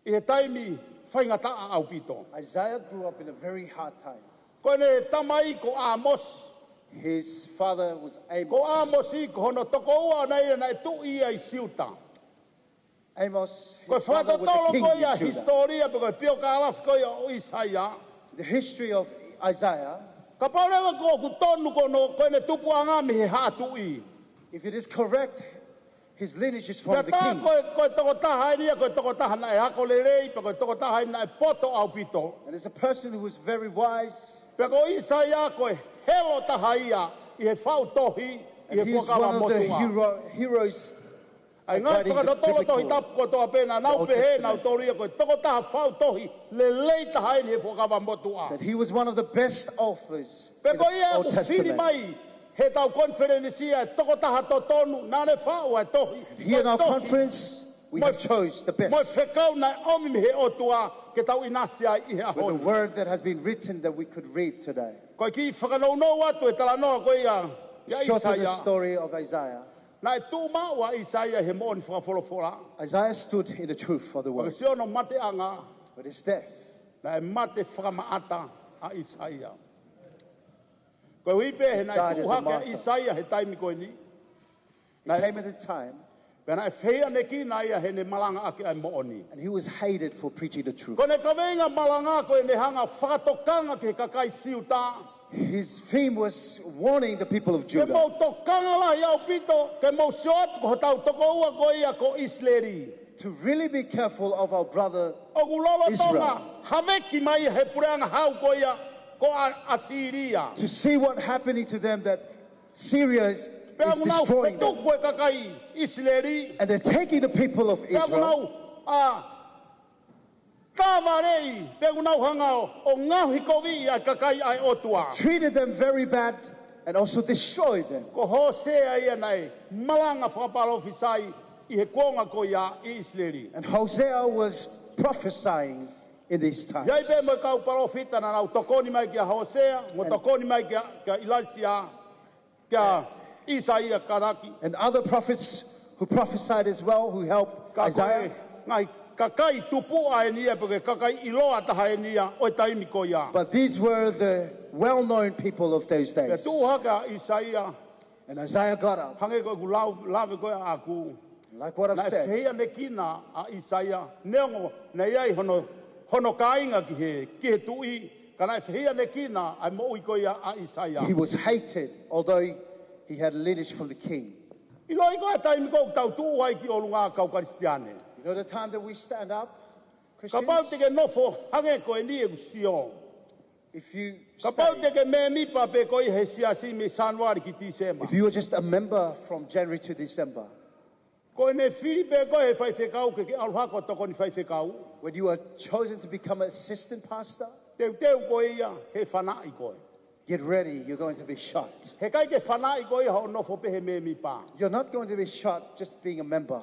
ʻi he taimi faingataʻa ʻaupito. Isaiah grew up in a very hard time. Ko ʻene tamai ko ʻĀmosi. His father was Amos. Ko ʻĀmosi ko hono tokoua ʻona ia naʻe tuʻi ia ʻi Siuta. Amos, his father was a king in Judah. Ko e fakatotolo ko ia ʻa e hisitōlia pe ko e piokālafi ko ia ʻo ʻĪsaia. The history of Isaiah. Kapau leva ʻoku tonu ko hono, ko ʻene tupuʻanga mei he haʻa tuʻi. If it is correct, his lineage is from the king. Pea tā ko e, ko e tokotaha eni ia, ko e tokotaha naʻe ako lelei, pea ko e tokotaha eni naʻe poto ʻaupito. And is a person who was very wise. Pea ko ʻĪsaia ko e helo taha ia ʻi he faʻu tohi ʻi he Fuakava Motuʻa. And he is one of the hero-, heroes of writing the biblical, the Old Testament. ʻA e ngaahi fakatotolo Tohi Tapu kotoa pē naʻa nau pehē nautolu ia ko e tokotaha faʻu tohi lelei taha eni he Fuakava Motuʻa. That he was one of the best authors in the Old Testament. Pea ko ia ʻoku fili mai heʻetau konifelenisi ʻa e tokotaha totonu naʻa ne faʻu ʻa e tohi. Here in our conference, we have chose the best. Mo e fekau naʻe ʻomi mei he ʻOtua ke tau ʻinasi ai ʻi he ʻaho ni. With the word that has been written that we could read today. Ko e kiʻi fakanounou atu e talanoa ko ia ʻia ʻĪsaia. To shorten the story of Isaiah. Naʻe tuʻu maʻu ʻa ʻĪsaia he moʻoni fakafolofola. Isaiah stood in the truth of the word. Ka ko siʻono mateʻanga, with his death, naʻe mate fakamaʻata ʻa ʻĪsaia. Koeʻuhi pē he naʻe tuʻu hake ʻa ʻĪsaia he taimi ko eni. He died as a martyr. He came at a time, pea naʻe fehiʻanekina ia heʻene malangaʻaki ʻa e moʻoni. And he was hated for preaching the truth. Ko ʻene kaveinga malanga ko ʻene hanga ʻo fakatokanga ki he kakai Siuta. His theme was warning the people of Judah. Ke mou tokanga lahi ʻaupito, ke mou sio atu ko hotau tokoua ko ia ko ʻIsileli. To really be careful of our brother Israel. ʻOku lolotonga haveki mai he puleʻanga hau ko ia ko ʻAsīlia. To see what happening to them, that Syria is, is destroying them. Pea ʻoku nau fetuku e kakai ʻIsileli. And they're taking the people of Israel. Pea ʻoku nau, ʻa, tāvaleʻi, pea ʻoku nau hanga ʻo, ʻo ngaohikoviʻi ʻa e kakai ʻa e ʻOtua. Treated them very bad and also destroyed them. Ko Hōsea ia naʻe malanga fakapalōfisai ʻi he kuonga ko ia ʻi ʻIsileli. And Hosea was prophesying in these times. ʻI ai pē mo e kau palōfita naʻa nau tokoni mai kia Hōsea, mo tokoni mai kia, kia ʻIlaisiā, kia ʻĪsaia kātaki. And other prophets who prophesied as well, who helped Isaiah. Ka ko e ngaahi kakai tupuʻa eni ia pe ko e kakai ʻiloa taha eni ia ʻo e taimi ko ia. But these were the well-known people of those days. Pea tuʻu hake ʻa ʻĪsaia. And Isaiah got up. Hangē ko ʻeku lau, lave ko ia ʻaʻaku. Like what I've said. Naʻe fehiʻanekina ʻa ʻĪsaia, neongo naʻe ʻi ai hono, hono kāinga ki he, ki he tuʻi, ka naʻe fehiʻanekina ʻa e moʻui ko ia ʻa ʻĪsaia. He was hated, although he had lineage from the king. ʻIloʻi ko e taimi ʻoku tau tuʻu ai ki ʻolunga kau Kalisitiane. You know the time that we stand up, Christians? Kapau te ke nofo hangē ko eni ʻeku sio. If you Kapau stay, te ke mēmipa pē koe he siasi mei Sānuali ki Tīsema. If you were just a member from January to December, ko ʻene fili pē koe he faifekau ke ke ʻalu hake ʻo tokoni faifekau. When you are chosen to become an assistant pastor, Teuteu koe ia he fanaʻi koe. Get ready, you're going to be shot. He ʻikai ke fanaʻi koe ia hoʻo nofo pē he mēmipa. You're not going to be shot just being a member.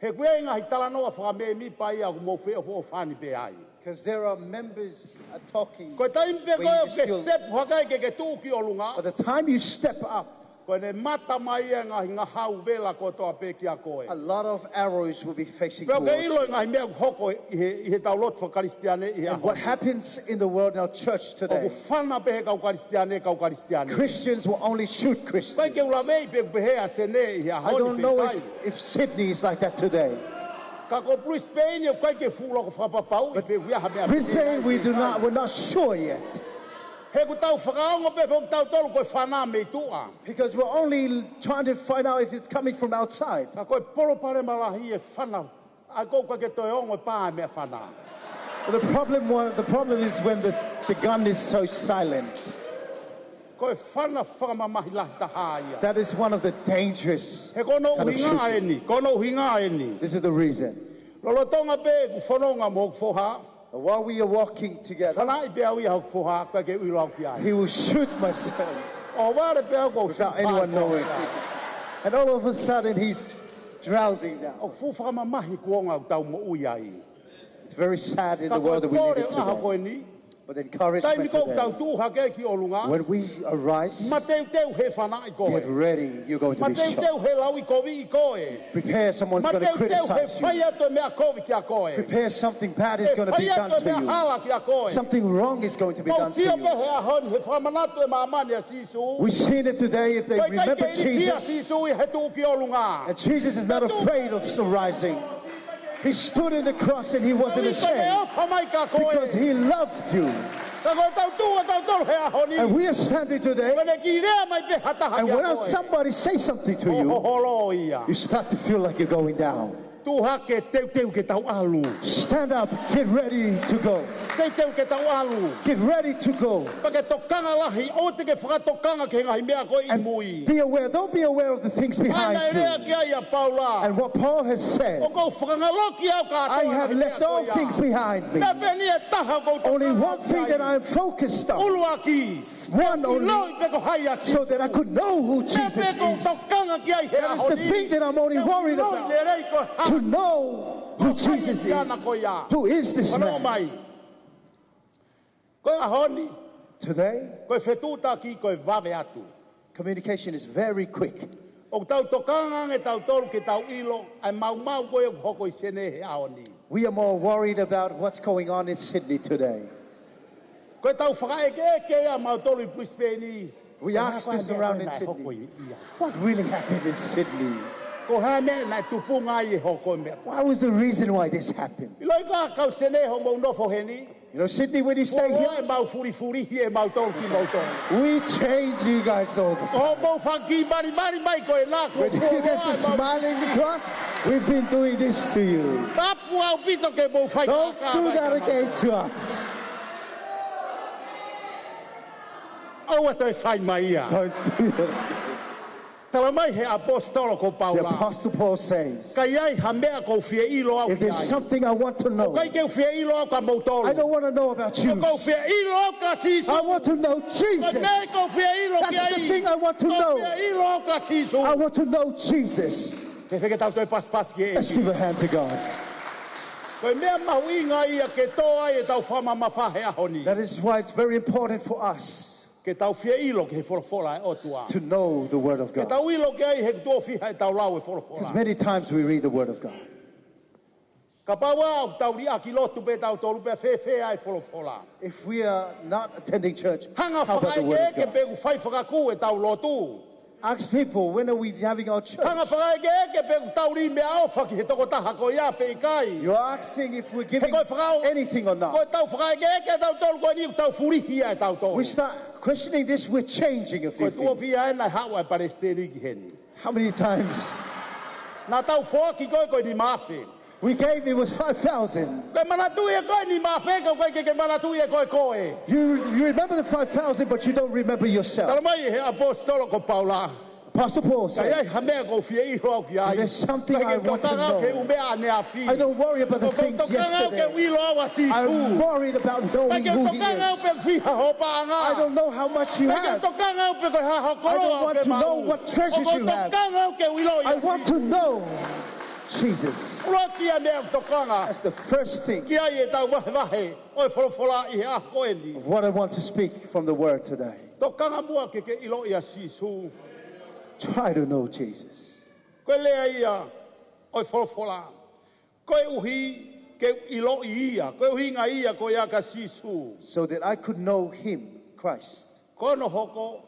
He ʻoku ʻi ai e ngaahi talanoa fakamēmipa ia ʻoku mou feʻofoʻofani pē ai. 'Cause there are members are talking Ko e taimi pē where ko ē you ʻoku just ke feel step hake ai ke ke tuʻu ki ʻolunga. But the time you step up, Ko ʻene mata mai e ngaahi ngahau vela kotoa pē kia koe. A lot of arrows will be facing towards you. Pea ʻoku ke ʻilo e ngaahi meʻa ʻoku hoko ʻi he, ʻi he tau lotu faka-Kalisitiane ʻi he ʻaho ni. And what happens in the world, in our church today, ʻOku fana pē he kau Kalisitiane, kau Kalisitiane. Christians will only shoot Christians. ʻIkai ke u laveʻi pe ʻoku pehē ʻa Sene ʻi he ʻaho ni pe ʻikai. I don't know if, if Sydney is like that today. Ka ko Brisbane ʻoku ʻikai ke fuʻu loko fakapapauʻi pe ʻoku ʻi ai ha meʻa Brisbane, pe ʻikai. We do not, we're not sure yet. He ʻoku tau fakaongo pē foki tautolu ko e fana mei tuʻa. Because we're only trying to find out if it's coming from outside. Ka ko e palopalema lahi e fana, ʻa ē ʻoku ʻikai ke toe ongo e pā e meʻa fana. But the problem, one, the problem is when this, the gun is so silent. Ko e fana fakamamahi lahi taha ia. That is one of the dangerous kind of shooting. He ko hono ʻuhinga eni, ko hono ʻuhinga eni. This is the reason. Lolotonga pē ʻeku fononga mo hoku foha. And while we are walking together, Fanaʻi pē au ia hoku foha, ʻikai ke u ʻilo au ki ai. He will shoot my son. ʻOhovale pē au ʻoku ou without anyone knowing. And all of a sudden, he's drowsing now. ʻOku fuʻu fakamamahi e kuonga ʻoku tau moʻui ai. It's very sad in the world that we live in today. Ka ko e kole ʻo e ʻaho ko eni. But the encouragement today, Taimi ʻoku tau tuʻu hake ki ʻolunga, when we arise, mateuteu he fanaʻi koe. Get ready, you're going to be shocked. Mateuteu he lauʻikoviʻi koe. Prepare, someone's gonna criticize you. Mateuteu he fai atu e meʻa kovi kia koe. Prepare, something bad is gonna be done to you. He fai atu e meʻa hala kia koe. Something wrong is going to be done to you. Mou sio pē he ʻaho ni he fakamanatu ʻe māmani ʻa Sīsū. We've seen it today, if they remember Jesus. ʻOku ʻikai ke ʻiloa ʻa Sīsū ʻi he tuʻu ki ʻolunga. And Jesus is not afraid of rising. He stood in the cross and he wasn't ashamed. Koeʻuhi ko e ʻofa mai kia koe. Because he loved you. Ka ko e tau tuʻu ʻa tautolu he ʻaho ni. And we are standing today. Ko ʻene kiʻi lea mai pē ha taha kia koe. And when somebody says something to you, ʻoku holo ia. You start to feel like you're going down. Tuʻu hake, teuteu ke tau ʻalu. Stand up, get ready to go. Teuteu ke tau ʻalu. Get ready to go. Pea ke tokanga lahi, ʻoua te ke fakatokanga ki he ngaahi meʻa ko ē ʻi mui. And be aware, don't be aware of the things behind you. Ko e ʻuhinga ia ʻa Paula. And what Paul has said, ʻOku ou fakangaloki au kātoa e ngaahi meʻa ko ia. I have left all things behind me. Meʻa pē eni ʻe taha ʻoku ou tokanga ki ai. Only one thing that I am focused on. ʻUluaki. One only. ʻIloʻi pe ko hai ʻa Sīsū. So that I could know who Jesus is. Meʻa pē ʻoku ou tokanga ki ai he ʻaho ni. That is the thing that I'm only worried about. Ke u ʻiloʻi lelei ko e hā. To know who Jesus is. Ko hai ʻa e siana ko ia. Who is this man? Fanongo mai. Ko e ʻaho ni. Today, Ko e fetuʻutaki ko e vave atu. Communication is very quick. ʻOku tau tokanga ange tautolu ke tau ʻilo ʻa e maumau ko ē ʻoku hoko ʻi Sene he ʻaho ni. We are more worried about what's going on in Sydney today. Ko e tau fakaʻekeʻeke ia ʻa mautolu ʻi Brisbane. We ask this around in Sydney. Ko e hā e meʻa naʻe hoko ia? What really happened in Sydney? Ko e hā e meʻa naʻe tupunga ai e hoko e meʻa? What was the reason why this happened? ʻIloʻi ko ā kau Sene hoʻomou nofo heni. You know, Sydney, when you stay here, Fuoloa ʻemau fulifulihi ʻe mautolu kimoutolu. We change you guys all the time. Hoʻomou fakakiʻi malimali mai ko ena ko fuoloa ʻemau. When you guys are smiling to us, we've been doing this to you. Tapu ʻaupito ke mou fai kākā mai kia mautolu. Don't do that again to us. ʻOua toe fai mai ia. Don't do that again. Tala mai he ʻaposetolo ko Paula. The Apostle Paul says, Ka ʻi ai ha meʻa ʻoku ou fie ʻilo au ki ai. If there's something I want to know, ʻOku ʻikai ke u fie ʻilo au kia moutolu. I don't want to know about you. ʻOku ou fie ʻilo au kia Sīsū. I want to know Jesus. Ko e meʻa ʻoku ou fie ʻilo ki ai. That's the thing I want to know. ʻOku ou fie ʻilo au kia Sīsū. I want to know Jesus. Fēfē ke tau toe pasipasi ki he ʻEiki? Let's give a hand to God. Ko e meʻa mahuʻinga ia ke tō ai ʻetau fakamamafa he ʻaho ni. That is why it's very important for us Ke tau fie ʻilo ki he folofola ʻa e ʻOtua. To know the word of God. Ke tau ʻilo ki ai he ʻoku tuʻo fiha ʻetau lau e folofola. 'Cause many times we read the word of God. Kapau ʻoku tau liʻaki lotu pē tautolu pea fēfē ʻa e folofola. If we are not attending church, how about the word of God? Hanga fakaʻekeʻeke pe ʻoku fai fakakū ʻetau lotu. Ask people, "When are we having our church?" Hanga fakaekeeke pe ʻoku tau lī meʻaʻofa ki he tokotaha ko ia pe ʻikai. You're asking if we're giving anything or not. He ko e fakao-, ko ʻetau fakaekeeke ʻatautolu ko eni ʻoku tau fulihi ai ʻatautolu. We start questioning this, we're changing a few things. Ko e tuʻo fiha ʻena ʻe haʻu ai e palesiteni ki heni? How many times? Naʻa tau foaki ko ē ko e nima afe. We gave, it was five thousand. Ke manatuʻi ʻe koe e nima afe, ka ʻoku ʻikai ke ke manatuʻi ʻe koe koe. You, you remember the five thousand, but you don't remember yourself. Tala mai he ʻaposetolo ko Paula. Apostle Paul says, ka ʻi ai ha meʻa ʻoku ou fie ʻilo au ki ai. There's something I want to know. ʻIkai ke u tokanga au ki he ʻū meʻa ʻaneafi. I don't worry about the things yesterday. ʻOku ou tokanga au ki he ʻilo au ʻa Sīsū. I'm worried about knowing who he is. ʻIkai ke u tokanga au pe ko e hā ho paʻanga. I don't know how much you have. ʻIkai ke u tokanga au pe ko e hā ho koloa pe maʻu. I don't want to know what treasures you have. ʻOku ou tokanga au ki he ʻilo ʻia Sīsū. I want to know Jesus. ʻUluaki ʻa e meʻa ʻoku ou tokanga ki ai ʻetau vahevahe ʻo e folofola ʻi he ʻaho ko eni. That's the first thing of what I want to speak from the word today. Tokanga muʻa ke ke ʻilo ʻia Sīsū. Try to know Jesus. Ko e lea ia ʻo e folofola. Koeʻuhi ke u ʻiloʻi ia, ko e ʻuhinga ia ko ia kia Sīsū. So that I could know him, Christ. Ko hono hoko,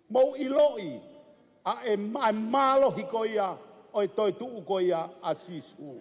mou ʻiloʻi ʻa e mā-, mālohi ko ia ʻo e toetuʻu ko ia ʻa Sīsū.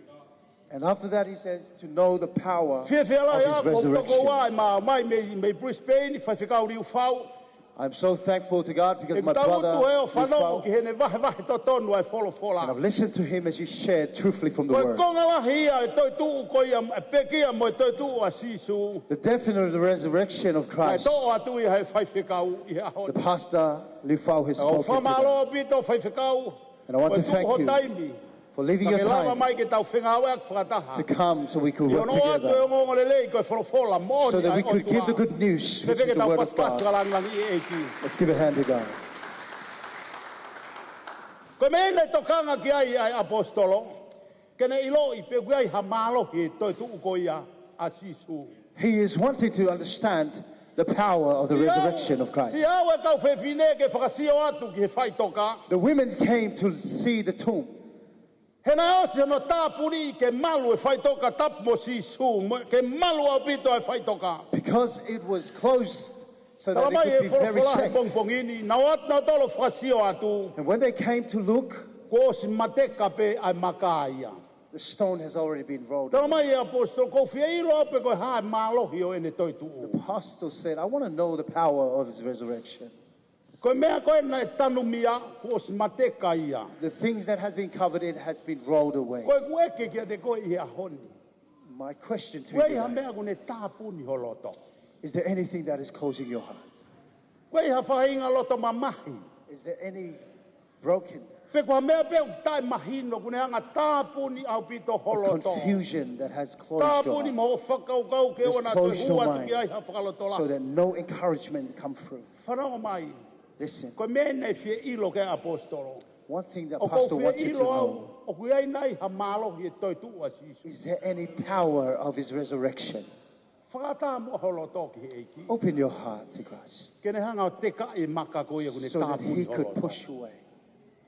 And after that, he says, to know the power of his resurrection. Fiefia lahi au ko e tokoua ʻe mā mai mei, mei Brisbane, Faifekau Liufau. I'm so thankful to God because my brother, Liufau, ʻeku tangutu ʻo fanongo ki heʻene vahevahe totonu ʻa e folofola. And I've listened to him as he shared truthfully from the word. Ko e konga lahi ia ʻo e toetuʻu ko ia, ʻa e pekia mo e toetuʻu ʻa Sīsū. The death and the resurrection of Christ. Naʻe toʻo atu ia ʻe he faifekau ʻi he ʻaho ni. The pastor, Liufau, has spoken today. ʻOku ou fakamālō ʻaupito, Faifekau. And I want to thank you for leaving your time to come so we could work together. Ko e tuʻu ho taimi ke lava mai ke tau fengāueʻaki fakataha. ʻI hono ʻoatu e ongoongolelei ko e folofola moʻoni ʻa e ʻOtua. So that we could give the good news, which is the word of God. Pea ke tau pasipasi fakalāngilangiʻi e ʻEiki. Let's give a hand to God. Ko e meʻa naʻe tokanga ki ai ʻa e ʻaposetolo, ke ne ʻiloʻi pe ʻoku ʻi ai ha mālohi he toetuʻu ko ia ʻa Sīsū. He is wanting to understand the power of the resurrection of Christ. Siʻi au, siʻi au e kau fefine ke fakasio atu ki he faʻitoka. The women came to see the tomb. He naʻe ʻosi hono tāpuni ke malu e faʻitoka tapu mo Sīsū, mo, ke malu ʻaupito e faʻitoka. Because it was closed so that it could be very safe. Tala mai he folofola he pongipongi ni, naʻe ʻoatu kinautolu ʻo fakasio atu. And when they came to look, kuo ʻosi mateka pē ʻa e maka ia. The stone has already been rolled away. Tala mai he ʻaposetolo, ʻoku ou fie ʻilo au pe ko e hā e mālohi ʻo ʻene toetuʻu. The apostle said, "I want to know the power of his resurrection." Ko e meʻa ko ē naʻe tanumia, kuo ʻosi mateka ia. The things that has been covered, it has been rolled away. Ko ʻeku ʻeke kiate koe ʻi he ʻaho ni. My question to you today, ʻoku ʻi ai ha meʻa ʻoku ne tāpuni ho loto? Is there anything that is closing your heart? ʻOku ʻi ai ha faʻahinga loto mamahi? Is there any broken? Pe ko ha meʻa pē ʻoku taʻemahino ʻoku ne hanga ʻo tāpuni ʻaupito ho loto. Or confusion that has closed your heart. Tāpuni mo hoʻo fakakaukau ke ʻoua naʻa toe hū atu ki ai ha fakalotolahi. Just close your mind so that no encouragement come through. Fanongo mai. Listen. Ko e meʻa naʻe fie ʻilo ki ai e ʻaposetolo. One thing the apostle wanted to know. ʻOku ou fie ʻilo au, ʻoku ʻi ai nai ha mālohi he toetuʻu ʻa Sīsū? Is there any power of his resurrection? Fakaʻatā muʻa ho loto ki he ʻEiki. Open your heart to Christ. Ke ne hanga ʻo tekaʻi e maka ko ia ʻoku ne tāpuni ho loto. So that he could push away,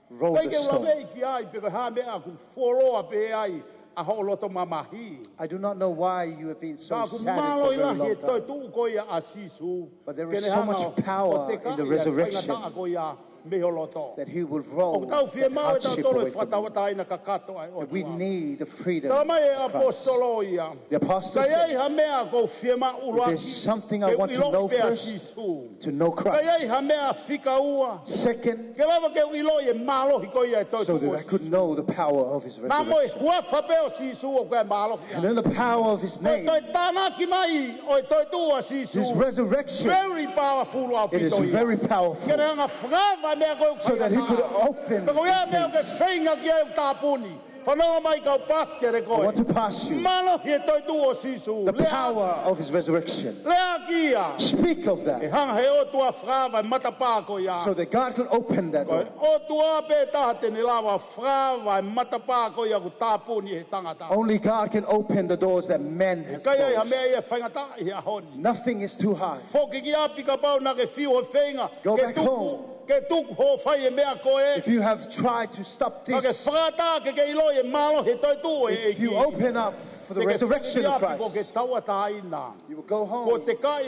roll the stone. ʻIkai ke u laveʻi ki ai pe ko e hā e meʻa ʻoku fuoloa pē ai ʻa hoʻo loto mamahi. I do not know why you have been so sad for a very long time. Ka ʻoku mālohi lahi e toetuʻu ko ia ʻa Sīsū. But there is so much power in the resurrection. Ke ne hanga ʻo tekaʻi e faingataʻa ko ia mei ho loto. That he will roll that hardship away from you. ʻOku tau fiemaʻu ʻe tautolu e fakatauʻatāina kakato ʻa e ʻOtua. And we need the freedom of Christ. Tala mai e ʻaposetolo ia. The apostle said, ka ʻi ai ha meʻa ʻoku ou fiemaʻu ʻuluaki, ke u ʻiloʻi pē ʻa Sīsū. There's something I want to know first, to know Christ. Ka ʻi ai ha meʻa fika ua. Second, ke lava ke u ʻiloʻi e mālohi ko ia e toetuʻu ʻo Sīsū. So that I could know the power of his resurrection. Naʻa mo e huafa pē ʻo Sīsū ʻoku ʻi ai e mālohi. And in the power of his name, ko e tānaki mai ʻo e toetuʻu ʻa Sīsū, his resurrection, very powerful ʻaupito ia. It is very powerful. Ke ne hanga ʻo fakava e meʻa ko ē ʻoku faingataʻa. So that he could open the things. Pe ko e hā e meʻa ʻoku ke feinga ki ai ʻoku tāpuni. Fanongo mai kau paasi kiate koe. I want to pass you. Mālohi e toetuʻu ʻo Sīsū. The power of his resurrection. Lea, leaʻaki ia. Speak of that. Ke hanga ʻe he ʻOtua ʻo fakava e matapā ko ia. So that God could open that door. Ko e ʻOtua pē taha te ne lava ʻo fakava e matapā ko ia ʻoku tāpuni ʻe he tangata. Only God can open the doors that man has closed. ʻIkai ʻi ai ha meʻa ia ʻe faingataʻa ʻi he ʻaho ni. Nothing is too hard. Foki ki ʻapi kapau naʻa ke fiu hoʻo feinga ke tuku, ke tuku hoʻo fai e meʻa ko ē. Go back home. If you have tried to stop this, ka ke fakaʻatā ke ke ʻiloʻi e mālohi he toetuʻu ʻo e ʻEiki. If you open up for the resurrection of Christ. Te ke fuliaki, ko ke tauʻatāina. You will go home so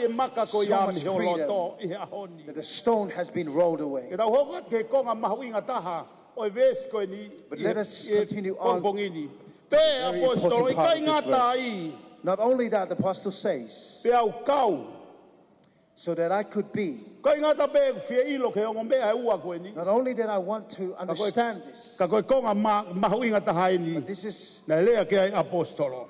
much freedom that the stone has been rolled away. Ko te kau ʻi he ʻapi ko ke tauʻatāina. Ke tau hoko atu ki he konga mahuʻinga taha ʻo e veesi ko eni ʻi he pongipongi ni. But let us continue on to the very important part of this verse. Pea ʻaposetolo, ʻikai ngata ai. Not only that, the apostle says, Pea u kau. So that I could be. ʻIkai ngata pē ʻeku fie ʻilo ki he ongo meʻa ʻe ua ko eni. Not only that I want to understand this, Ka ko e, ka ko e konga ma-, mahuʻinga taha eni. But this is Naʻe lea ki ai e ʻaposetolo.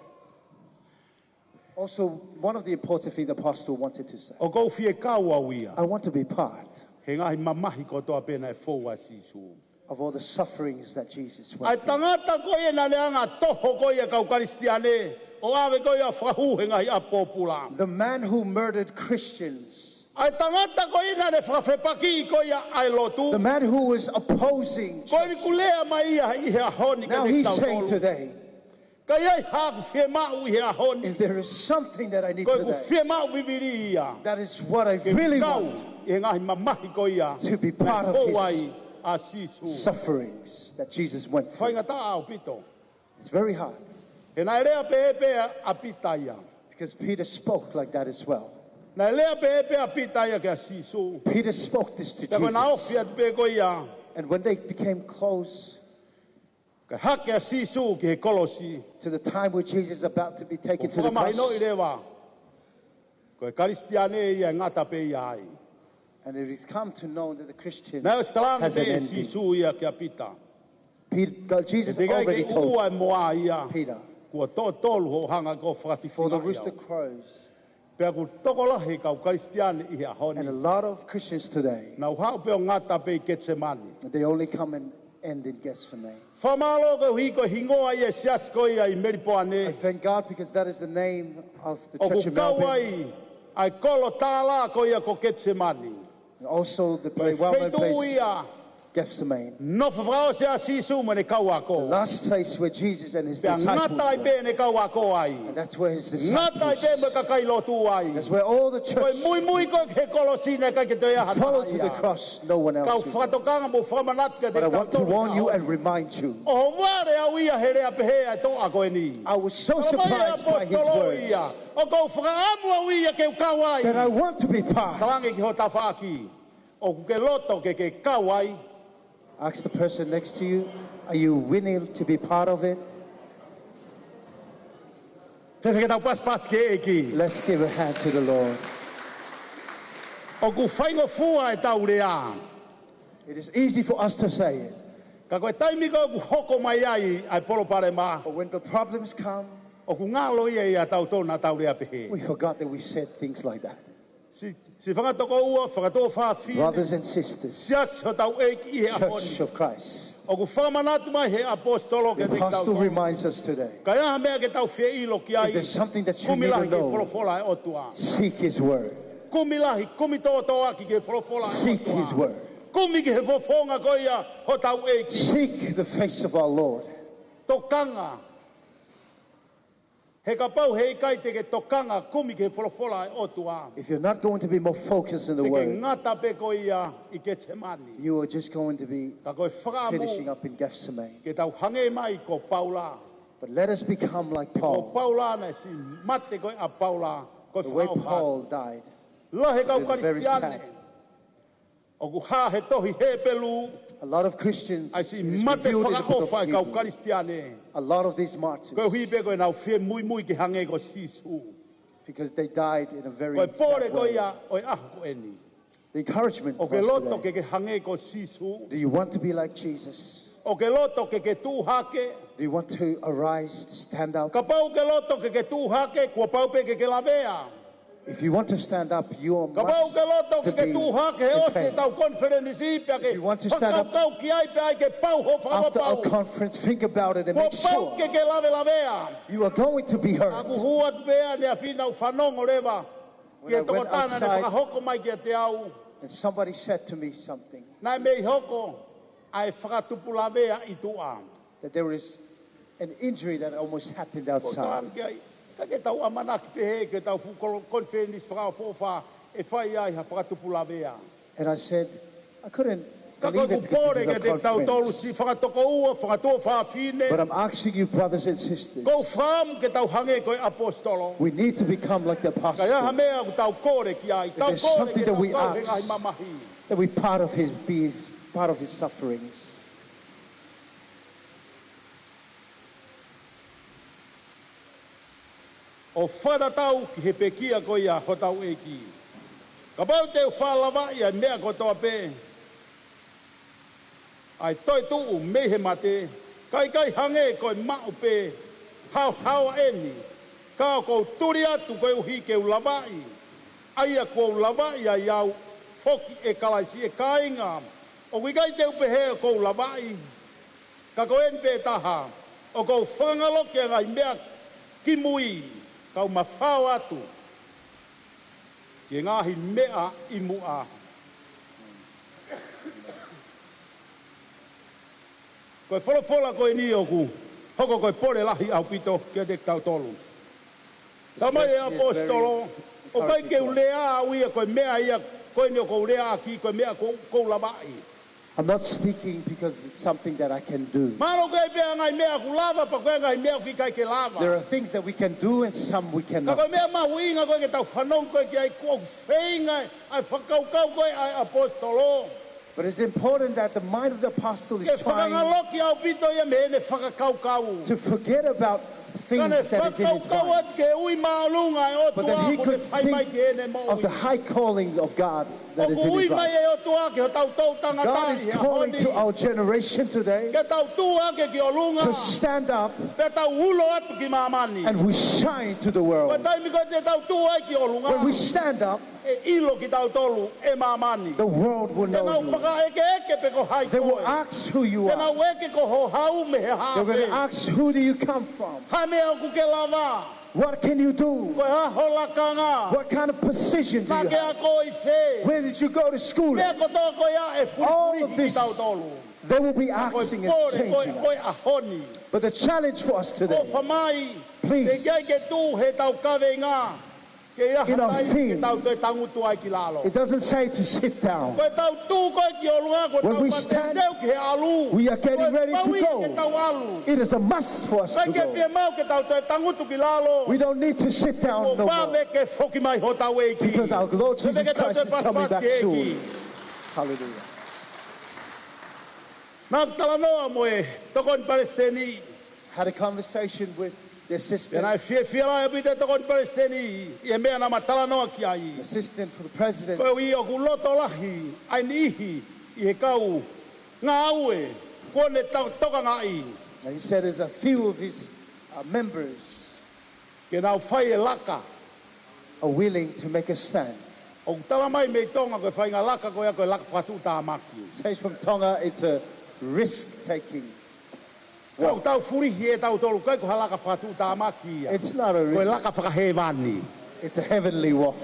Also one of the important things the apostle wanted to say. ʻOku ou fie kau au ia. I want to be part He ngaahi mamahi kotoa pē naʻe fou ai ʻa Sīsū. Of all the sufferings that Jesus went through. ʻA e tangata ko ia naʻa ne anga toho ko ia e kau Kalisitiane, ʻo ʻave ko ia ʻo fakahū he ngaahi ʻapi pōpula. The man who murdered Christians. ʻA e tangata ko ia naʻa ne fakafepakiʻi ko ia ʻa e lotu. The man who was opposing church. Ko eni ʻoku lea mai ia ʻi he ʻaho ni kiate kitautolu. Now he's saying today, Ka ʻi ai haʻaku fiemaʻu ʻi he ʻaho ni. If there is something that I need today, Ko ʻeku fiemaʻu vivili ia. That is what I really want, Ke kau ʻi he ngaahi mamahi ko ia. To be part of his Naʻe fou ai ʻa Sīsū. Sufferings that Jesus went through. Faingataʻa ʻaupito. It's very hard. He naʻe lea pehē pē ʻa Pita ia. Because Peter spoke like that as well. Naʻe lea pehē pē ʻa Pita ia kia Sīsū. Peter spoke this to Jesus. Pea ko ʻena ofi atu pē ko ia. And when they became close, Kae hake ʻa Sīsū ki he kolosi. To the time where Jesus is about to be taken to the cross. ʻO fakamahinoʻi leva, ko e Kalisitiane ia ʻe ngata pē ia ai. And it has come to know that the Christian has an ending. Naʻe ʻosi talaange pē ʻe Sīsū ia kia Pita. Peter, God, Jesus already told Peter, He teʻeki ai ke ʻuʻua e moa ia, kuo tō tolu hoʻo hanga ʻo fakatifua au. Before the rooster crows, Pea ʻoku tokolahi e kau Kalisitiane ʻi he ʻaho ni. And a lot of Christians today, Nau haʻu pē ʻo ngata pē ʻi Ketisemani. They only come and end in Gethsemane. Fakamālō koeʻuhi ko e hingoa ia e siasi ko ia ʻi Melipoane. I thank God because that is the name of the church in Melbourne. ʻOku kau ai ʻa e kolo tālā ko ia ko Ketisemani. And also the pla-, well-known place, Ko e feituʻu ia Gethsemane. Nofo fakaʻosi ai ʻa Sīsū mo ʻene kau ako. The last place where Jesus and his disciples were. Pea ngata ai pē ʻene kau ako ai. And that's where his disciples, Ngata ai pē mo e kakai lotu ai. That's where all the church followed to the cross. Ko e muimui ko ē ki he kolosi naʻe ʻikai ke toe ʻi ai ha taha ia. No one else was there. Kau fakatokanga mo fakamanatu kiate kitautolu. But I want to warn you and remind you. ʻOhovale au ia he lea pehē ʻa e toʻa ko eni. I was so surprised by his words. Talamai ʻe he ʻaposetolo ia, ʻOku ou fakaʻamu au ia ke u kau ai. That I want to be part. Talaange ki ho tafaʻaki, ʻOku ke loto ke ke kau ai? Ask the person next to you, are you willing to be part of it? Fēfē ke tau pasipasi ki he ʻEiki? Let's give a hand to the Lord. ʻOku faingofua ʻetau lea. It is easy for us to say it. Ka ko e taimi ko ē ʻoku hoko mai ai ʻa e palopalema, But when the problems come, ʻoku ngalo ia ʻiate kitautolu naʻa tau lea pehē. We forgot that we said things like that. Siʻi, siʻi fanga tokoua, fakatuofāfine, Brothers and sisters, siasi hotau ʻEiki ʻi he ʻaho ni. Church of Christ. ʻOku fakamanatu mai ʻe he ʻaposetolo kiate kitautolu. The apostle reminds us today, Ka ʻi ai ha meʻa ke tau fie ʻilo ki ai, if there's something that you need to know, kumi lahi ki he folofola ʻa e ʻOtua. Seek his word. Kumi lahi, kumi tōtōaki ki he folofola ʻa e ʻOtua. Seek his word. Kumi ki he fofonga ko ia hotau ʻEiki. Seek the face of our Lord. Tokanga. He kapau heʻikai te ke tokanga kumi ki he folofola ʻa e ʻOtua, If you're not going to be more focused in the word, te ke ngata pē koe ia ʻi Ketisemani. You are just going to be finishing up in Gethsemane. Ka ko e fakaʻamu ke tau hangē mai ko Paula. But let us become like Paul. Ko Paula naʻe siʻi mate ko ē ʻa Paula, ko e fakaʻofa. The way Paul died, lahi e kau Kalisitiane. It is very sad. ʻOku hā he tohi Hepelū, A lot of Christians, it is revealed in the book of Hebrews, ʻa e siʻi mate fakaʻofa e kau Kalisitiane, a lot of these martyrs, koeʻuhi pē ko ʻenau fie muimui ke hangē ko Sīsū. Because they died in a very sad way. Ko e pole ko ia ʻo e ʻaho ko eni. The encouragement for us today. ʻOku ke loto ke ke hangē ko Sīsū? Do you want to be like Jesus? ʻOku ke loto ke ke tuʻu hake? Do you want to arise, to stand up? Kapau ʻoku ke loto ke ke tuʻu hake, kuo pau pē ke ke lavea. If you want to stand up, you must to be in faith. Kapau ʻoku ke loto ke ke tuʻu hake he ʻosi ʻetau konifelenisi, pea ke fakakaukau ki ai, pea ʻai ke pau hoʻo fakapapau. If you want to stand up after our conference, think about it and make sure Kuo pau ke ke lavelavea. You are going to be hurt. ʻOku ou hū atu pē ʻaneafi naʻa ku fanongo leva ki he tokotaha naʻa ne fakahoko mai kiate au. When I went outside, and somebody said to me something. Naʻe mei hoko ʻa e fakatupu lavea ʻi tuʻa. That there is an injury that almost happened outside. Ko e taimi ki ai, ʻikai ke tau ʻamanaki pehē ke tau fuʻu kolo-, konifelenisi fakaʻofoʻofa ʻe fai ai ha fakatupu lavea. And I said, I couldn't Ka ko ʻeku pole kiate kitautolu siʻi fakatokoua, fakatuofāfine. But I'm asking you, brothers and sisters, ʻoku ou fakaʻamu ke tau hangē ko e ʻaposetolo. We need to become like the apostle. Ka ʻi ai ha meʻa ʻoku tau kole ki ai. Tau kole ke tau kau he ngaahi mamahi. That we part of his, be part of his sufferings. ʻO fakatatau ki he pekia ko ia hotau ʻEiki. Kapau te u faʻa lavaʻi ʻa e meʻa kotoa pē, ʻa e toetuʻu mei he mate, ka ʻikai hangē ko e maʻu pē haohaoa ʻeni, ka ʻoku ou tuli atu koeʻuhi ke u lavaʻi ʻa ia kuo u lavaʻi ai au foki ʻe Kalaisi. ʻE kāinga, ʻoku ʻikai te u pehē ʻoku ou lavaʻi, ka ko eni pē taha, ʻoku ou fakangaloki ʻa e ngaahi meʻa kimui, kau mafao atu ki he ngaahi meʻa ʻi muʻa. Ko e folofola ko eni ʻoku hoko ko e pole lahi ʻaupito kiate kitautolu. Talamai ʻe he ʻaposetolo, ʻoku ʻikai ke u lea au ia ko e meʻa ia ko eni ʻoku ou lea ʻaki, ko e meʻa ʻoku ou lavaʻi. I'm not speaking because it's something that I can do. Mahalo ko e pē ngaahi meʻa ʻoku lava, pea ko e ngaahi meʻa ʻoku ʻikai ke lava. There are things that we can do and some we cannot. Ka ko e meʻa mahuʻinga ko ē ke tau fanongo ko ē ki ai, ʻoku feinga ʻa e fakakaukau ko ē ʻa e ʻaposetolo. But it's important that the mind of the apostle is trying to forget about things that is in his mind. Ke fakangaloki ʻaupito ia mei heʻene fakakaukau. Ka ne fakakaukau atu ke ui māʻolunga ʻa e ʻOtua ʻoku ne fai mai ki heʻene moʻui. But that he could think of the high calling of God that is in his life. ʻOku ui mai ʻe he ʻOtua ki hotau toʻu tangata ʻi he ʻaho ni. God is calling to our generation today to stand up. Ke tau tuʻu hake ki ʻolunga. Pea tau ulo atu ki māmani. And we shine to the world. Ko e taimi ko ē te tau tuʻu ai ki ʻolunga. When we stand up, ʻe ʻilo kitautolu ʻe māmani. The world will know you. Te nau fakaʻekeʻeke pe ko hai koe. They will ask who you are. Te nau ʻeke ko ho hau mei he hā pē. They're gonna ask, "Who do you come from? Hā e meʻa ʻoku ke lava? What can you do? Ko e hā ho lakanga? What kind of position do you have? Naʻa ke ako ʻi fē? Where did you go to school at?" Meʻa kotoa ko ia ʻe fulifuli kitautolu. All of this, they will be asking and changing us. Ka ko e pole ko ē ʻo e ʻaho ni. But the challenge for us today, please, ʻofa mai, ʻikai ke tuʻu heʻetau kaveinga ke ʻi ai ha taimi ke tau toe tangutu ai ki lalo. It doesn't say to sit down. Ko ʻetau tuʻu ko ē ki ʻolunga, ko ʻetau mateuteu ki he ʻalu. When we stand up, we are getting ready to go. Ko e pau ia ke tau ʻalu. It is a must for us to go. ʻIkai ke fiemaʻu ke tau toe tangutu ki lalo. We don't need to sit down no more. Kuo pau ke foki mai hotau ʻEiki. Because our Lord Jesus Christ is coming back soon. Pea ke tau toe pasipasi ki he ʻEiki. Hallelujah. Naʻa ku talanoa mo e tokoni palesiteni. Had a conversation with the assistant. Pea naʻe fiefia lahi ʻaupito e tokoni palesiteni ʻi he meʻa naʻa ma talanoa ki ai. Assistant for the president. Koeʻuhi ʻoku loto lahi ʻa e niʻihi ʻi he kau ngāue kuo ne tau tokangaʻi. And he said there's a few of his, uh, members ke nau fai e laka. Are willing to make a stand. ʻOku talamai mei Tonga ko e faʻahinga laka ko ia ko e laka fakatuʻutāmaki. Says from Tonga, it's a risk-taking. Ka ʻoku tau fulihi ʻetautolu, ʻikai ko ha laka fakatuʻutāmaki ia. It's not a risk. Ko e laka fakahēvani. It's a heavenly walk.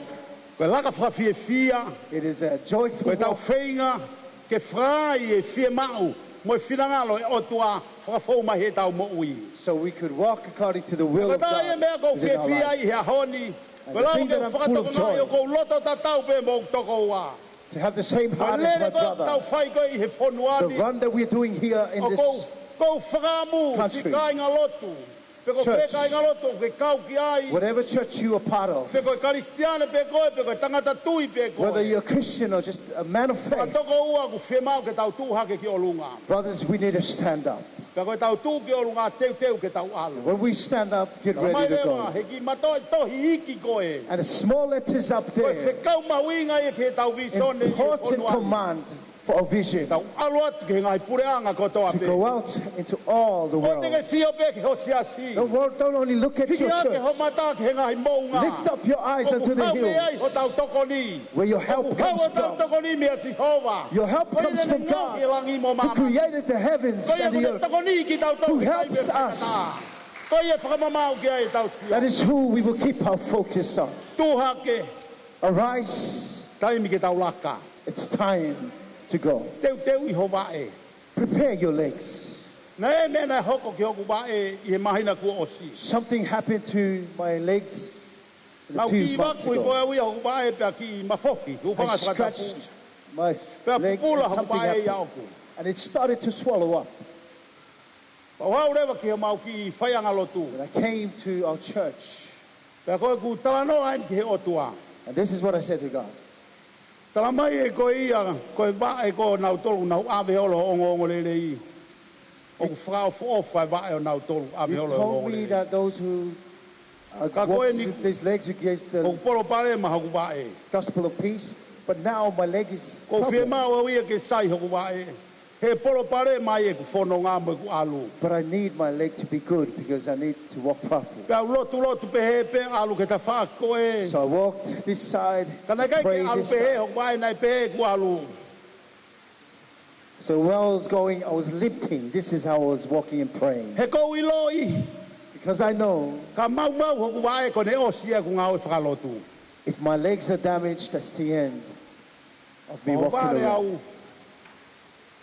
Ko e laka fakafiefia. It is a joyful walk. Ko ʻetau feinga ke fai e fiemaʻu mo e finangalo ʻo e ʻOtua fakafou mai heʻetau moʻui. So we could walk according to the will of God within our lives. Ko e taha ia e meʻa ʻoku ou fiefia ai he ʻaho ni. And the thing that I'm full of joy, ko e lau ke fakatokangaʻi ʻoku ou loto tatau pē mo hoku tokoua. To have the same heart as my brother. Ko e lele ko ē ʻoku tau fai ko ē ʻi he fonua ni. The run that we're doing here in this country. ʻOku ou, ʻoku ou fakaʻamu siʻi kāingalotu, pe ko fē kāingalotu ʻoku ke kau ki ai. Church, whatever church you are part of, pe ko e Kalisitiane pē koe, pe ko e tangata tui pē koe. Whether you're a Christian or just a man of faith, fakatokoua ʻoku fiemaʻu ke tau tuʻu hake ki ʻolunga. Brothers, we need to stand up. Pea ko ʻetau tuʻu ki ʻolunga, teuteu ke tau ʻalu. When we stand up, get ready to go. Talamai leva he kiʻi matoʻi tohi iiki ko ē. And a small letters up there. Ko e fekau mahuʻinga ia ki heʻetau vīsone ʻi he fonua ni. Important command for a vision. Tau ʻalu atu ki he ngaahi puleʻanga kotoa pē. To go out into all the world. ʻOua te ke sio pē ki ho siasi. The world, don't only look at your church. Hiki hake ho mata ki he ngaahi moʻunga. Lift up your eyes unto the hills. ʻOku hau mei ai hotau tokoni. Where your help comes from. ʻOku hau hotau tokoni meia Sihova. Your help comes from God, who created the heavens and the earth, who helps us. Ko ia ʻoku ne tokoniʻi kitautolu he taimi ʻe fai pē ʻe he tangata. Ko ia ʻe fakamamaʻu ki ai ʻetau sio. That is who we will keep our focus on. Tuʻu hake. Arise. Taimi ke tau laka. It's time to go. Teuteuʻi ho vaʻe. Prepare your legs. Naʻe ʻi ai e meʻa naʻe hoko ki hoku vaʻe ʻi he māhina kuo ʻosi. Something happened to my legs a few months ago. Naʻa ku kiʻi vaku ʻi ko au ia hoku vaʻe pea kiʻi mafoki, hūfanga he fakatapu. I scratched My Pea leg, pupula and hoku something vaʻe ia happened. ʻOku. And it started to swallow up. Pea u haʻu leva ki homau kiʻi faiʻanga lotu. When I came to our church, Pea ko ʻeku talanoa eni ki he ʻOtua. And this is what I said to God. Tala mai ʻe koe ia, ko e vaʻe ko ē ʻonautolu naʻa nau ʻave holo ongoongolelei. ʻOku fakaʻofoʻofa e vaʻe ʻonautolu ʻave holo ongoongolelei. You told me that those who, uh, Ka ko eni, walks with these legs who gets the ʻoku palopalema hoku vaʻe. Gospel of peace, but now my leg is troubled. Ko e fiemaʻu au ia ke sai hoku vaʻe. He palopalema ʻeku fononga mo ʻeku ʻalu. But I need my leg to be good because I need to walk properly. Pea u lotulotu pehē pē ʻalu ki he tafaʻaki ko ē. So I walked this side, prayed this side. Ka naʻe ʻikai ke ʻalu pehē hoku vaʻe, naʻe pehē ʻeku ʻalu. So while I was going, I was limping. This is how I was walking and praying. He ʻoku ou ʻiloʻi. Because I know Ka maumau hoku vaʻe ko ʻene ʻosi ia ʻeku ngāue fakalotu. If my legs are damaged, that's the end of me walking around. Pea u vale au,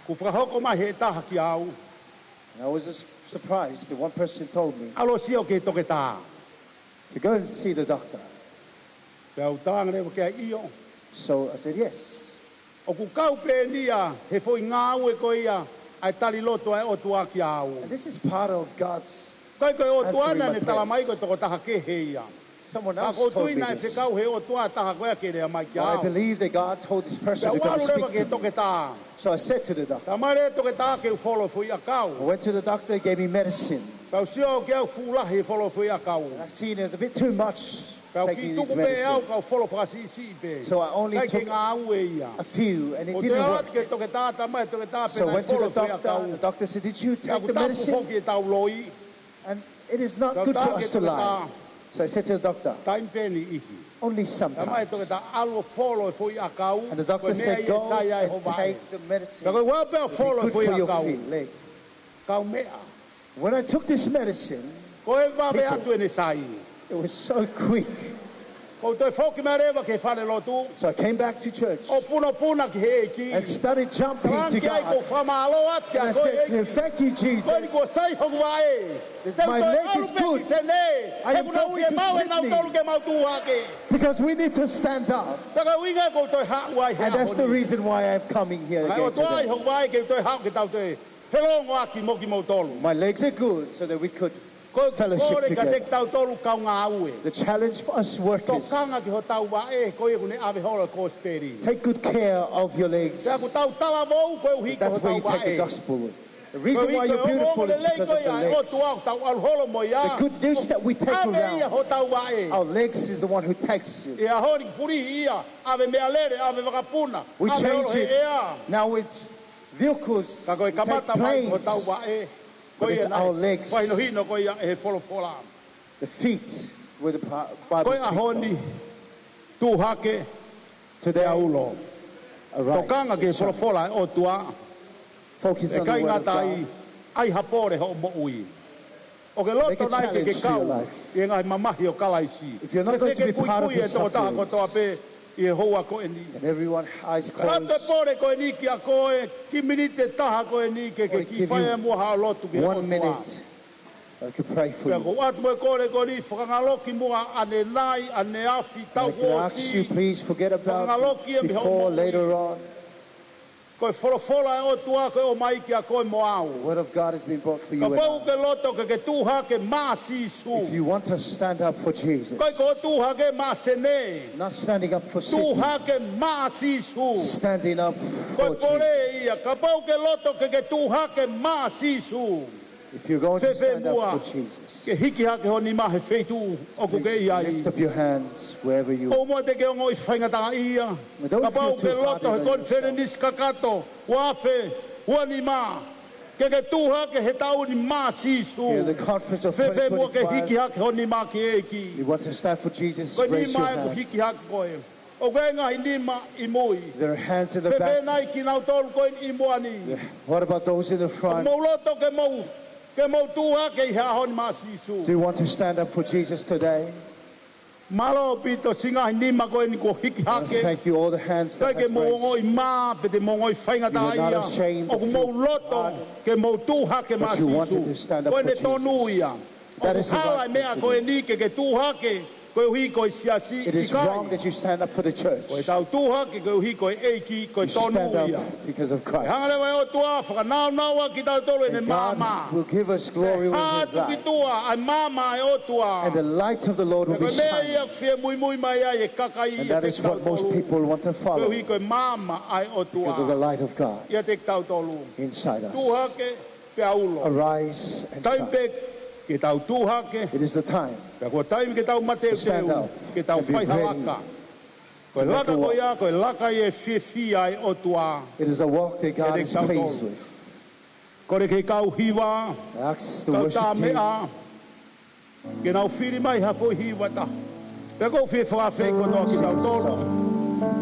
kuo fakahoko mai ʻe he taha kiate au. And I was just surprised that one person told me ʻAlu ʻo sio ki he toketā. to go and see the doctor. Pea u talaange leva ki ai ʻio. So I said, "Yes." ʻOku kau pē eni ia he foʻi ngāue ko ia ʻa e tali loto ʻa e ʻOtua kiate au. And this is part of God's answering my prayers. ʻIkai ko e ʻOtua naʻa ne tala mai ko e tokotaha kehe ia. Someone else told me this. Ka ʻoku ou tui naʻe fekau ʻe he ʻOtua e taha ko ia ke lea mai kiate au. But I believe that God told this person to come and speak to me. Pea u ʻalu leva ki he toketā. So I said to the doctor, Talamai ʻe he toketā ke u folo e foʻi ʻakau. I went to the doctor, he gave me medicine. Pea u sio au ki ai ʻoku fuʻu lahi e folo e foʻi ʻakau. And I seen it was a bit too much taking these medicine. Pea u kiʻi tuku pē au kau folo fakasiʻisiʻi pē. So I only took a few, and it didn't work. ʻIkai ke ngāue ia. ʻOku ou ʻalu atu ki he toketā, talamai ʻe he toketā pe naʻe folo e foʻi ʻakau. So I went to the doctor, and the doctor said, "Did you take the medicine?" Pea u tapu foki ʻetau loi. And it is not good for us to lie. Talamai ʻe he toketā. So I said to the doctor, Taimi pē niʻihi. Only sometimes. Talamai ʻe he toketā, ʻalu ʻo folo e foʻi ʻakau. And the doctor said, "Go and take the medicine. Ko e meʻa ia ʻe sai ai ho vaʻe. Pea ko e ʻuhinga pē ʻoku ou folo e foʻi ʻakau. It'll be good for your feet, leg." Kaumeʻa. When I took this medicine, Ko e vave atu ʻene sai. It was so quick. ʻOku ou toe foki mai leva ki he falelotu. So I came back to church. ʻO punapuna ki he ʻEiki. And started jumping to God. Talaange ki ai ʻoku ou fakamālō atu kiate koe ʻEiki. And I said to him, "Thank you, Jesus. Ko eni kuo sai hoku vaʻe. Te u toe ʻalu pē ki Senē. My leg is good. I am going to Sydney. He ʻoku nau fiemaʻu ʻe nautolu ke mau tuʻu hake." Because we need to stand up. Pea ko e ʻuhinga ia ʻoku ou toe haʻu ai he ʻaho ni. And that's the reason why I'm coming here again today. Kae ʻoatu ai hoku vaʻe ke u toe haʻu ke tau toe felōngoaki mo kimoutolu. My legs are good so that we could fellowship together. Ko e kole kiate kitautolu kau ngāue. The challenge for us workers, Tokanga ki hotau vaʻe, ko ia ʻoku ne ʻave holo e kosipeli. Take good care of your legs. Pea ʻoku tau talavou koeʻuhi ko hotau vaʻe. 'Cause that's where you take the gospel. The reason why you're beautiful is because of the legs. Koeʻuhi ko e ongoongolelei ko ia ʻa e ʻOtua ʻoku tau ʻalu holo mo ia. The good news that we take around, ʻOku ʻave ia hotau vaʻe. Our legs is the one who takes you. ʻI he ʻaho ni ʻoku fulihi ia, ʻave meʻalele, ʻave vakapuna, ʻave holo he ʻea. We change it. Now it's vehicles, we take planes. Ka ko e kamata mai ko hotau vaʻe, ko ia naʻe fakahinohino ko ia ʻe he folofola. But it's our legs. The feet where the Bi-, Bible speaks of. Ko e ʻaho ni, tuʻu hake, Today, aʻu ʻo arise, shine. Tokanga ki he folofola ʻa e ʻOtua. Focus on the word of God. ʻIkai ngata ai, ʻai ha pole hoʻo moʻui. ʻOku ke loto nai ke ke kau ʻi he ngaahi mamahi ʻo Kalaisi? Make a challenge to your life. If you're not going to be part of his sufferings, Ke ke kuikui e tokotaha kotoa pē ʻi he houa ko eni. And everyone eyes closed. Ka ʻoatu e pole ko eni kiate koe, kiʻi miniti ʻe taha ko eni ke ke kiʻi fai muʻa haʻo lotu ki he ʻOtua. I give you one minute. I could pray for you. Pea ʻoku ou ʻoatu mo e kole ko eni, fakangaloki muʻa ʻaneafi, ʻaneafi, taʻu kuo ʻosi. And I can ask you, please forget about before, later on. Fakangaloki ia mei hoʻo moʻui. Ko e folofola ʻa e ʻOtua ko e ʻomai kiate koe mo au. The word of God has been brought for you and I. Kapau ʻoku ke loto ke ke tuʻu hake maʻa Sīsū. If you want to stand up for Jesus. ʻIkai ko e tuʻu hake maʻa Senē. Not standing up for Sydney. Tuʻu hake maʻa Sīsū. Standing up for Jesus. Ko e pole ia, kapau ʻoku ke loto ke ke tuʻu hake maʻa Sīsū. If you're going to stand up for Jesus, Fēfē muʻa ke hiki hake ho nima he feituʻu ʻoku ke ʻi ai. Please lift up your hands wherever you are. ʻOua muʻa te ke ongoʻi faingataʻaʻia. And those who are too hard in the Kapau ʻoku ke loto he konifelenisi kakato, ua afe, ua nima, ke ke tuʻu hake he taʻu ni maʻa Sīsū. Here, the conference of twenty twenty-five. Fēfē muʻa ke hiki hake ho nima ki he ʻEiki. You want to stand for Jesus, raise your hand. Ko e nima ʻoku hiki hake ko ē. ʻOku ʻi ai e ngaahi nima ʻi mui. There are hands in the back. Fēfē nai kinautolu ko eni ʻi muʻa ni? Yeah. What about those in the front? ʻOku mou loto ke mou, ke mou tuʻu hake ʻi he ʻaho ni maʻa Sīsū? Do you want to stand up for Jesus today? Mālō ʻaupito siʻi ngaahi nima ko eni kuo hiki hake. I thank you, all the hands that have raised. ʻIkai ke mou ongoʻi mā, pe te mou ongoʻi faingataʻaʻia. You are not ashamed of your God, but you wanted to stand for Jesus. ʻOku mou loto ke mou tuʻu hake maʻa Sīsū. Ko ʻene tonu ia. That is the right thing to do. ʻOku hala e meʻa ko eni ke ke tuʻu hake. koeʻuhi ko e siasi. It is wrong that you stand up for the church. Ko ʻetau tuʻu hake koeʻuhi ko e ʻEiki, ko e tonu ia. You stand up because of Christ. Hanga leva ʻe he ʻOtua ʻo fakanaunau ʻa kitautolu ʻene maama. And God will give us glory when He is light. Hā atu ki tuʻa ʻa e maama ʻa e ʻOtua. And the light of the Lord will be shining. Ko e meʻa ia ʻoku fie muimui mai ai e kakai ʻiate kitautolu. And that is what most people want to follow. Koeʻuhi ko e maama ʻa e ʻOtua. Because of the light of God ʻiate kitautolu. Inside us. Tuʻu hake pea ulo. Arise and shine. Taimi pē ke tau tuʻu hake. It is the time. Pea ko e taimi ke tau mateuteu, to stand up, ke tau fai ha laka. And be ready to make a walk. Ko e laka ko ia, ko e laka ia ʻoku fiefia ai e ʻOtua. It is a walk that God is pleased with. Kole ki he kau hiva, I ask the worship team, kau tā meʻa, ke nau fili mai ha foʻi hiva ʻe taha. Pea ʻoku ou fie fakaafeʻi kotoa kitautolu.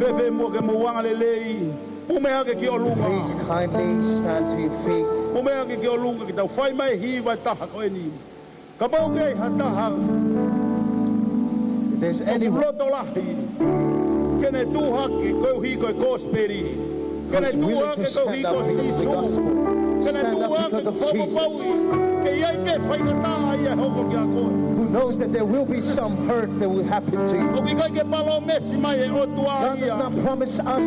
Fēfē muʻa ke mou angalelei, mou meʻa hake ki ʻolunga. Please kindly stand to your feet. Mou meʻa hake ki ʻolunga ke tau fai mai e hiva ʻe taha ko eni. Kapau ʻoku ʻi ai ha taha ʻoku loto lahi ke ne tuʻu hake koeʻuhi ko e kosipeli. Ke ne tuʻu hake koeʻuhi ko Sīsū. Ke ne tuʻu hake ke fakapapauʻi ʻe ʻi ai pē faingataʻa ia ʻe hoko kiate koe. Who knows that there will be some hurt that will happen to you. ʻOku ʻikai ke palōmesi mai e ʻOtua ia. God does not promise us.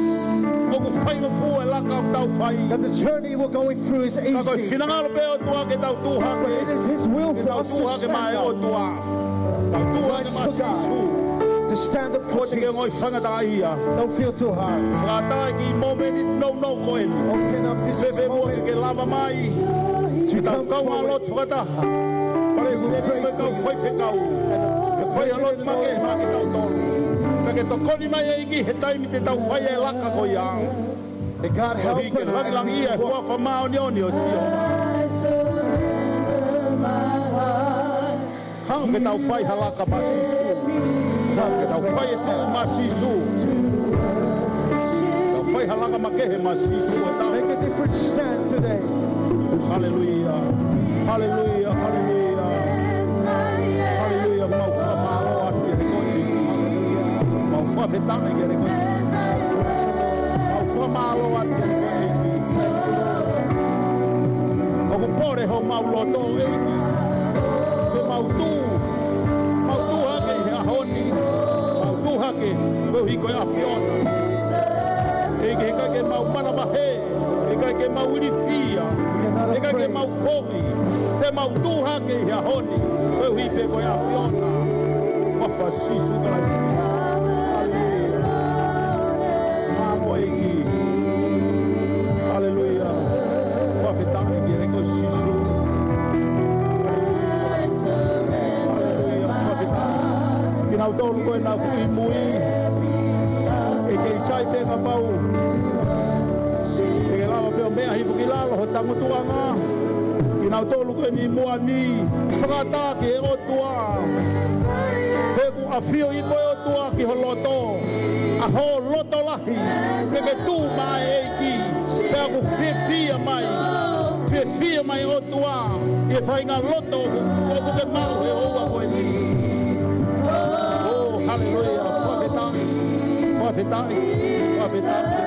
ʻOku faingofua e laka ʻoku tau fai. That the journey we're going through is easy. Ka ko e finangalo pē ʻOtua ke tau tuʻu hake. But it is His will for us to stand up. Ke tau tuʻu hake maʻa e ʻOtua. Tau tuʻu hake maʻa Sīsū. Stand up for Jesus. Kuo teʻeki ke ongoʻi faingataʻaʻia. Don't feel too hard. Fakaʻatā e kiʻi mōmeniti nounou ko eni. Open up this moment. Fēfē muʻa ke ke lava mai. Ke tau kaungā lotu fakataha. Palesiteni mo e kau faifekau. Ke fai ha lotu makehe maʻa kitautolu. Ka ke tokoni mai ʻEiki he taimi te tau fai e laka ko ia. May God help us as we walk. Koeʻuhi ke langilangiʻia e huafa māʻoniʻoni ʻo Sihova. Haʻu ke tau fai ha laka maʻa Sīsū. Haʻu ke tau fai e tuʻu maʻa Sīsū. Tau fai ha laka makehe maʻa Sīsū ʻo tau. Make a different stand today. Haleluia. Haleluia. Haleluia. Haleluia. Mau fakamālō atu kiate koe. Mau fakafetaʻi kiate koe. Mau fakamālō atu kiate koe. ʻOku pole homau loto, ʻEiki. Ke mau tuʻu, mau tuʻu hake ʻi he ʻaho ni, mau tuʻu hake koeʻuhi ko e ʻAfiona. ʻEiki, heʻikai ke mau manavahē, heʻikai ke mau ilifia, heʻikai ke mau kovi, te mau tuʻu hake ʻi he ʻaho ni, koeʻuhi pē ko e ʻAfiona. Huafa ʻo Sīsū Kalaisi. Haleluia. Mālō ʻEiki. Haleluia. Fakafetaʻi kiate koe Sīsū. Haleluia. Fakafetaʻi. Kinautolu ko ena ʻoku ʻi mui. ʻE kei sai pē kapau te ke lava pē ʻo meʻa hifo ki lalo ho tangutuʻanga. Kinautolu ko eni ʻi muʻa ni. Fakaʻatā ki he ʻOtua. He ʻoku ʻafioʻi koe ʻOtua ki ho loto. ʻA ho loto lahi. Ke ke tuʻu maʻa e ʻEiki. Pea ʻoku fiefia mai. Fiefia mai ʻOtua. ʻI he faʻahinga loto ʻoku ke maʻu he houa ko eni. ʻŌ, haleluia. Fakafetaʻi. Fakafetaʻi. Fakafetaʻi.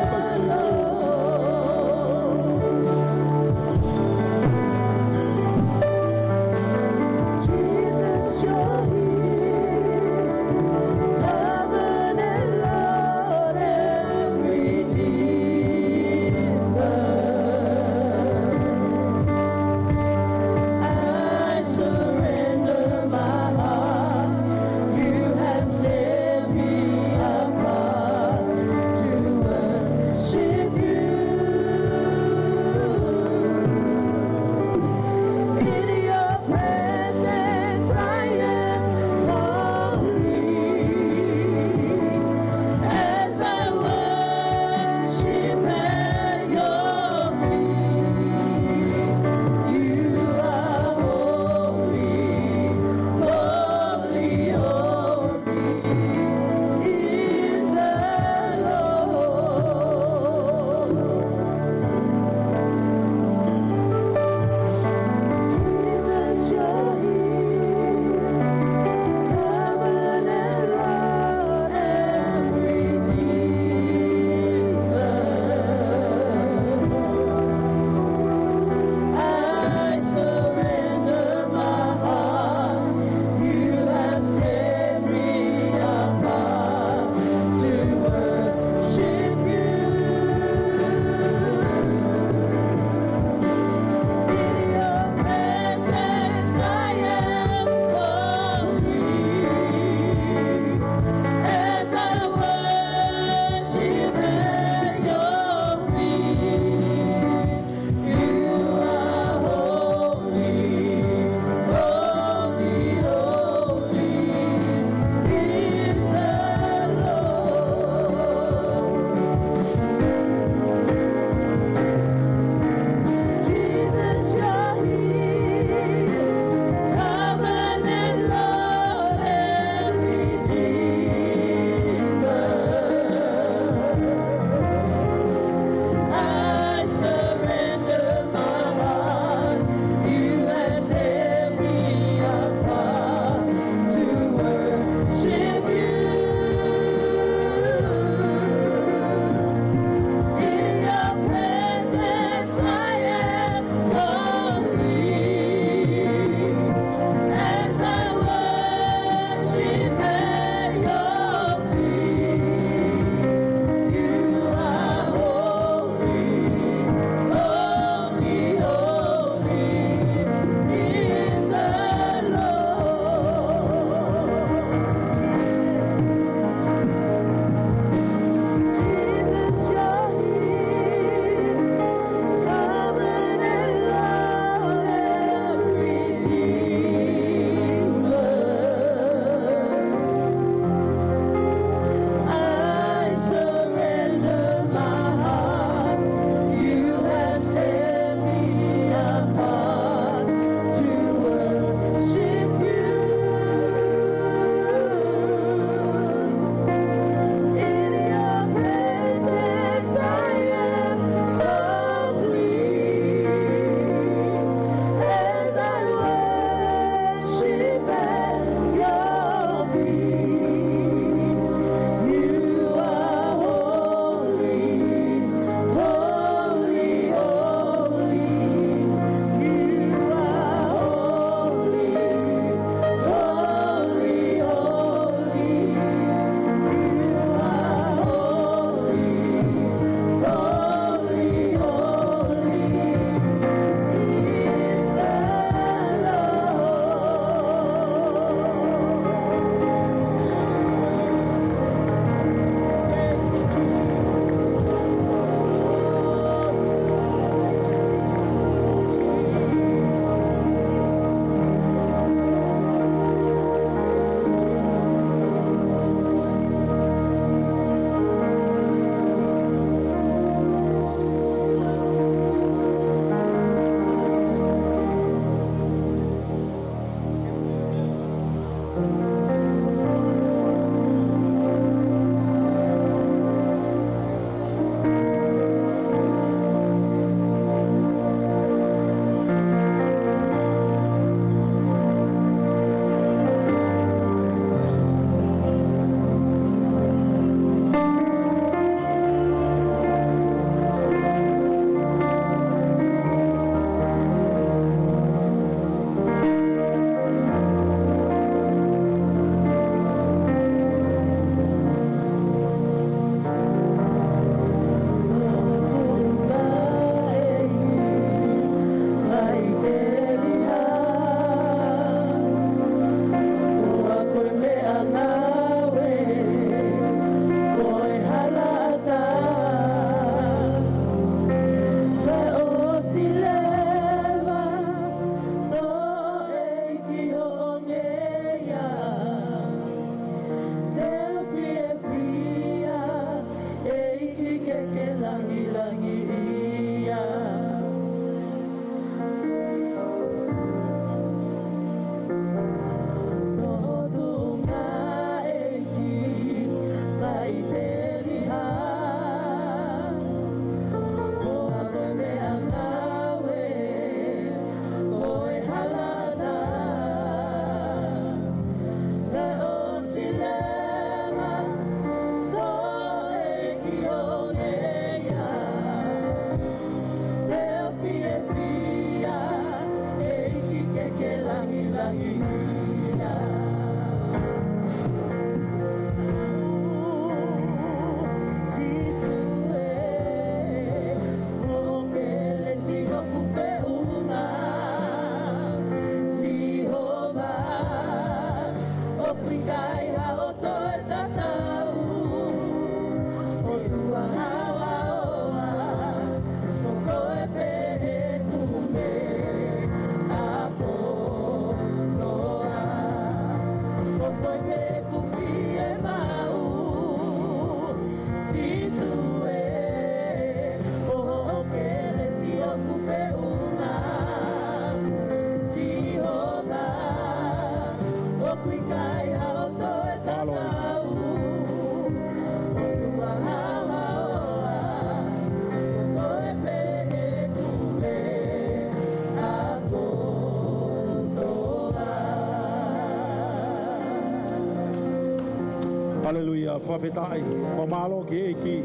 Haleluia. Fakafetaʻi. Mālō ki he ʻEiki.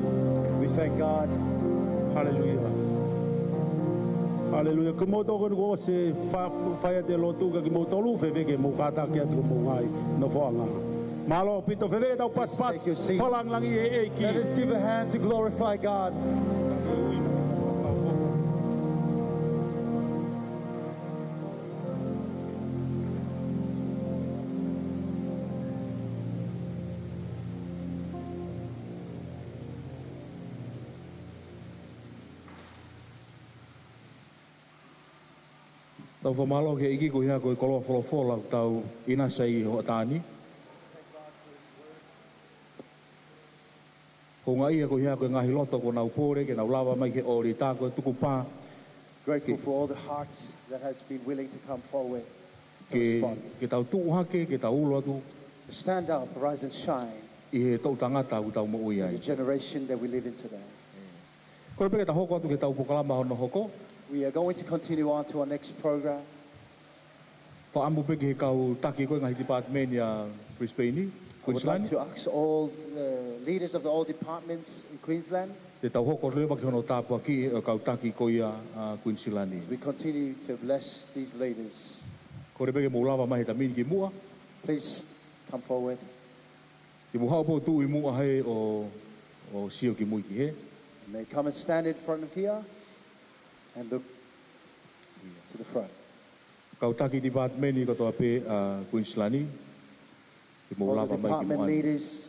We thank God. Haleluia. Haleluia. Ko moutolu ko eni kuo ʻosi fa-, fai atu e lotu, ka kimoutolu fēfē ke mou kātaki atu ki homou ngaahi nofoʻanga. Mālō ʻaupito, fēfē ke tau pasipasi. Take your seat. Fakalāngilangi e ʻEiki. Let us give a hand to glorify God. Tau fakamālō ki he ʻEiki koeʻuhi ko e koloa folofola ʻoku tau ʻinasi ai ʻi he hoʻatā ni. Ko e ngaahi, koeʻuhi ko e ngaahi loto kuo nau pole ke nau lava mai ki he ʻōlita, ko e tukupā. Grateful for all the hearts that has been willing to come forward to respond. Ke, ke tau tuʻu hake, ke tau ulo atu. Stand up, rise and shine. ʻI he toʻu tangata ʻoku tau moʻui ai. In the generation that we live in today. Kole pē ke tau hoko atu ki heʻetau polokalama hono hoko. We are going to continue on to our next program. Fakaʻamu pē ki he kau taki ko e ngaahi department ʻa Brisbane, Queensland. I would like to ask all the leaders of the all departments in Queensland. Te tau hoko leva ki hono tāpuakiʻi e kau taki ko ia ʻa Queensland. We continue to bless these leaders. Kole pē ke mou lava mai he taimi ni ki muʻa. Please come forward. Ke mou haʻu pē ʻo tuʻu ʻi muʻa hē ʻo, ʻo sio ki mui ki hē. And they come and stand in front of here and look to the front. Kau taki department kotoa pē ʻa Queensland, ke mou lava mai ki muʻa. All the department leaders.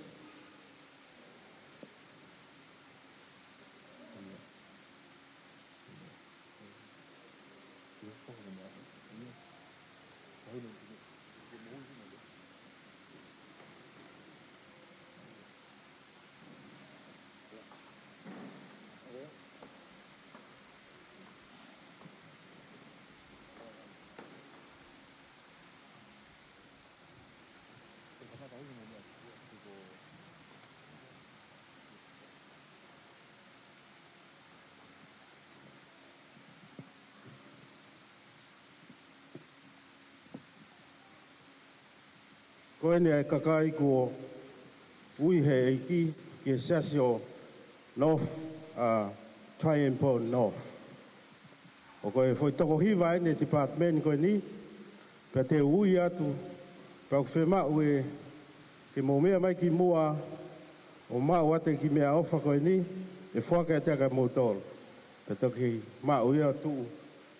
Ko eni ʻa e kakai kuo ui ʻe he ʻEiki ki he siasi ʻo North, ʻa Triangle North. ʻOku ʻi ai e foʻi toko hiva ʻeni he department ko eni, pea te u ui atu, pea ʻoku fiemaʻu ke mou meʻa mai ki muʻa, ʻo maʻu atu e kiʻi meʻaʻofa ko eni, ʻe foaki atu kiate kimoutolu. Pea toki maʻu ia ʻo tuʻu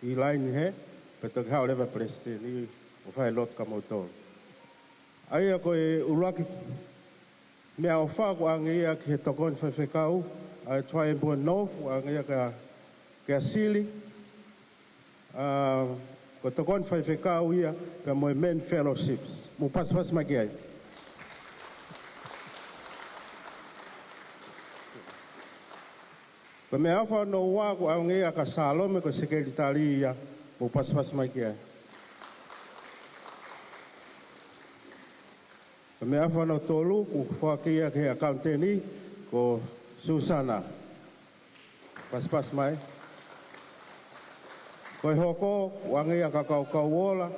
ʻi laine hē, pea toki haʻu leva e palesiteni ʻo fai e lotu kia moutolu. ʻA ia ko e ʻuluaki meʻaʻofa ʻoku ʻoange ia ki he tokoni faifekau ʻa e Triangle North, ʻoku ʻoange ia kia, kia Sili. ʻA, ko e tokoni faifekau ia, pea mo e Men Fellowships. Mou pasipasi mai ki ai. Ko e meʻaʻofa hono ua ʻoku ʻoange ia kia Salome, ko e sekelitali ia, mou pasipasi mai ki ai. Ko e meʻaʻofa hono tolu ʻoku foaki ia ki he ʻakauniteni ko Susana. Pasipasi mai. Ko e hoko, ʻoange ia kia Kaukau Ola,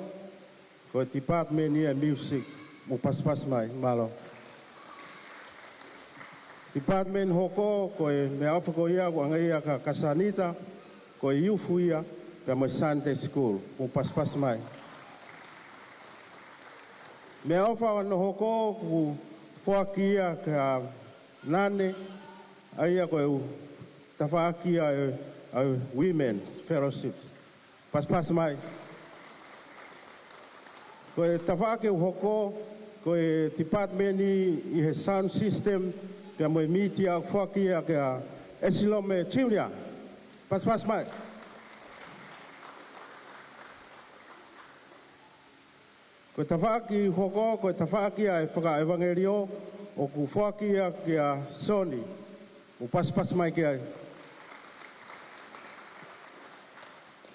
ko e department ia ʻa e music, mou pasipasi mai, mālō. Department hoko, ko e meʻaʻofa ko ia, ʻoange ia kia Kasanita, ko e youth ia, pea mo e Sunday school, mou pasipasi mai. Meʻaʻofa hono hoko kuo foaki ia kia Nane, ʻa ia ko e tafaʻaki ʻa e, ʻa e Women Fellowships. Pasipasi mai. Ko e tafaʻaki ʻoku hoko, ko e department ʻi he sound system, pea mo e media ʻoku foaki ia kia Esilome Junior. Pasipasi mai. Ko e tafaʻaki hoko, ko e tafaʻaki ʻa e fakaʻevangeliō ʻoku foaki ia kia Soni. Mou pasipasi mai ki ai.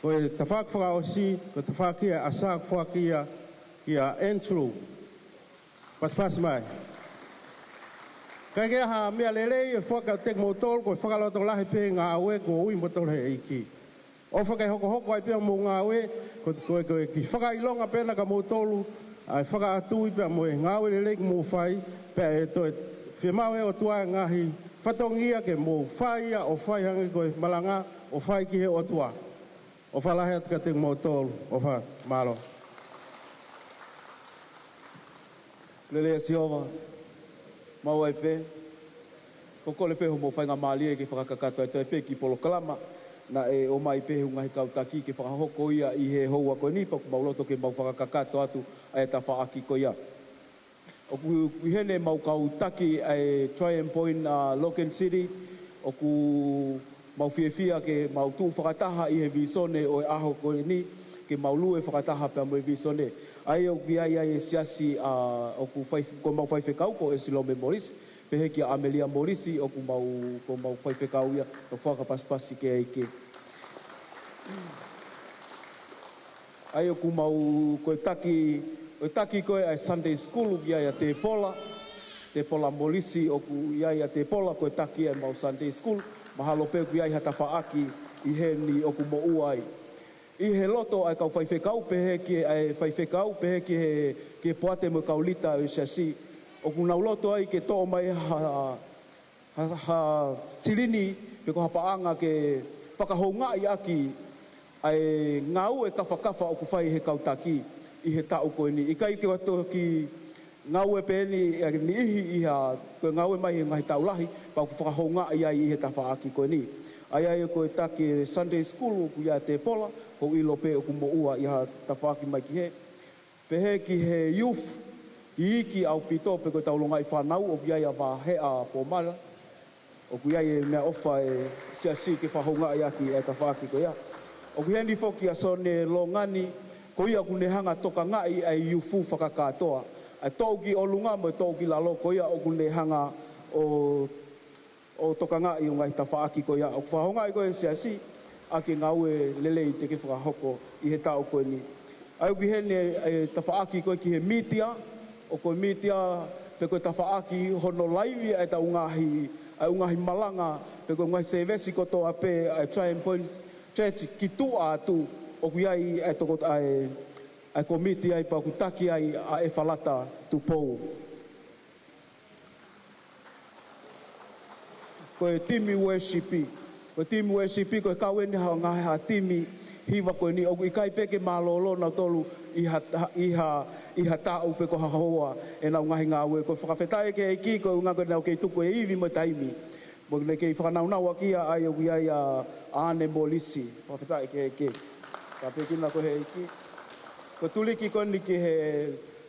Ko e tafaʻaki fakaʻosi, ko e tafaʻaki ʻa e ʻasa ʻoku foaki ia kia Andrew. Pasipasi mai. Kae kehe ha meʻa lelei ʻe foaki kiate kimoutolu, ko e fakalotolahi pē ngāue kuo ui moutolu he ʻEiki. ʻOfa ke hokohoko ai pē hoʻomou ngāue, ko, ko, ko e kiʻi fakaʻilonga pē ena kia moutolu, ʻa e fakaʻatui pea mo e ngāue lelei kuo mou fai, pea ʻe toe fiemaʻu ʻe he ʻOtua e ngaahi fatongia ke mou fai ia ʻo fai hangē ko e malanga ʻo fai ki he ʻOtua. ʻOfa lahi atu kiate kimoutolu, ʻofa, mālō. Lelei ʻa Sihova, maʻu ai pē. Ko e kole pē hoʻomou faingamālie ke fakakakato atu ai pē e kiʻi polokalama naʻe ʻomai pē ʻe he ngaahi kau taki ke fakahoko ia ʻi he houa ko eni, pea ʻoku mau loto ke mau fakakakato atu ʻa e tafaʻaki ko ia. ʻOku ʻi heni ʻemau kau taki ʻa e Triumph Point ʻa Logan City, ʻoku mau fiefia ke mau tuʻu fakataha ʻi he vīsone ʻo e ʻaho ko eni, ke mau lue fakataha pea mo e vīsone. ʻA ia ʻoku ʻi ai ʻa e siasi ʻa, ʻoku fai, ko ʻemau faifekau ko Esilome Molisi, pehē kia ʻAmelia Molisi, ʻoku mau, ko ʻemau faifekau ia, ʻoku fakapasipasi ki ai ke. ʻA ia ʻoku mau, ko e taki, ko e taki ko ē ʻa e Sunday School, ʻoku ʻi ai ʻa Tepola, Tepola Molisi, ʻoku ʻi ai ʻa Tepola, ko e taki ʻemau Sunday School, mahalo pē ʻoku ʻi ai ha tafaʻaki ʻi heni ʻoku moʻua ai. ʻI he loto ʻa e kau faifekau, pehē ki he, ʻa e faifekau, pehē ki he, ki he poate mo e kau lita ʻo e siasi, ʻoku nau loto ai ke toʻo mai ha, ha, ha silini, pe ko ha paʻanga ke fakahoungaʻi ʻaki ʻa e ngāue kafakafa ʻoku fai ʻe he kau taki ʻi he taʻu ko eni. ʻIkai ke toki ngāue pē eni ʻa e niʻihi ʻi ha, ko e ngāue mai he ngaahi taʻu lahi, pea ʻoku fakahoungaʻi ai ʻi he tafaʻaki ko eni. ʻA ia ko e taki Sunday School, ʻoku ʻi ai ʻa Tepola, ʻoku ou ʻilo pē ʻoku moʻua ʻi ha tafaʻaki mai ki hē. Pehē ki he youth, iiki ʻaupito pe ko e taulongaʻi fānau, ʻoku ʻi ai ʻa Vaheʻa Pomala, ʻoku ʻi ai e meʻaʻofa ʻa e siasi ke fakahoungaʻi ʻaki e tafaʻaki ko ia. ʻOku ʻi heni foki ʻa Sone Longani, ko ia ʻoku ne hanga tokangaʻi ʻa e youth fakakātoa. ʻA e toʻu ki ʻolunga mo e toʻu ki lalo, ko ia ʻoku ne hanga ʻo ʻo tokangaʻi ʻa e ngaahi tafaʻaki ko ia ʻoku fakahoungaʻi ko ē ʻe he siasi ʻaki e ngāue lelei te ke fakahoko ʻi he taʻu ko eni. ʻA ia ʻoku ʻi heni e tafaʻaki ko ē ki he mītia, ʻoku ko e mītia pe ko e tafaʻaki hono laivi ʻa ʻetau ngaahi, ʻa e ngaahi malanga, pe ko e ngaahi sēvesi kotoa pē ʻa e Triumph Point Church ki tuʻa atu ʻoku ʻi ai ʻa e toko, ʻa e, ʻa e kōmiti ai pea ʻoku taki ai ʻa ʻEfalata Tupou. Ko e timi worship, ko e timi worship, ko e kau eni ha ngaahi ha timi hiva ko eni ʻoku ʻikai pē ke mālōlō nautolu ʻi ha, ʻi ha, ʻi ha taʻu pe ko ha houa ʻenau ngaahi ngāue. Ko e fakafetaʻi ki he ʻEiki ko e ʻuhinga ko ʻenau kei tuku e ivi mo e taimi. Mo ne kei fakanaunau ʻaki ia ʻa ia ʻoku ʻi ai ʻa ʻAne Molisi. Fakafetaʻi ki he ʻEiki. Ka pekina ko e ʻEiki. Ko e tuliki ko eni ki he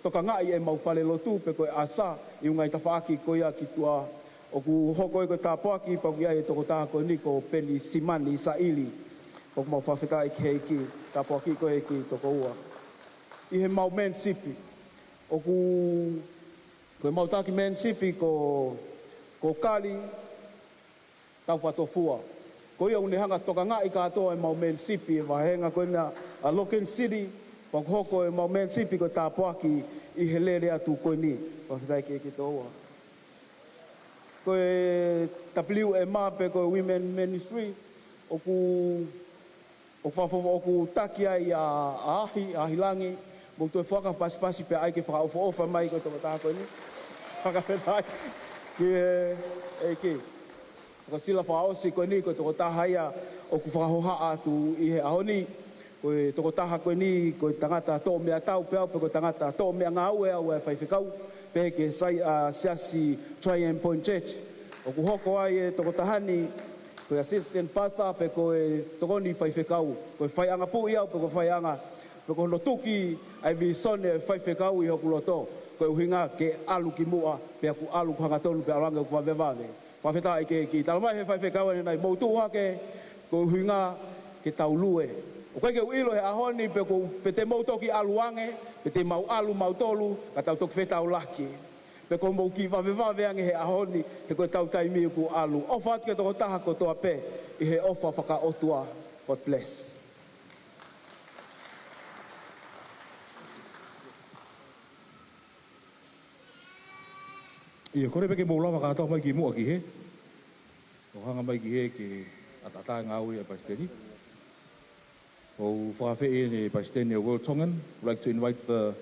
tokangaʻi ʻemau falelotu pe ko e ʻasa ʻi he ngaahi tafaʻaki ko ia ki tuʻa. ʻOku hoko ai ko e tāpuaki pea ʻoku ʻi ai e tokotaha ko eni ko Peni Simani Saʻili. ʻOku mau fakafetaʻi ki he ʻEiki, tāpuaki ko e ʻEiki tokoua. ʻI heʻemau men's sip, ʻoku, ko ʻemau taki men's sip ko, ko Kali Taufatofua. Ko ia ʻoku ne hanga tokangaʻi kātoa ʻemau men's sip ʻi he vāhenga ko ena ʻa Logan City, pea ʻoku hoko ʻemau men's sip ko e tāpuaki ʻi he lele atu ko eni. Fakafetaʻi ki he ʻEiki tokoua. Ko e W M A pe ko e Women Ministry, ʻoku, ʻoku fafo-, ʻoku taki ai ʻa, ʻa Ahi, ʻa Ahi Langi, mou toe fakapasipasi pea ʻai ke fakaʻofoʻofa mai ko e tokotaha ko eni. Fakafetaʻi ki he ʻEiki. Ko e sila fakaʻosi ko eni ko e tokotaha ia ʻoku fakahohaʻa atu ʻi he ʻaho ni. Ko e tokotaha ko eni, ko e tangata toʻo meʻatau pē au, pe ko e tangata toʻo meʻangāue au ʻa e faifekau, pehē ki he sai ʻa Siasi Trian Point Church. ʻOku hoko ai e tokotaha ni, ko e assistant pastor, pe ko e tokoni faifekau, ko e faiʻanga puʻi au, pe ko e faiʻanga, pe ko hono tuki ʻa e vīsone ʻo e faifekau ʻi hoku loto, ko e ʻuhinga ke ʻalu ki muʻa, pea ʻoku ʻalu ʻoku hangatonu, pea ʻalu ange ʻoku vavevave. Fakafetaʻi ki he ʻEiki. Talamai ʻe he faifekau ʻanenai, mou tuʻu hake, ko e ʻuhinga ke tau lue. ʻOku ʻikai ke u ʻilo he ʻaho ni pe ko, pe te mou toki ʻalu ange, pe te mau ʻalu mautolu, ka tau toki fetaulaki. Pe ko hoʻomou kiʻi vavevave ange he ʻaho ni, he ko ʻetau taimi ʻoku ʻalu. ʻOfa atu ki he tokotaha kotoa pē, ʻi he ʻofa fakaʻotua. God bless. ʻIo, kole pē ke mou lava kātoa mai ki muʻa ki hē. ʻO hanga mai ki hē ke ʻataʻatā e ngāue ʻa e palesiteni. ʻOku ou fakaafeʻi ʻa e palesiteni ʻo e World Tongan. Would like to invite the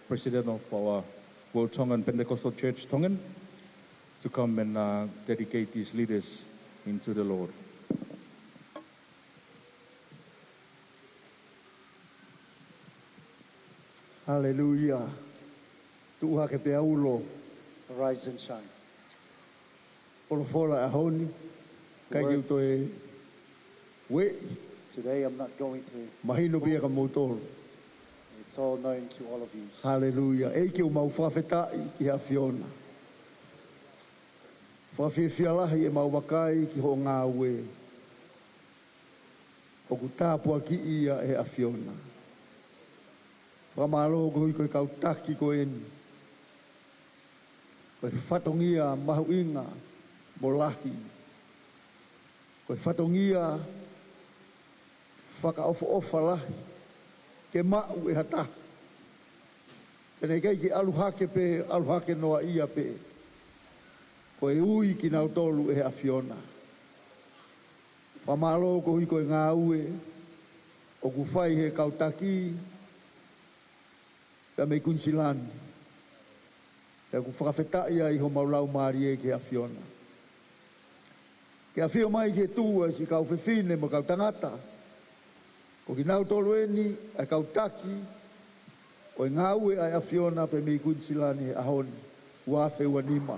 president of our World Tongan Pentecostal Church Tongan to come and, uh, dedicate these leaders into the Lord. Haleluia. Tuʻu hake pea ulo. Arise and shine. Folofola ʻa e ʻaho ni. ʻIkai ke u toe ueʻi. Today I'm not going to. Mahino pē ia kia moutolu. It's all known to all of you. Haleluia. ʻEiki, ʻoku mau fakafetaʻi ki he ʻAfiona. Fakafiefia lahi ʻemau vakai ki hoʻo ngāue. ʻOku tāpuakiʻi ia ʻe he ʻAfiona. Fakamālō koeʻuhi ko e kau taki ko eni. Ko e fatongia mahuʻinga mo lahi. Ko e fatongia fakaʻofoʻofa lahi ke maʻu ʻe ha taha. Pea naʻe ʻikai ke ʻalu hake pē, ʻalu hake noaʻia pē. Ko e ui kinautolu ʻe he ʻAfiona. Fakamālō koeʻuhi ko e ngāue ʻoku fai ʻe he kau taki, pea mei Kuinisilani. Pea ʻoku fakafetaʻi ai homau laumālie ki he ʻAfiona. Ke ʻafio mai ki he tuʻu ʻa e siʻi kau fefine mo e kau tangata. Ko kinautolu eni ʻa e kau taki ʻo e ngāue ʻa e ʻAfiona pea mei Kuinisilani he ʻaho ni, ua afe ua nima.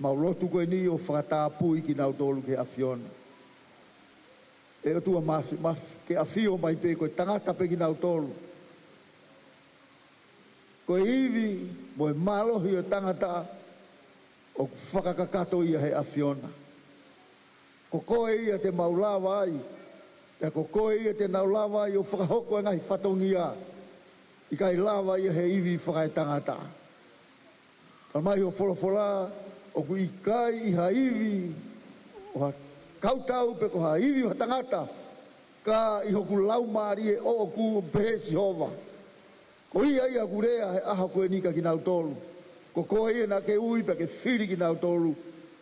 Mau lotu ko eni ʻo fakatapui kinautolu ki he ʻAfiona. ʻE ʻOtua Māfimafi, ke ʻafio mai pē ko e tangata pē kinautolu. Ko e ivi mo e mālohi ʻo e tangata ʻoku fakakakato ia he ʻAfiona. Ko koe ia te mau lava ai, pea ko koe ia te nau lava ai ʻo fakahoko e ngaahi fatongia, ʻikai lava ia he ivi fakaetangata. Talamai ʻe hoʻo folofola, ʻoku ʻikai ʻi ha ivi ʻo ha kautau pe ko ha ivi ʻo ha tangata, ka ʻi hoku laumālie ʻoʻoku, pehē ʻe Sihova. Ko ia ia ʻoku lea he ʻaho ko eni kia kinautolu. Ko koe ia naʻa ke ui pea ke fili kinautolu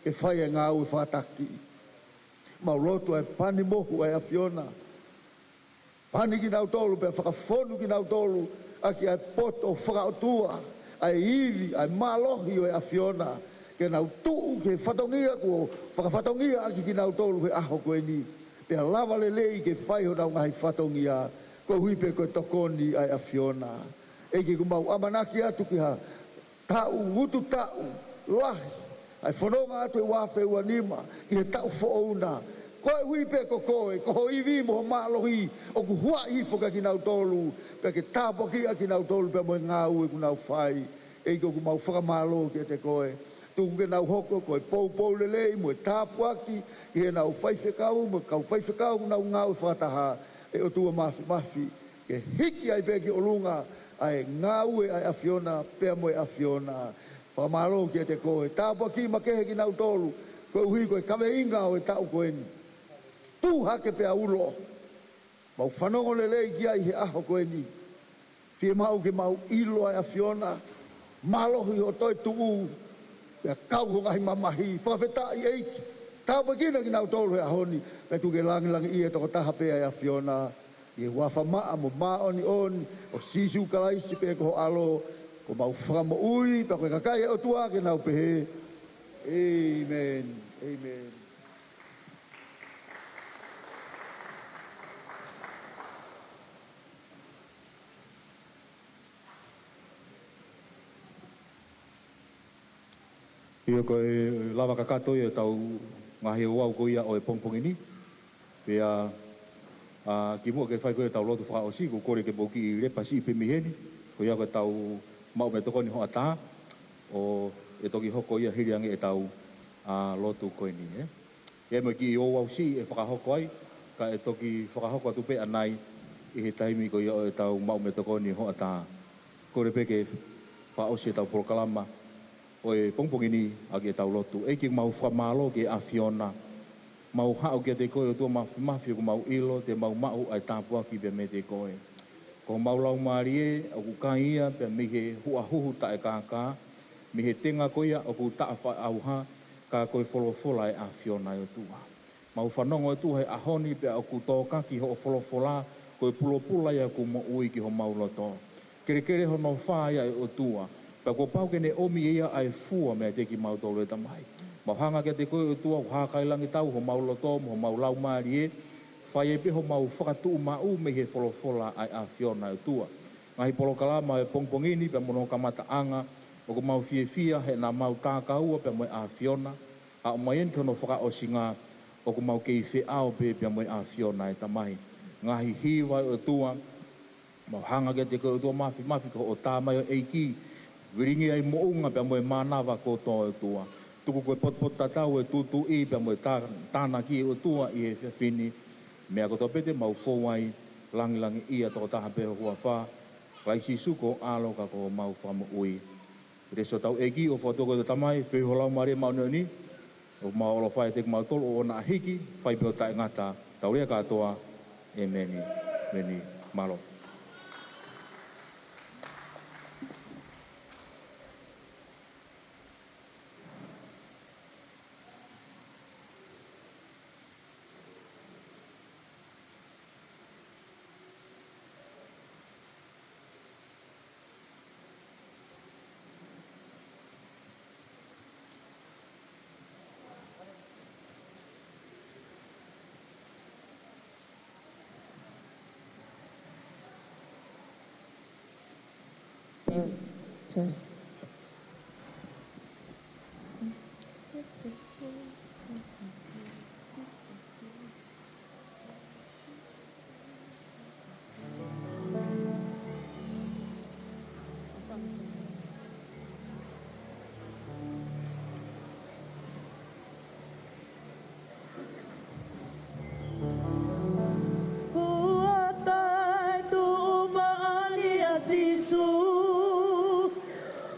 ke fai e ngāue fakataki. Mau lotu ʻa e pani mohu ʻa e ʻAfiona. Pani kinautolu pea fakafonu kinautolu ʻaki ʻa e poto fakaʻotua, ʻa e ivi, ʻa e mālohi ʻo e ʻAfiona. Ke nau tuʻu ki he fatongia kuo fakafatongia ʻaki kinautolu he ʻaho ko eni. Pea lava lelei ke fai honau ngaahi fatongia, koeʻuhi pē ko e tokoni ʻa e ʻAfiona. ʻEiki, ʻoku mau ʻamanaki atu ki ha taʻu, utu taʻu lahi, ʻa e fononga atu e ua afe ua nima ki he taʻu foʻou na. Koeʻuhi pē ko koe, ko ho ivi mo ho mālohi ʻoku huaʻi hifo kia kinautolu, pea ke tāpuakiʻi ʻa kinautolu pea mo e ngāue ʻoku nau fai. ʻEiki, ʻoku mau fakamālō kiate koe. Tuku ke nau hoko ko e poupou lelei mo e tāpuaki ki heʻenau faifekau mo e kau faifekau ʻoku nau ngāue fakataha, ʻe ʻOtua Māfimafi, ke hiki ai pē ki ʻolunga ʻa e ngāue ʻa e ʻAfiona pea mo e ʻAfiona. Fakamālō kiate koe. Tāpuakiʻi makehe kinautolu koeʻuhi ko e kaveinga ʻo e taʻu ko eni. Tuʻu hake pea ulo. Mau fanongo lelei ki ai he ʻaho ko eni. Fiemaʻu ke mau ʻilo ʻa e ʻAfiona, mālohi hoʻo toetuʻu, pea kau ho ngaahi mamahi. Fakafetaʻi ʻEiki. Tāpuekina kinautolu he ʻaho ni, pea tuku ke langilangiʻia tokotaha pē ʻa e ʻAfiona. ʻI he huafa maʻa mo māʻoniʻoni ʻo Sīsū Kalaisi pē ko ho ʻAlo, ko homau Fakamoʻui, pea ko e kakai ʻa e ʻOtua ke nau pehē, ʻĒmeni. ʻĒmeni. ʻIo, ko e lava kakato ia ʻetau ngaahi ouau ko ia ʻo e pongipongi ni. Pea, ʻa, kimuʻa ke fai ko ia ʻetau lotu fakaʻosi, ʻoku ou kole ke mou kiʻi lepa siʻi pē mei heni, ko ia ko ʻetau maʻu meʻatokoni hoʻatā, ʻo e toki hoko ia hili ange ʻetau, ʻa, lotu ko eni, ē. ʻI ai mo e kiʻi ouau siʻi ʻe fakahoko ai, ka ʻe toki fakahoko atu pē ʻanai ʻi he taimi ko ia ʻo ʻetau maʻu meʻatokoni hoʻatā. Kole pē ke fakaʻosi ʻetau polokalama ʻo e pongipongi ni ʻaki ʻetau lotu. ʻEiki, mau fakamālō ki he ʻAfiona. Mau haʻu kiate koe ʻOtua Māfimafi, ʻoku mau ʻilo te mau maʻu ʻa e tāpuaki pea meiate koe. Ko homau laumālie ʻoku kai ia pea mei he huʻahuhu taʻekākā, mei he tenga ko ia ʻoku taʻafaʻaʻauha, ka ko e folofola ʻa e ʻAfiona ʻe ʻOtua. Mau fanongo ʻOtua he ʻaho ni pea ʻoku tōkaki hoʻo folofola, ko e pulopula ia ʻoku moʻui ki homau loto. Kelekele hono fā ia ʻe ʻOtua, pea kuo pau ke ne ʻomi ia ʻa e fua meiate kimautolu ʻe Tamai. Mau hanga kiate koe ʻOtua, ʻoku hākailangitau homau loto mo homau laumālie, fai ai pē homau fakatuʻumaʻu mei he folofola ʻa e ʻAfiona ʻe ʻOtua. Ngaahi polokalama ʻo e pongipongi ni pea mo hono kamataʻanga, ʻoku mau fiefia he naʻa mau takaua pea mo e ʻAfiona, aʻu mai eni ki hono fakaʻosinga, ʻoku mau kei feʻao pē pea mo e ʻAfiona ʻe Tamai. Ngaahi hiva ʻe ʻOtua, mau hanga kiate koe ʻOtua Māfimafi ko hoʻo tā mai ʻo e ʻEiki, vilingi ai moʻunga pea mo e mānava kotoa ʻOtua. Tuku ko e potupotutatau ʻo e tūtuuʻi pea mo e tā-, tānaki ʻe ʻOtua ʻi he efiafi ni. Meʻa kotoa pē te mau fou ai, langilangiʻia tokotaha pē ho huafa, ʻia Sīsū ko ho ʻAlo ka ko homau Fakamoʻui. Pea ʻofa atu ʻEiki, ʻofa atu ko e Tamai, feohi ho Laumālie Māʻoniʻoni, ʻo mau ʻaloʻofa ʻiate kimautolu ʻo ʻoua naʻa hiki, fai pē ʻo taʻengata, tau lea kātoa, ʻēmeni. ʻĒmeni. Mālō. Test, test. Kuo toe tuʻu moʻoni ʻa Sīsū.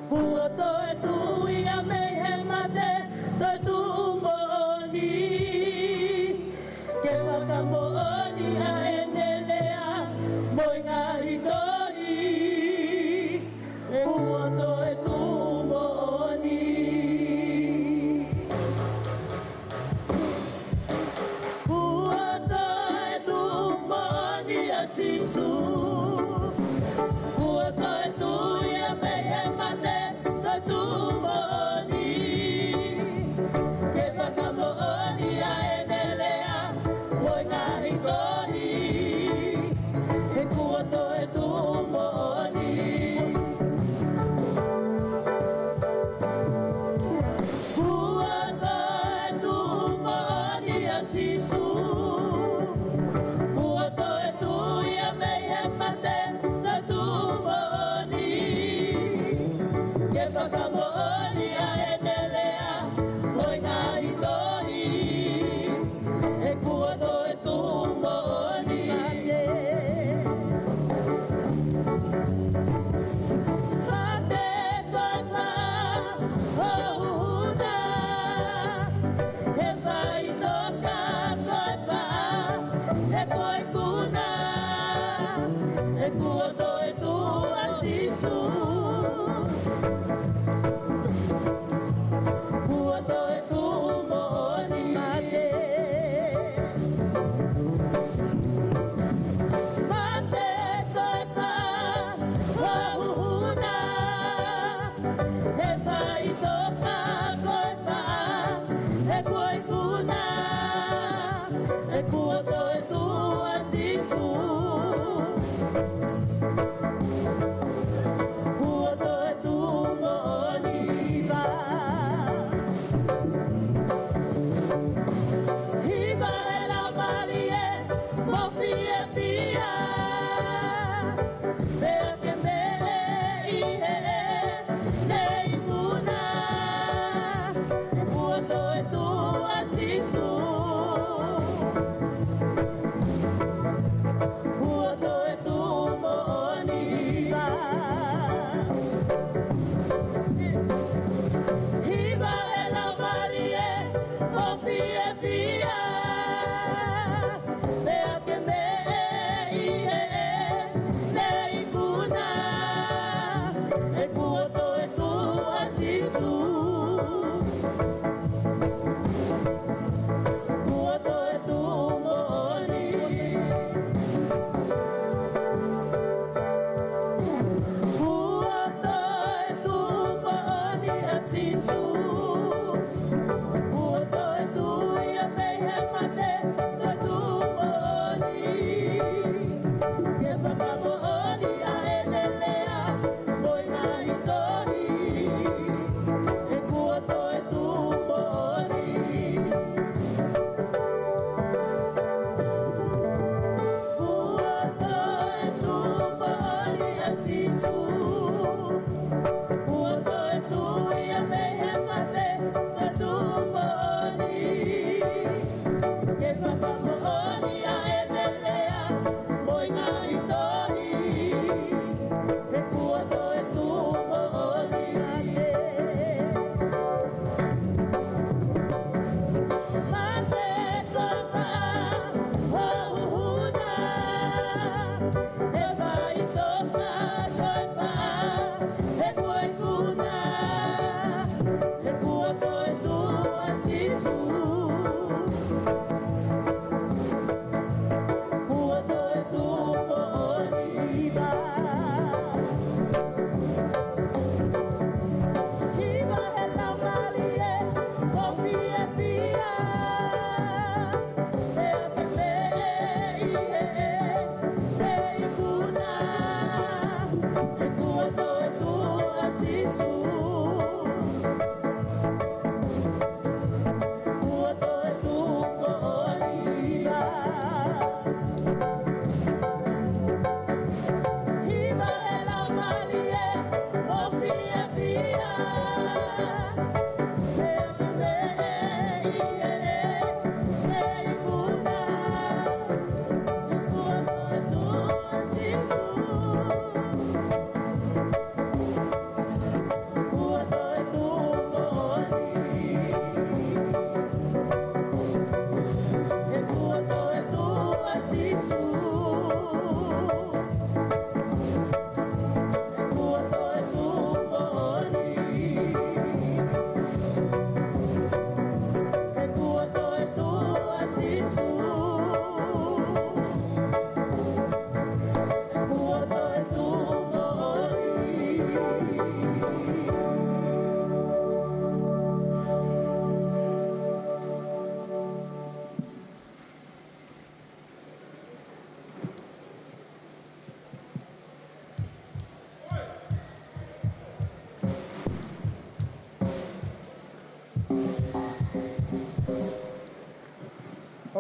Kuo toe tuʻu ia mei he mate, toe tuʻu moʻoni. Ke fakamoʻoni ʻa ʻene lea mo e ngaahi tohi. Kuo toe tuʻu moʻoni. Kuo toe tuʻu moʻoni ʻa Sīsū. Kuo toe tuʻu ia mei he mate, toe tuʻu moʻoni. Ke fakamoʻoni ʻa ʻene lea mo e ngaahi tohi. He kuo toe tuʻu moʻoni. Kuo toe tuʻu moʻoni ʻa Sīsū. Kuo toe tuʻu ia mei he mate, toe tuʻu moʻoni. Ke fakamoʻoni ʻa ʻene lea mo e ngaahi tohi. He kuo toe tuʻu moʻoni. Mate ko e fā ʻo e huhuda, he faʻitoka ko e fā ʻo e ikuna, he kuo toe tuʻu ʻa Sīsū.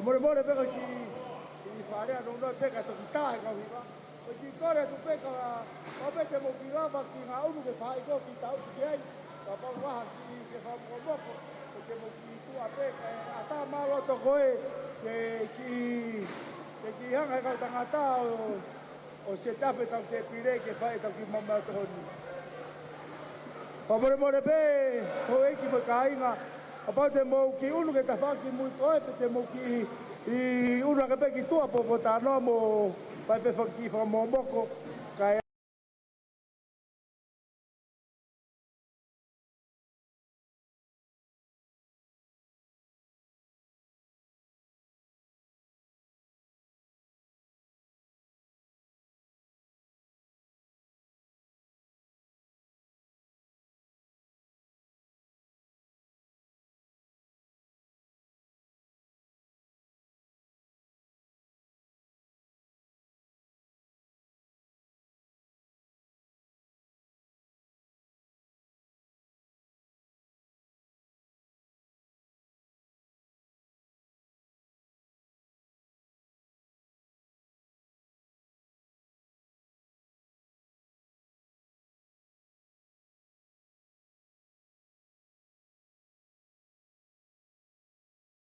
Molemole pē ko e kiʻi, kiʻi fakalea nounou pē ka toki tā e kau hiva. Ko e kiʻi kole atu pē ka, kapau pē te mou kiʻi lava kiʻi ngaʻunu ke fai ko e kiʻi tau ki ai. Kapau ʻoku ʻi ai ha kiʻi fakamokomoko, ko te mou kiʻi tuʻu pē kae ʻatā mai loto ko ē, ke kiʻi, ke kiʻi hanga ʻe he kau tangata ʻo, ʻo set up ʻetau tēpile ke fai ʻetau kiʻi maumau tokoni. Fakamolemole pē, houʻeiki mo e kāinga, kapau te mou kiʻi ʻunu ki he tafaʻaki mui ko ē, pe te mou kiʻi, kiʻi ʻunu hake pē ki tuʻa pōpōtalanoa mo fai pē faka-, kiʻi fakamokomoko.